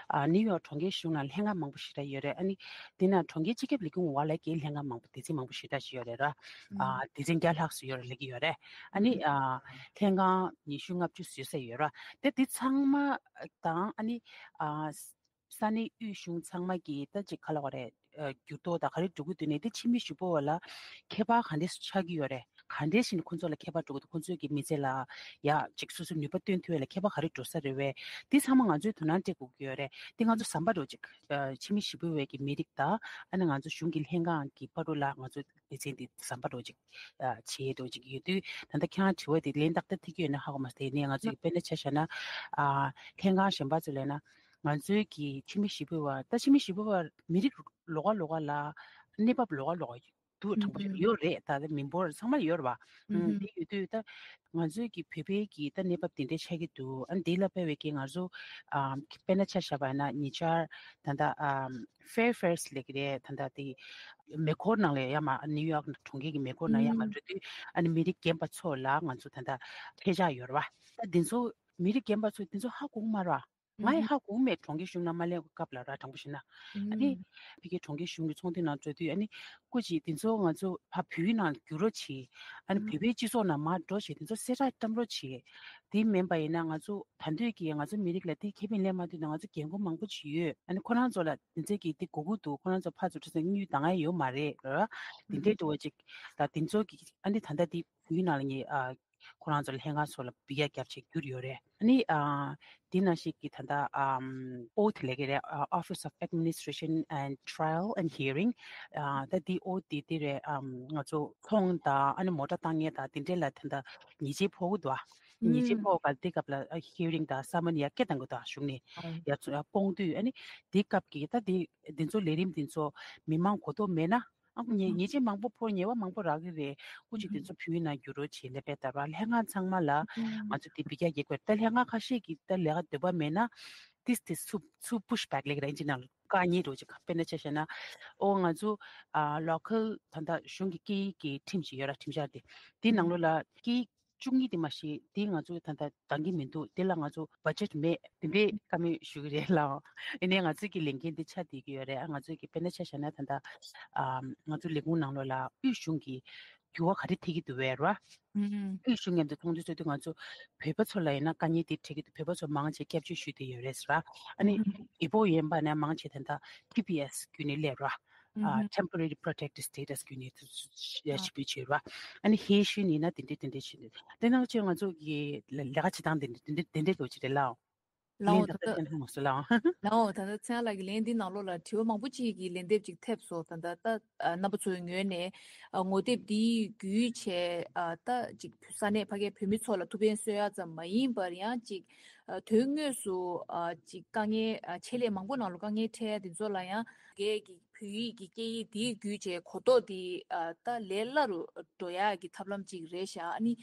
ཨ་ནིའུ་ཡོག་གྲོང་ཁྱེར་གཞུང་ནང་ལྷན་ཁང་མང་པོ་ཞེ་དྲག་ཡོད་རེད། ཨ་ནི་དེ་ནང་གྲོང་ཁྱེར་སྤྱི་ཁྱབ་ལས་ཁུངས་འོག་ལ་གི་ལྷན་ཁང་མང་པོ་སྡེ་ཚན་མང་པོ་ཞེ་དྲག་ཞིག་ཡོད་རེད་ར། ཨ་སྡེ་ཚན་བརྒྱ་ལྷག་ཙམ་ཡོད་རེད་ལབ་ཀྱི་ཡོད་རེད། ཨ་ནི་ཨ་ལྷན་ཁང་ཉི་ཤུ་ལྔ་བཅུ་ཙམ་ཡོད་ས་ཡོད་ར། དེ་དེ་ཚང་མ་དང་ཨ་ནི་ཨ་ས་གནས་དབུས་གཞུང་ཚང་མ་གི་ད་ཅིག་ག་ལབ་དགོས་རེད། ཨ་འགྱུར་ལྡོག་དང་ག་རེ་འགྲོ་གི་འདུག་ནས་དེ་ཕྱི་མི་གཞིས་སྤོ་བ་ལ་ཁྱད་པར་ག་འདྲས་སུ་ཆགས་ཀྱི་ཡོད་རེད། ག་འདྲས་ཤིག་ནས་ཁོང་ཚོ་ལ་ཁྱད་པར་འགྲོ་གི་འདུག་ཁོང་ཚོའི་གི་མི་ཚེ་ལ་ཡ་ཅིག་སོ་སོའི་ནུས་པ་བཏོན་ཐུབ་ཡ་ལ་ཁྱད་པར་ག་རེ་འགྲོ་ས་རེད་བས། དེ་ཚང་མ་ང་ཚོས་དོ་སྣང་སྤྲད་དགོས་ཀྱི་ཡོད་རེད། དེ་ང་ཚོ་ཟམ་པ་འདྲ་བོ་ཅིག་ཨ་ཕྱི་མི་གཞིས་སྤོ་བའི་གི་མི་རིགས་དང་ཨ་ནི་ང་ཚོ་གཞུང་གི་ལྷན་ཁང་གི་བར་དུ་ལ་ང་ཚོ་སྡེ་ཚན་འདི་ཟམ་པ་འདྲ་བོ་ཅིག་ཨ་བྱེད་འདྲ་བོ་ཅིག་ཡོད་དུས་ད་ལྟ་ཁྱེད་རང་དྲི་བ་དེ་ལན་ཏག་ཏག་ཐེབས་ཀྱི་ཡོད་ན་ཧ་གོ་མ་སོང་། དེ་ནས་ང་ཚོ་ཡི་དཔེར་ན་ཆ་བཞག་ན་ཨ་ལྷན་ཁང་གཞན་པ་ཚོ་ལབ་ན་ང་ཚོའི་གི་ཕྱི་མི་གཞིས་སྤོ་བ་ད་ཕྱི་མི་གཞིས་སྤོ་བ་མི་རིགས་ལོགས་ཀ་ལོགས་ཀ་ལ་གནས་བབ་ལོགས་ཀ་ལོགས་ཀ་འདུག་དྲང་པོ་ཞིག་ཡོད་རེད། ད་ལྟ་མི་འབོར་ཚང་མ་ཡོད་རེད་བ། ཨུམ་དེ་ཡོད་དུས་ད་ང་ཚོའི་གི་བོད་པའི་གི་ད་གནས་བབ་དེ་འདྲ་ཆགས་ཀྱི་འདུག་ཨ་འདི་ལ་དཔེ་བའི་གི་ང་ཚོ་ཨ་དཔེར་ན་ཆ་བཞག་པ་ཡིན་ན་ཉེ་ཆར་ད་ལྟ་ཨ་Fairfax ལབ་ཀྱི་རེད། ད་ལྟ་དེ་མེ་འཁོར་ནང་ལ་ཡར་མར་ནིའུ་ཡོག་གྲོང་ཁྱེར་གི་མེ་འཁོར་ནང་ཡར་མར་འགྲོ་དུས་ཨ་ནི་མི་རིགས་རྒན་པ་ཚོ་ལ་ང་ཚོ་ད་ལྟ་ཁྲལ་ཆག་ཡོད་རེད་བ། ད་འདི་ཚོ་མི་རིགས་རྒན་པ་ཚོ་འདི་ཚོ་ཧ་གོ་གི་མ་རེད་བ། ང་ཡི་ཧ་གོ་མེད། གྲོང་ཁྱེར་གཞུང་ནང་མ་སླེབས་སྐབས་ལ་ར། དྲང་པོ་བཤད་ན། ཨ་ནི་ཕ་གི་གྲོང་ཁྱེར་གཞུང་གི་ཚོགས་འདུ་ནང་འགྲོ་དུས། ཨ་ནི་སྐུ་མཁྱེན། དེ་ཚོ་ང་ཚོ་ཕ་བོད་ཡིག་ནང་བསྒྱུར་རོགས་བྱེད། ཨ་ནི་བོད་པའི་སྤྱི་ཚོགས་ནང་མར་འགྲོ་བྱེད། དེ་ཚོ་གསལ་བསྒྲགས་བཏང་རོགས་བྱེད། དེ་མིན་པ་ཡིན་ན་ང་ཚོ་ད་དུང་གི་ང་ཚོ་མི་རིགས་ལ་དེ་ཁེ་ཕན་ལེན་མ་ཐུབ་ན། ང་ཚོ་རྒན་རྒོན་མང་པོ་ཅིག་ཡོད། ཨ་ནི་ཁོ་རང་ཚོ་ལ་དེ་ཚོ་གི་དེ་དགོས་ཀྱི་འདུག་ཁོ་རང་ཚོ་ཕར་ཚུར་ཁྲིད་ས་དངུལ་འདང་ཡ་ཡོད་མ་རེད་ར། དེ་འདྲའི་འགྲོ་བ་ཅིག་ད་དེ་ཚོ་གི། ཨ་ནི་ད་ལྟ་དེ་བོད་ཡིག་ནང་ལ་ངས་ཨ་ཁོ་རང་ཚོ་ལ་ལྷན་ཁང་ཚོ་ལ་འབུལ་ཡ་རྒྱབ་བྱས་བསྒྱུར་ཡོད་རེད། ཨ་ནི་ཨ་དེ་ནང་བཞིན་གྱི་ད་ལྟ་ཨམ་ཨོ་ཐི་ལབ་ཀྱི་རེད། ཨ་Office of Administration and Trial and Hearing། ཨ་ད་དེ་ཨོ་དེ་དེ་རེད། ཨམ་ང་ཚོ་ཚོང་དང་། ཨ་ནི་མོ་ཊ་བཏང་མཁན་དང་། དེ་འདྲས་ལ་ད་ལྟ་ཉེས་ཆད་ཕོག་གི་འདུག་ཨ་ཉེས་ཆད་ཕོག་ག་དེ་སྐབས་ལ་ཨ་hearing་དང་summon་ཡར་སྐད་བཏང་གི་འདུག་གཞུང་ནས་ཡར་ཚུར་ཡར་སྤོང་དུས། ཨ་ནི་དེ་སྐབས་ཀྱི་ད་དེ་དེ་ཚོ་ལས་རིམ་དེ་ཚོ་མི་མང་གོ་རྟོགས་མེད་ན། ཨ་ཁུ་ཉེ་ཉེས་ཆད་མང་པོ་ཕོག་ཉེས་པ་མང་པོ་རག་གི་རེད། སྐུ་མཁྱེན། དེ་ཚོ་བོད་ཡིག་ནང་བསྒྱུར་རོགས་བྱེད་ལབ་པས། ད་ར་ལྷན་ཁང་ཚང་མ་ལ་ང་ཚོ་དེ་འབུལ་རྒྱག་རྒྱག་དགོས། ད་ལྷན་ཁང་ཁ་ཤས་ཀྱིས་ད་ལས་ཀ་འདོད་པ་མེད་ན། དེ་དེ་ཚུར་ཚུར་push back་ལབ་ཀྱི་རེད། ཨིན་ཇི་ནང་ལ་བཀག་ཉེས་འདྲ་བོ་ཅིག་དཔེར་ན་ཆ་བཞག་ན། ཨོ་ང་ཚོ་ཨ་local་ད་ལྟ་གཞུང་གི་སྐད་ཡིག་གི་ཁྲིམས་ཅིག་ཡོད་ར། ཁྲིམས་འཆར་དེ་དེའི་ནང་ལོགས་ལ་སྐད་ཡིག་བཅུ་གཉིས་དེ་མ་གཞི་དེ་ང་ཚོ་ད་ལྟ་འདང་གི་མི་འདུག་དེ་ལ་ང་ཚོ་budget་མེད། དེ་འདྲའི་བཀའ་མོལ་ཞུ་གི་རེད་ལགས། ཡིན་ནའི་ང་ཚོས་ཀྱི་ལས་འགན་དེ་ཆགས་བསྡད་ཀྱི་ཡོད་རེད། ཨ་ང་ཚོས་ཀྱི་དཔེར་ན་ཆ་བཞག་ན་ད་ལྟ་ཨ་ང་ཚོ་ལས་ཁུངས་ནང་ལོགས་ལ་དབུས་གཞུང་གི་འགྱུར་བ་ག་རེ་ཐེབས་ཀྱི་འདུག་བས་ར། དབུས་གཞུང་མཉམ་དུ་ཚོགས་འདུ་ཚོགས་དུས་ང་ཚོ་བོད་པ་ཚོ་ལ་ཡིན་ན་དཀའ་ངལ་དེ་འཕྲད་ཀྱི་འདུག་བོད་པ་ཚོ་མང་ཆེ་སྐྱབས་བཅོལ་ཞུས་བསྡད་ཡོད་རེད་ཟེར་ར། ཨ་ནི་ཨི་པོ་ཡིན་པ་ན་མང་ཆེ་ད་ལྟ་ཊི་པི་ཨེས་བརྒྱུད་ནས་སླེབས་ར། ཨ་temporary protected status་བརྒྱུད་ནས་ཞིབ་འཇུག་བྱས་ར། ཨ་ནི་ཧེ་ཤུན་ཡིན་ན་དེ་འདྲས་དེ་འདྲས་བྱས་འདུག་དེ་ནང་ཆེ་ང་ཚོ་གི་ལས་ཀ་བྱེད་སྟངས་དེ་འདྲས་དེ་འདྲས་དེ་འདྲས་ལོ་ཅི་རེད་ལགས། ལའོ། ལན་ད་ད་ལྟ་ལྟ་ཐེངས་མ་སོ་ལའོ། ལའོ། ད་ལྟ་ཚན་ལགས་ཀྱི་ལན་འདི་ནང་ལོགས་ལ་དྲི་བ་མང་པོ་ཅིག་གི་ལན་འདེབས་ཅིག་ཐེབས་སོང་། ད་ལྟ་ད་རྣམ་པ་ཚོའི་ངོས་ནས་ཨ་ངོ་དེབ་འདི་བརྒྱུད་བྱས་ཨ་ད་ཅིག་ས་གནས་ཕ་གའི་བོད་མི་ཚོ་ལ་ཐུགས་ཕན་གསོས་ཡ་ཙམ་མ་ཡིན་པར་ཡང་ཅིག་ཨ་དོན་དངོས་སུ་ཨ་ཅིག་དཀའ་ངལ་ཨ་ཆེད་ལས་མང་པོ་ནང་ལོགས་དཀའ་ངལ་འཕྲད་ཡ་དེ་ཚོ་ལ་ཡང་སྒེར་གྱི་བོད་ཡིག་གི་སྐད་ཡིག་དེ་བརྒྱུད་བྱས་གོ་རྟོགས་དེ་ཨ་ད་ལས་སླ་རུ་འགྲོ་ཡག་གི་ཐབས་ལམ་ཅིག་རེད་ཤག་ཨ་ནི་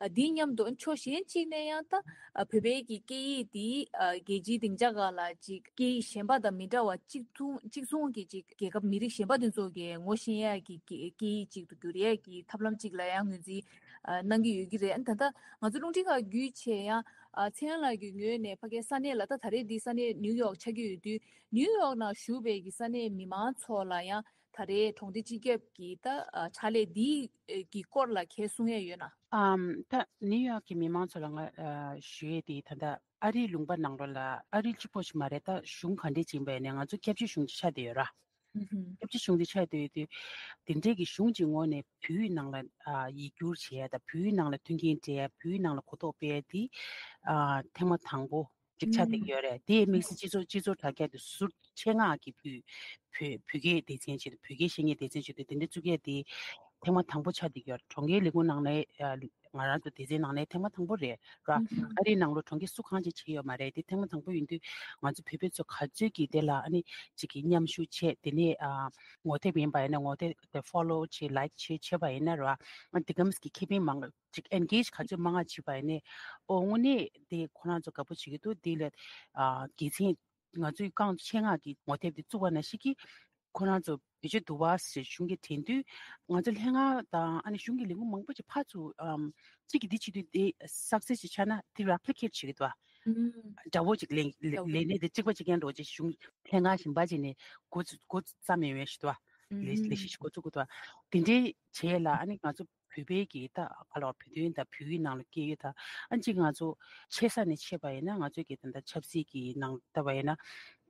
ཨ་འདི་མཉམ་དུ་ཕྱོགས་གཞན་གཅིག་ནས་ཡང་ད་ཨ་བོད་པའི་གི་སྐད་ཡིག་དེ་ཨ་རྒྱལ་སྤྱིའི་སྡིངས་ཆ་སྒང་ལ་ཅིག་སྐད་ཡིག་གཞན་པ་དང་མི་འདྲ་བ་གཅིག་མཚུངས་གཅིག་མཚུངས་ཀྱི་ཅིག་རྒྱལ་ཁབ་མི་རིགས་གཞན་པ་དེ་ཚོ་གི་ངོ་ཤེས་ཡག་གི་སྐད་སྐད་ཡིག་ཅིག་ཏུ་འགྱུར་ཡག་གི་ཐབས་ལམ་ཅིག་ལ་ཡང་ངོས་འཛིན་ཨ་གནང་གི་ཡོད་ཀྱི་རེད། ཨ་ནི་ད་ལྟ་ང་ཚོ་རླུང་འཕྲིན་ཁང་བརྒྱུད་བྱས་ཡང་ཨ་ཚེ་དབྱངས་ལགས་ཀྱི་ངོས་ནས་ཕ་གའི་ས་གནས་ལ་ད་ད་རེས་འདི་ས་གནས་ནིའུ་ཡོག་ཆགས་ཀྱི་ཡོད་དུས། ནིའུ་ཡོག་ནང་བཞུགས་པའི་གི་ས་གནས་མི་མང་ཚོ་ལ་ཡང་ད་རེས་གྲོང་སྡེ་སྤྱི་ཁྱབ་ཀྱི་ད་ཨ་ཕྱག་ལས་འདི་གི་སྐོར་ལ་གང་གསུང་ཡས་ཡོད་ན། ཨམ་ད་ནིའུ་ཡོག་གི་མི་མང་ཚོ་ལ་ང་ཨ་ཞུ་ཡས་དེ་ད་ལྟ་ཨ་རིའི་ལུང་པ་ནང་ལོགས་ལ་ཨ་རི་གཅིག་པོ་ཞིག་མ་རེད། ད་གཞུང་ག་འདྲས་ཅིག་ཡིན་པ་ཡིན་ནའི་ང་ཚོ་སྐྱབས་བཅོལ་གཞུང་ཅིག་ཆགས་བསྡད་ཡོད་ར། ཨུ་ཧུམ། སྐྱབས་བཅོལ་གཞུང་དེ་ཆགས་བསྡད་ཡོད་དུས། དེ་འདྲས་ཀྱི་གཞུང་གཅིག་ངོས་ནས་བོད་ཡིག་ནང་ལ་ཨ་ཡིག་སྒྱུར་བྱེད་ཡ་དང་། བོད་ཡིག་ནང་ལ་མཐུན་རྐྱེན་སྤྲད་ཡ། བོད་ཡིག་ནང་ལ་གོ་རྟོགས་སྤེལ་ཡ་དེ་ཨ་ཐེངས་མ་དང་པོ་ཅིག་ཆགས་བསྡད་ཀྱི་ཡོད་རེད། དེ་དམིགས་བསལ་སྤྱི་ཚོགས་སྤྱི་ཚོགས་དྲ་རྒྱ་དེ་ཟུར་ཆེད་མངགས་ཀྱི་བོད་བོད་བོད་སྐད་སྡེ་ཚན་ཆེད་དུ། བོད་སྐད་ཤེས་མཁན་སྡེ་ཚན་ཆེད་དུ་དེ་འདྲ་བཙུགས་ཡ་དེ་ཐེངས་མ་དང་པོ་ཆགས་བསྡད་ཀྱི་ཡོད་རེད། གྲོང་ཁྱེར་ལས་ཁུངས་ནང་ནས་ཨ་ང་རང་ཚོ་སྡེ་ཚན་ནང་ནས་ཐེངས་མ་དང་པོ་རེད་ར། ཨ་རིའི་ནང་ལོགས་གྲོང་ཁྱེར་སུ་གང་ཅིག་བྱས་ཡོད་མ་རེད། དེ་ཐེངས་མ་དང་པོ་ཡིན་དུས་ང་ཚོ་བོད་པ་ཚོ་ག་ཚོད་ཀྱིས་དེ་ལ་ཨ་ནི་ཅིག་གི་མཉམ་ཞུགས་བྱས། དེ་ནས་ཨ་ངོ་དེབ་ཡིན་པ་ཡིན་ན་ངོ་དེབ་དེ་follow་བྱས། like་བྱས་བྱས་པ་ཡིན་ན་ར། ཨ་དེ་གམ་གྱི་ཁེ་ཕན་མང་། ཅིག་engage་ག་ཚོད་མང་ང་བྱས་པ་ཡིན་ནའི་ཨོ་དངོས་གནས་དེ་ཁོ་རང་ཚོ་དགའ་པོ་བྱེད་ཀྱི་འདུག་དེ་ལ་ཨ་དགེ་མཚན། ང་ཚོའི་རྐང་ཆེད་མངགས་ཀྱི་ངོ་དེབ་དེ་བཙུགས་པ་ནང་བཞིན་གྱི་ཁོ་རང་ཚོ་བེད་སྤྱོད་འདུག་བ་ཟེར་གཞུང་གིས་དྲན་དུས། ང་ཚོ་ལྷན་ཁང་དང་ཨ་ནི་གཞུང་གི་ལས་ཁུངས་མང་པོ་ཅིག་ཕར་ཚུར་ཨམ་གཅིག་གིས་འདི་བྱེད་དུས་དེ་success་ཅིག་ཆགས་ན་དེ་replicate་བྱེད་ཀྱི་འདུག་བ། ཨུམ། འདྲ་བོ་ཅིག་ལས་ལས་འདྲ་བོ་ལས་གནས་དེ་གཅིག་པ་གཅིག་རྐྱང་འདྲ་བོ་ཅིག་གཞུང་ལྷན་ཁང་གཞན་པ་ཅིག་ནས་འགོ་འགོ་བརྩམས་ཡོད་པའི་ཞིག་འདུག་བ། ལས་ལས་གཞི་ཞིག་འགོ་བཙུགས་ཀྱི་འདུག་བ། དེ་འདྲའི་བྱས་ལ་ཨ་ནི་ང་ཚོ་བོད་པའི་གི་ད་ག་ལ་བ་བོད་དོན་དང་བོད་ཡིག་ནང་ལ་སྐད་ཡིག་དང་། ཨ་ཅིག་ང་ཚོ་ཆེ་ས་ནས་ཆེ་བ་ཡིན་ན་ང་ཚོའི་གི་ད་ལྟ་ཆབ་སྲིད་ཀྱི་ནང་ལྟ་བ་ཡིན་ན་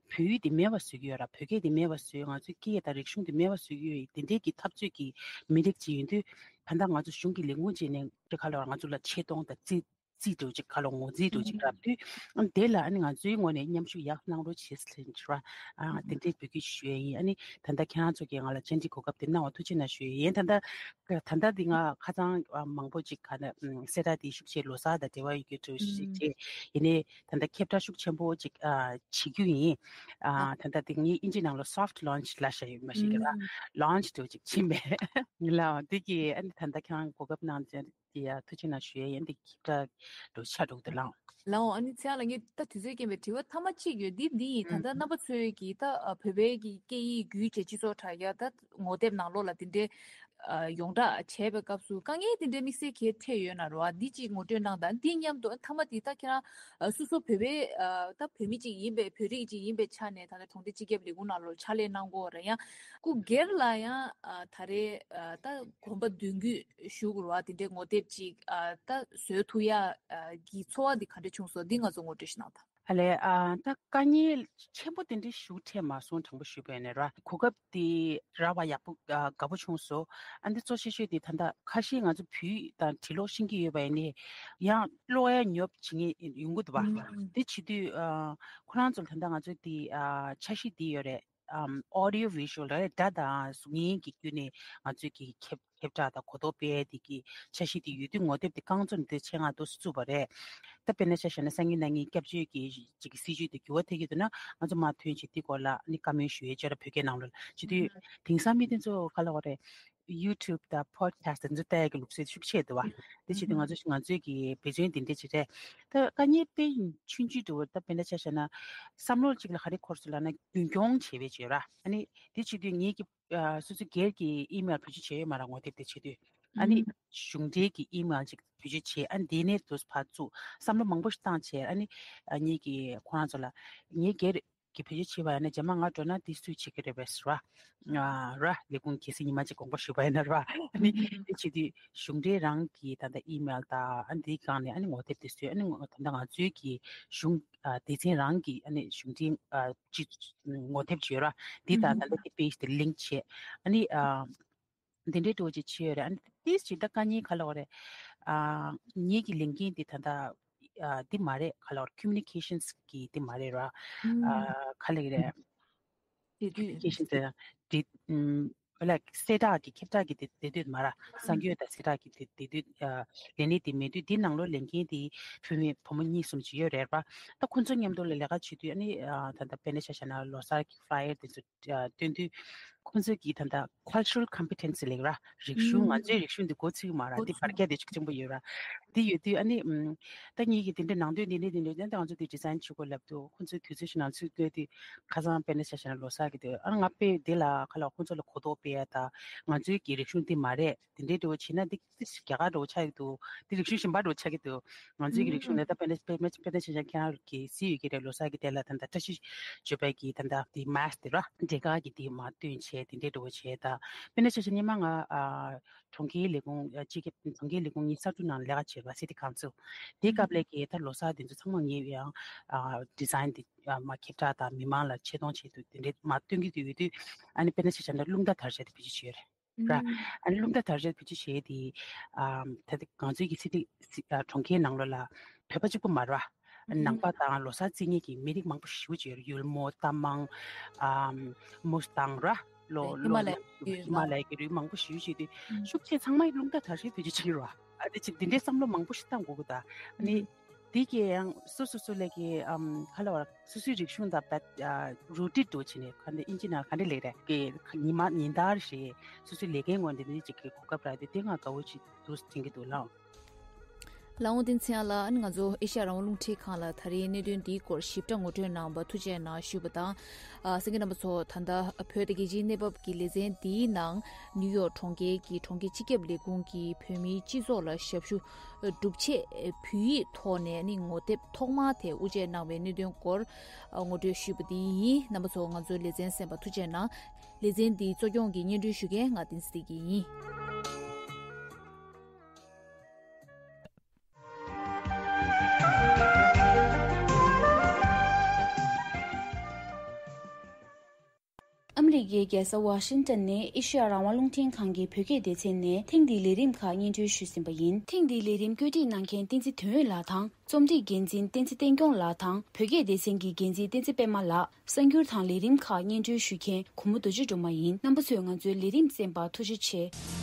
བོད་ཡིག་དེ་མེད་པ་བཟོ་གི་ཡོད་ར། བོད་སྐད་དེ་མེད་པ་བཟོས། ང་ཚོའི་སྐད་ཡིག་དང་རིག་གཞུང་དེ་མེད་པ་བཟོ་གི་ཡོད། དེ་འདྲའི་གི་འཐབ་རྩོད་ཀྱི་མི་རིགས་ཅིག་ཡིན་དུས། ད་ལྟ་ང་ཚོ་གཞུང་གི་ལས་ཁུངས་ཅིག་ནས་ཅིག་ག་ལ་བ་ང་ཚོ་ལ་ཆེ་མཐོང་དང་རྩིས་རྩིས་འདྲ་ཅིག་ག་ལ་ངོས་འཛིན་འདྲ་ཅིག་རག་དུས། ཨ་དེ་ལ་ཨ་ནི་ང་ཚོའི་ངོས་ནས་མཉམ་ཞུགས་ཡག་གནང་རོགས་བྱེད་ཟེར་ཞུ་བ། ཨ་དེ་འདྲའི་འབོད་སྐུལ་ཞུ་ཡས་ཡིན། ཨ་ནི་ད་ལྟ་ཁྱེད་རང་ཚོ་གིས་ང་ལ་བཅར་འདྲི་གོ་སྐབས་དེ་གནང་བ་ཐུགས་རྗེ་གནང་ཞུ་ཡས་ཡིན། ད་ལྟ་ད་ལྟ་འདི་ང་ཁ་སང་ཨ་མང་པོ་ཅིག་ག་ནས་ཨམ་གསལ་བསྒྲགས་དེ་ཤུགས་ཆེ་ལོ་གསར་དང་འབྲེལ་བ་ཡོད་རྒྱུ་འདྲ་ཞིག་བྱས། ཡིན་ནའི་ད་ལྟ་ཁྱབ་བསྒྲགས་ཤུགས་ཆེན་པོ་ཅིག་ཨ་བྱེད་རྒྱུ་ཡིན། ཨ་ད་ལྟ་འདི་ངས་ཨིན་ཇི་ནང་ལ་soft launch་ལབ་བཞག་ཡོད་མ་ཤེས་གི་ར། launch་འདྲ་ཅིག་ཕྱིན་པས་ལ། འདི་གི་ཨ་ནི་ད་ལྟ་ཁྱེད་རང་གོ་སྐབས་གནང་བྱས། དེ་ཡ་ཐུགས་རྗེ་གནང་ཞུ་ཡས་ཡིན། འདི་ཁྱབ་བསྒྲགས་འགྲོ་ཆ་འགྲོ་གི་འདུག་ལགས། ལགས་འོང་། ཨ་ནི་ཚེ་དབྱངས་ལགས་ངས་ད་དུས་ཚོད་རྐྱེན་པས་དྲི་བ་མཐའ་མ་གཅིག་ཡོད། འདི་འདི་ཡིན། ད་ལྟ་རྣམ་པ་ཚོས་ཀྱིས་ད་ཨ་བོད་པའི་གི་སྐད་ཡིག་བརྒྱུད་བྱས་སྤྱི་ཚོགས་དྲ་རྒྱ་ད་ངོ་དེབ་ནང་ལོགས་ལ་དེ་འདྲའི་ ཡོངས་བསྒྲགས་བྱས་པའི་སྐབས་སུ་དཀའ་ངལ་དེ་འདྲའི་དམིགས་བསལ་གྱི་འཕྲད་ཡོད་ན་རེད་བ། འདི་གཅིག་ངོ་སྤྲོད་གནང་དང་། འདི་མཉམ་དུ་མཐའ་མ་དེ་ད་ཁྱེད་རང་སོ་སོ་བོད་པའི་ད་བོད་མི་གཅིག་ཡིན་པའི་བོད་རིགས་གཅིག་ཡིན་པའི་ཆ་ནས་ད་ལྟ་གྲོང་སྡེ་སྤྱི་ཁྱབ་ལས་ཁུངས་ནང་ལོགས་ཕྱག་ལས་གནང་གི་ཡོད་རེད། ཡང་སྐུ་སྒེར་ལ་ཡང་ད་རེས་ད་གོམ་པ་མདུན་སྐྱོད་ཞུ་དགོས་རེད་བ། དེ་འདྲའི་ངོ་དེབ་ཅིག་ད་བཟོ་ཐུབ་ཡ་གི་ཚོར་བ་འདི་ག་འདྲ་བྱུང་སོང་། འདི་ང་ཚོ་ངོ་སྤྲོད་ཞིག་གནང་དང་། ཨ་ལས། ཨ། ད་དཀའ་ངལ་ཆེན་པོ་དེ་འདྲ་ཞིག་འཕྲད་མ་སོང་། དྲང་པོ་ཞུས་པ་ཡིན་ན་ར། གོ་སྐབས་དེ་རག་པ་ཡག་པོ། ཨ། དགའ་པོ་བྱུང་སོང་། ཨ། འདི་གཙོ་ཆེ་ཤོས་དེ་ད་ལྟ་ཁ་ཤས་ང་ཚོ་བོད་ཡིག་དང་འབྲི་ཀློག་ཤེས་ཀྱི་ཡོད་པ་ཡིན་ནའི་ཡང་ཀློག་ཡ་ཉོབ་བྱེད་མཁན་ཡོང་གི་འདུག་པ། ཨུམ། དེ་བྱེད་དུས། ཨ། ཁོ་རང་ཚོ་ལ་ད་ལྟ་ང་ཚོ་དེ། ཨ། འཆར་གཞི་དེ་ཡོད་རེད། ཨམ། audio visual རེད། སྒྲ་དང་གཟུགས་བརྙན་གྱི་བརྒྱུད་ནས་ང་ཚོས་ཀྱི་ཁྱབ་ཁྱབ་བསྒྲགས་དང་གོ་རྟོགས་སྤེལ་དེ་གི་འཆར་གཞི་དེ་ཡོད་དུས། ངོ་དེབ་དེ་རྐང་བཙུགས་ནས་དེ་ཆེད་མངགས་འདུག་སེ་བཙུགས་པ་རེད། ད་དཔེར་ན་ཆ་བཞག་ན་སང་ཉིན་གནངས་ཉིན་སྐྱབས་བཅོལ་གྱི་ཅིག་གི་སྲིད་བྱུས་དེ་འགྱུར་བ་ཐེབས་ཀྱི་འདུག་ན། ང་ཚོ་མར་ཐོན་བྱས་དེ་སྐོར་ལ་ནི་བཀའ་མོལ་ཞུ་ཡས་བྱས་ར། བོད་སྐད་ནང་ལོགས་ལ་བྱེད་དུས། ཨུམ། དེང་སང་མི་དེ་ཚོ་ག་ལ་བ་རེད། YouTube དང་podcast དེ་ཚོ་ལྟ་ཡག་གི་ལུགས་སྲོལ་ཤུགས་ཆེ་འདུག་བ། དེ་བྱེད་དུས་ང་ཚོ་ང་ཚོའི་གི་འབད་བརྩོན་དེ་འདྲ་ཅིག་རེད། ད་དཀའ་ངལ་དཔེ་ཆུང་ཆུང་འདྲ་བོ། ད་དཔེར་ན་ཆ་བཞག་ན་བསམ་བློ་གཅིག་ལ་ག་རེ་འཁོར་སོང་ལབ་ན། རྒྱུན་སྐྱོང་བྱེད་པའི་བྱེད་ར། ཨ་ནི་དེ་བྱེད་དུས་ངེད་ཀྱི། ཨ། སོ་སོའི་སྒེར་གྱི་email བེད་སྤྱོད་བྱས་ཡོད་མ་རེད། ངོ་དེབ་དེ་བྱེད་དུས། ཨ་ནི་གཞུང་འབྲེལ་གྱི་email ཅིག་བེད་སྤྱོད་བྱས། ཨ་ནི་དེ་ནས་དུ་ཕར་བཙུགས། བསམ་བློ་མང་པོ་ཞིག་བཏང་བྱས། ཨ་ནི། ཨ། ངེད་ཀྱི་ཁོ་རང་ཚོ་ལ། ངའི་སྒེར་གྱི་བེད་སྤྱོད་བྱས་པ་ཡིན་ན། རྗེས་མ་ང་འགྲོ་ན་དེ་སུས་བྱེད་ཀྱི་རེད་པས་ཟེར་བ། ཨ། ར། ལས་ཁུངས་གལ་སྲིད་ཉི་མ་གཅིག་དགོངས་པ་ཞུས་པ་ཡིན་ན་ར། ཨ་ནི་དེ་བྱེད་དུས་གཞུང་འབྲེལ་རང་གི་ད་ལྟ་email དང་། ཨ་ནི་དེའི་སྒང་ནས་ཨ་ནི་ངོ་དེབ་དེ་བཟོས། ཨ་ནི་ད་ལྟ་ང་ཚོའི་གི་གཞུང་། ཨ། སྡེ་ཚན་རང་གི། ཨ་ནི་གཞུང་འབྲེལ། ཨ། སྤྱི། ངོ་དེབ་ཅིག་ཡོད་ར། དེ་དང་ད་ལྟ་དེ་page དེ་link བྱས། ཨ་ནི། ཨ། འདི་འདྲའི་འགྲོ་ཅིག་བྱས་ཡོད་རེད། ཨ་ནི་ཏིས་ཅིག་ད་དཀའ་ངལ་ག་ལ་བ་རེད། ཨ། ངེད་ཀྱི་ལས་འགན་འདི་ད་ལྟ། ཨ། འདི་མ་རེད། ག་ལ་བ་རེད། communications གི་འདི་མ་རེད་ར། ཨ། ག་ལ་གི་རེད། དེ་དུས་communications དེ་འདི། ཨམ། ལ་གསལ་བསྒྲགས་ཀྱི། ཁྱབ་བསྒྲགས་ཀྱི་དེ་དེ་དུས་མ་ར། གསར་འགྱུར་དང་གསལ་བསྒྲགས་ཀྱི་དེ་དེ་དུས། ཨ། ལས་གནས་དེ་མེད་དུས། འདི་ནང་ལོགས་ལས་འགན་དེ་བུད་མེད་བུ་མོ་གཉིས་གསུམ་ཅིག་ཡོད་རེད་པ། ད་ཁོང་ཚོ་མཉམ་དུ་ལ་ལས་ཀ་བྱེད་དུས། ཨ་ནི། ཨ། ད་ལྟ་དཔེར་ན་ཆ་བཞག་ན་ལོ་གསར་གྱི་flyer དེ་ཚོ། ཨ། སྟོན་དུས་ཁོང་ཚོས་ཀྱིས་ད་ལྟ་cultural competency ལབ་ར། རིག་གཞུང་། ང་ཚོའི་རིག་གཞུང་འདི་མགོ་ཚོས་ཀྱི་མ་རེད། འདི་འབར་གས་དེ་ཤུགས་ཆེན་པོ་ཡོད་ར། འདི་ཡོད་དུས་ཨ་ནི། ཨམ། ད་ངེད་ཀྱིས་དེ་འདྲ་ནང་དོན་འདི་འདྲ་འདི་འདྲ་ད་ང་ཚོ་འདི་design བྱེད་དགོས་ལབ་དུས། ཁོང་ཚོས་དུས་ཚོད་ཞིག་ནང་ཚུད་དགོས་དུས། ཁ་སང་དཔེར་ན་ཆ་བཞག་ན་ལོ་གསར་གྱི་དུས། ཨ། ང་དཔེ་འདི་ལ་ག་ལ་ཁོང་ཚོ་ལ་གོ་རྟོགས་སྤེལ་ཡ་དང་། ང་ཚོའི་གི་རིག་གཞུང་འདི་མ་རེད། དེ་འདྲའི་འདྲ་བོ་བྱས་ན་འདི་རྒྱ་གར་འདྲ་བོ་ཆགས་ཀྱི་འདུག་འདི་རིག་གཞུང་གཞན་པ་འདྲ་བོ་ཆགས་ཀྱི་འདུག་ང་ཚོའི་གི་རིག་གཞུང་ལ་ད་དཔེར་ན་དཔེར་ན་དཔེར་ན་ཆ་བཞག་ན་ཁྱེད་རང་གི་གཟིགས་ཡོད་ཀྱི་རེད། ལོ་གསར་གྱི་དེ་ལ་ད་ལྟ་བཀྲ་ཤིས་བརྗོད་པའི་གི་ད་ལྟ་དེ་mask དེ་ར། འབྲས་དཀར་གྱི་དེ་མར་སྟོན་བྱས། དེ་འདྲའི་འདྲ་བོ་བྱས། ད་དཔེར་ན་ཆ་བཞག་ན་སྔོན་མ་ང་ཨ་གྲོང་ཁྱེར་ལས་ཁུངས། ཨ། སྤྱི་ཁྱབ་གྲོང་ཁྱེར་ལས་ཁུངས་ཉིད་ས་ཁུལ་ནང་ལས་ཀ་བྱེད་པ། city council དེའི་སྐབས་ལ་གི་ད་ལོ་གསར་དེ་ཚོ་ཚང་མ་ངས་ཡང་ཨ་design དེ་ཨ་མར་ཁྱབ་བསྒྲགས་དང་མི་མང་ལ་ཆེ་མཐོང་བྱེད་དུས་དེ་འདྲའི་མར་སྟོན་གྱི་དུས་ཡོད་དུས། ཨ་ནི་དཔེར་ན་ཆ་བཞག་ན་རླུང་རྟ་དར་ཆ་དེ་བེད་སྤྱོད་བྱས་ཡོད་རེད། ར། ཨ་ནི་རླུང་རྟ་དར་ཆ་བེད་སྤྱོད་བྱས་ཏེ། ཨམ། ད་ལྟ་ང་ཚོའི་གི་སི་ཏི། སི། ཨ། གྲོང་ཁྱེར་ནང་ལོགས་ལ་བོད་པ་གཅིག་པུ་མ་རེད་པ། ནང་པ་དང་ལོ་གསར་རྩིས་མཁན་གྱི་མི་རིགས་མང་པོ་ཞེ་པོ་ཅིག་ཡོད་རེད། ཡུལ་མོ། རྟ་མང་། ཨམ། མུ་སི་ཏང་ར། ལོ། ཧི་མ་ལ་ཡའི། ལོ། ཡུལ། ཧི་མ་ལ་ཡའི་གི་རུས་མང་པོ་ཞེ་པོ་ཅིག་དེ་ཤུགས་ཆེ་ཚང་མ་རླུང་རྟ་དར་ཆ་བེད་སྤྱོད་བྱེད་ཀྱི་རེད་པ། ཨ། དེ་ཅིག་འདི་འདྲའི་བསམ་བློ་མང་པོ་ཞིག་བཏང་དགོས་ཀྱི། ད་ཨ་ནི། དེ་གས་ཡང་སོ་སོ་སོ་ལས་ཀྱི། ཨམ། ག་ལ་བ་ར། སོ་སོའི་རིག་གཞུང་དང་བད། ཨ། rooted འགྲོ་བྱས་ནས། ག་འདི་ཨིན་ཇི་ནང་ག་འདྲ་ལབ་རེད། གི་ཉི་མ་ཉིན་ལྟར་བྱས་སོ་སོའི་ལས་ཀའི་ངོས་འདི་འདི་ཅིག་གི་གོ་སྐབས་རག་དུས་དེ་ང་དགའ་བོ་ཅིག་འདུག་དྲན་གྱི་འདུག་ལགས། ལགས་འོང་། བསྟན་འཛིན་ཚེ་དབྱངས་ལགས། ཨ་ནི་ང་ཚོ་ཨེ་ཤ་ཡ་རང་དབང་རླུང་འཕྲིན་ཁང་ལ་ད་རེས་གནད་དོན་འདིའི་སྐོར་ཞིབ་ཕྲ་ངོ་སྤྲོད་གནང་བར་ཐུགས་རྗེ་གནང་ཞུས་པ་དང་། ཨ། གསན་མཁན་རྣམ་པ་ཚོ། ད་ལྟ་བོད་དང་རྒྱལ་སྤྱིའི་གནས་བབ་ཀྱི་ལེ་ཚན་འདིའི་ནང་ནིའུ་ཡོག་གྲོང་ཁྱེར་གྱི་གྲོང་ཁྱེར་སྤྱི་ཁྱབ་ལས་ཁུངས་ཀྱིས་བོད་མིའི་སྤྱི་ཚོགས་ལ་ཞབས་ཞུ་སྒྲུབ་ཆེད་བོད་ཡིག་ཐོག་ནས་ནི་ངོ་དེབ་ཐོག་མ་དེ་དབུ་འབྱེད་གནང་བའི་གནད་དོན་སྐོར་ངོ་སྤྲོད་ཞུས་པ་དེ་ཡིན། རྣམ་པ་ཚོ་ང་ཚོའི་ལེ་ཚན་གསན་པར་ཐུགས་རྗེ་གནང་། ལེ་ཚན་འདི་གཙོ་སྐྱོང་གིས་སྙན་སྒྲོན་ཞུ་མཁན་ང་བསྟན་འཛིན་བདེ་སྐྱིད་ཡིན། ཨ་མི་རི་ཀའི་རྒྱལ་ས་ཝ་ཤིང་ཏོན་ནས་ཨེ་ཤེ་ཡ་རང་དབང་རླུང་འཕྲིན་ཁང་གི་བོད་སྐད་སྡེ་ཚན་ནས་ཐེངས་འདིའི་ལས་རིམ་ཁག་སྙན་སྒྲོན་ཞུས་ཟིན་པ་ཡིན། ཐེངས་འདིའི་ལས་རིམ་བཀོད་སྒྲིག་གནང་མཁན་བསྟན་འཛིན་དོན་ཡོད་ལགས་དང་། རྩོམ་སྒྲིག་འགན་འཛིན་བསྟན་འཛིན་བསྟན་སྐྱོང་ལགས་དང་། བོད་སྐད་སྡེ་ཚན་གྱི་འགན་འཛིན་བསྟན་འཛིན་པད་མ་ལགས། གསར་འགྱུར་དང་ལས་རིམ་ཁག་སྙན་སྒྲོན་ཞུ་མཁན་གུང་མོ་རྡོ་རྗེ་སྒྲོལ་མ་ཡིན། རྣམ་པ་ཚོས་ང་ཚོའི་ལས་རིམ་གསན་པར་ཐུགས་རྗེ་ཆེ།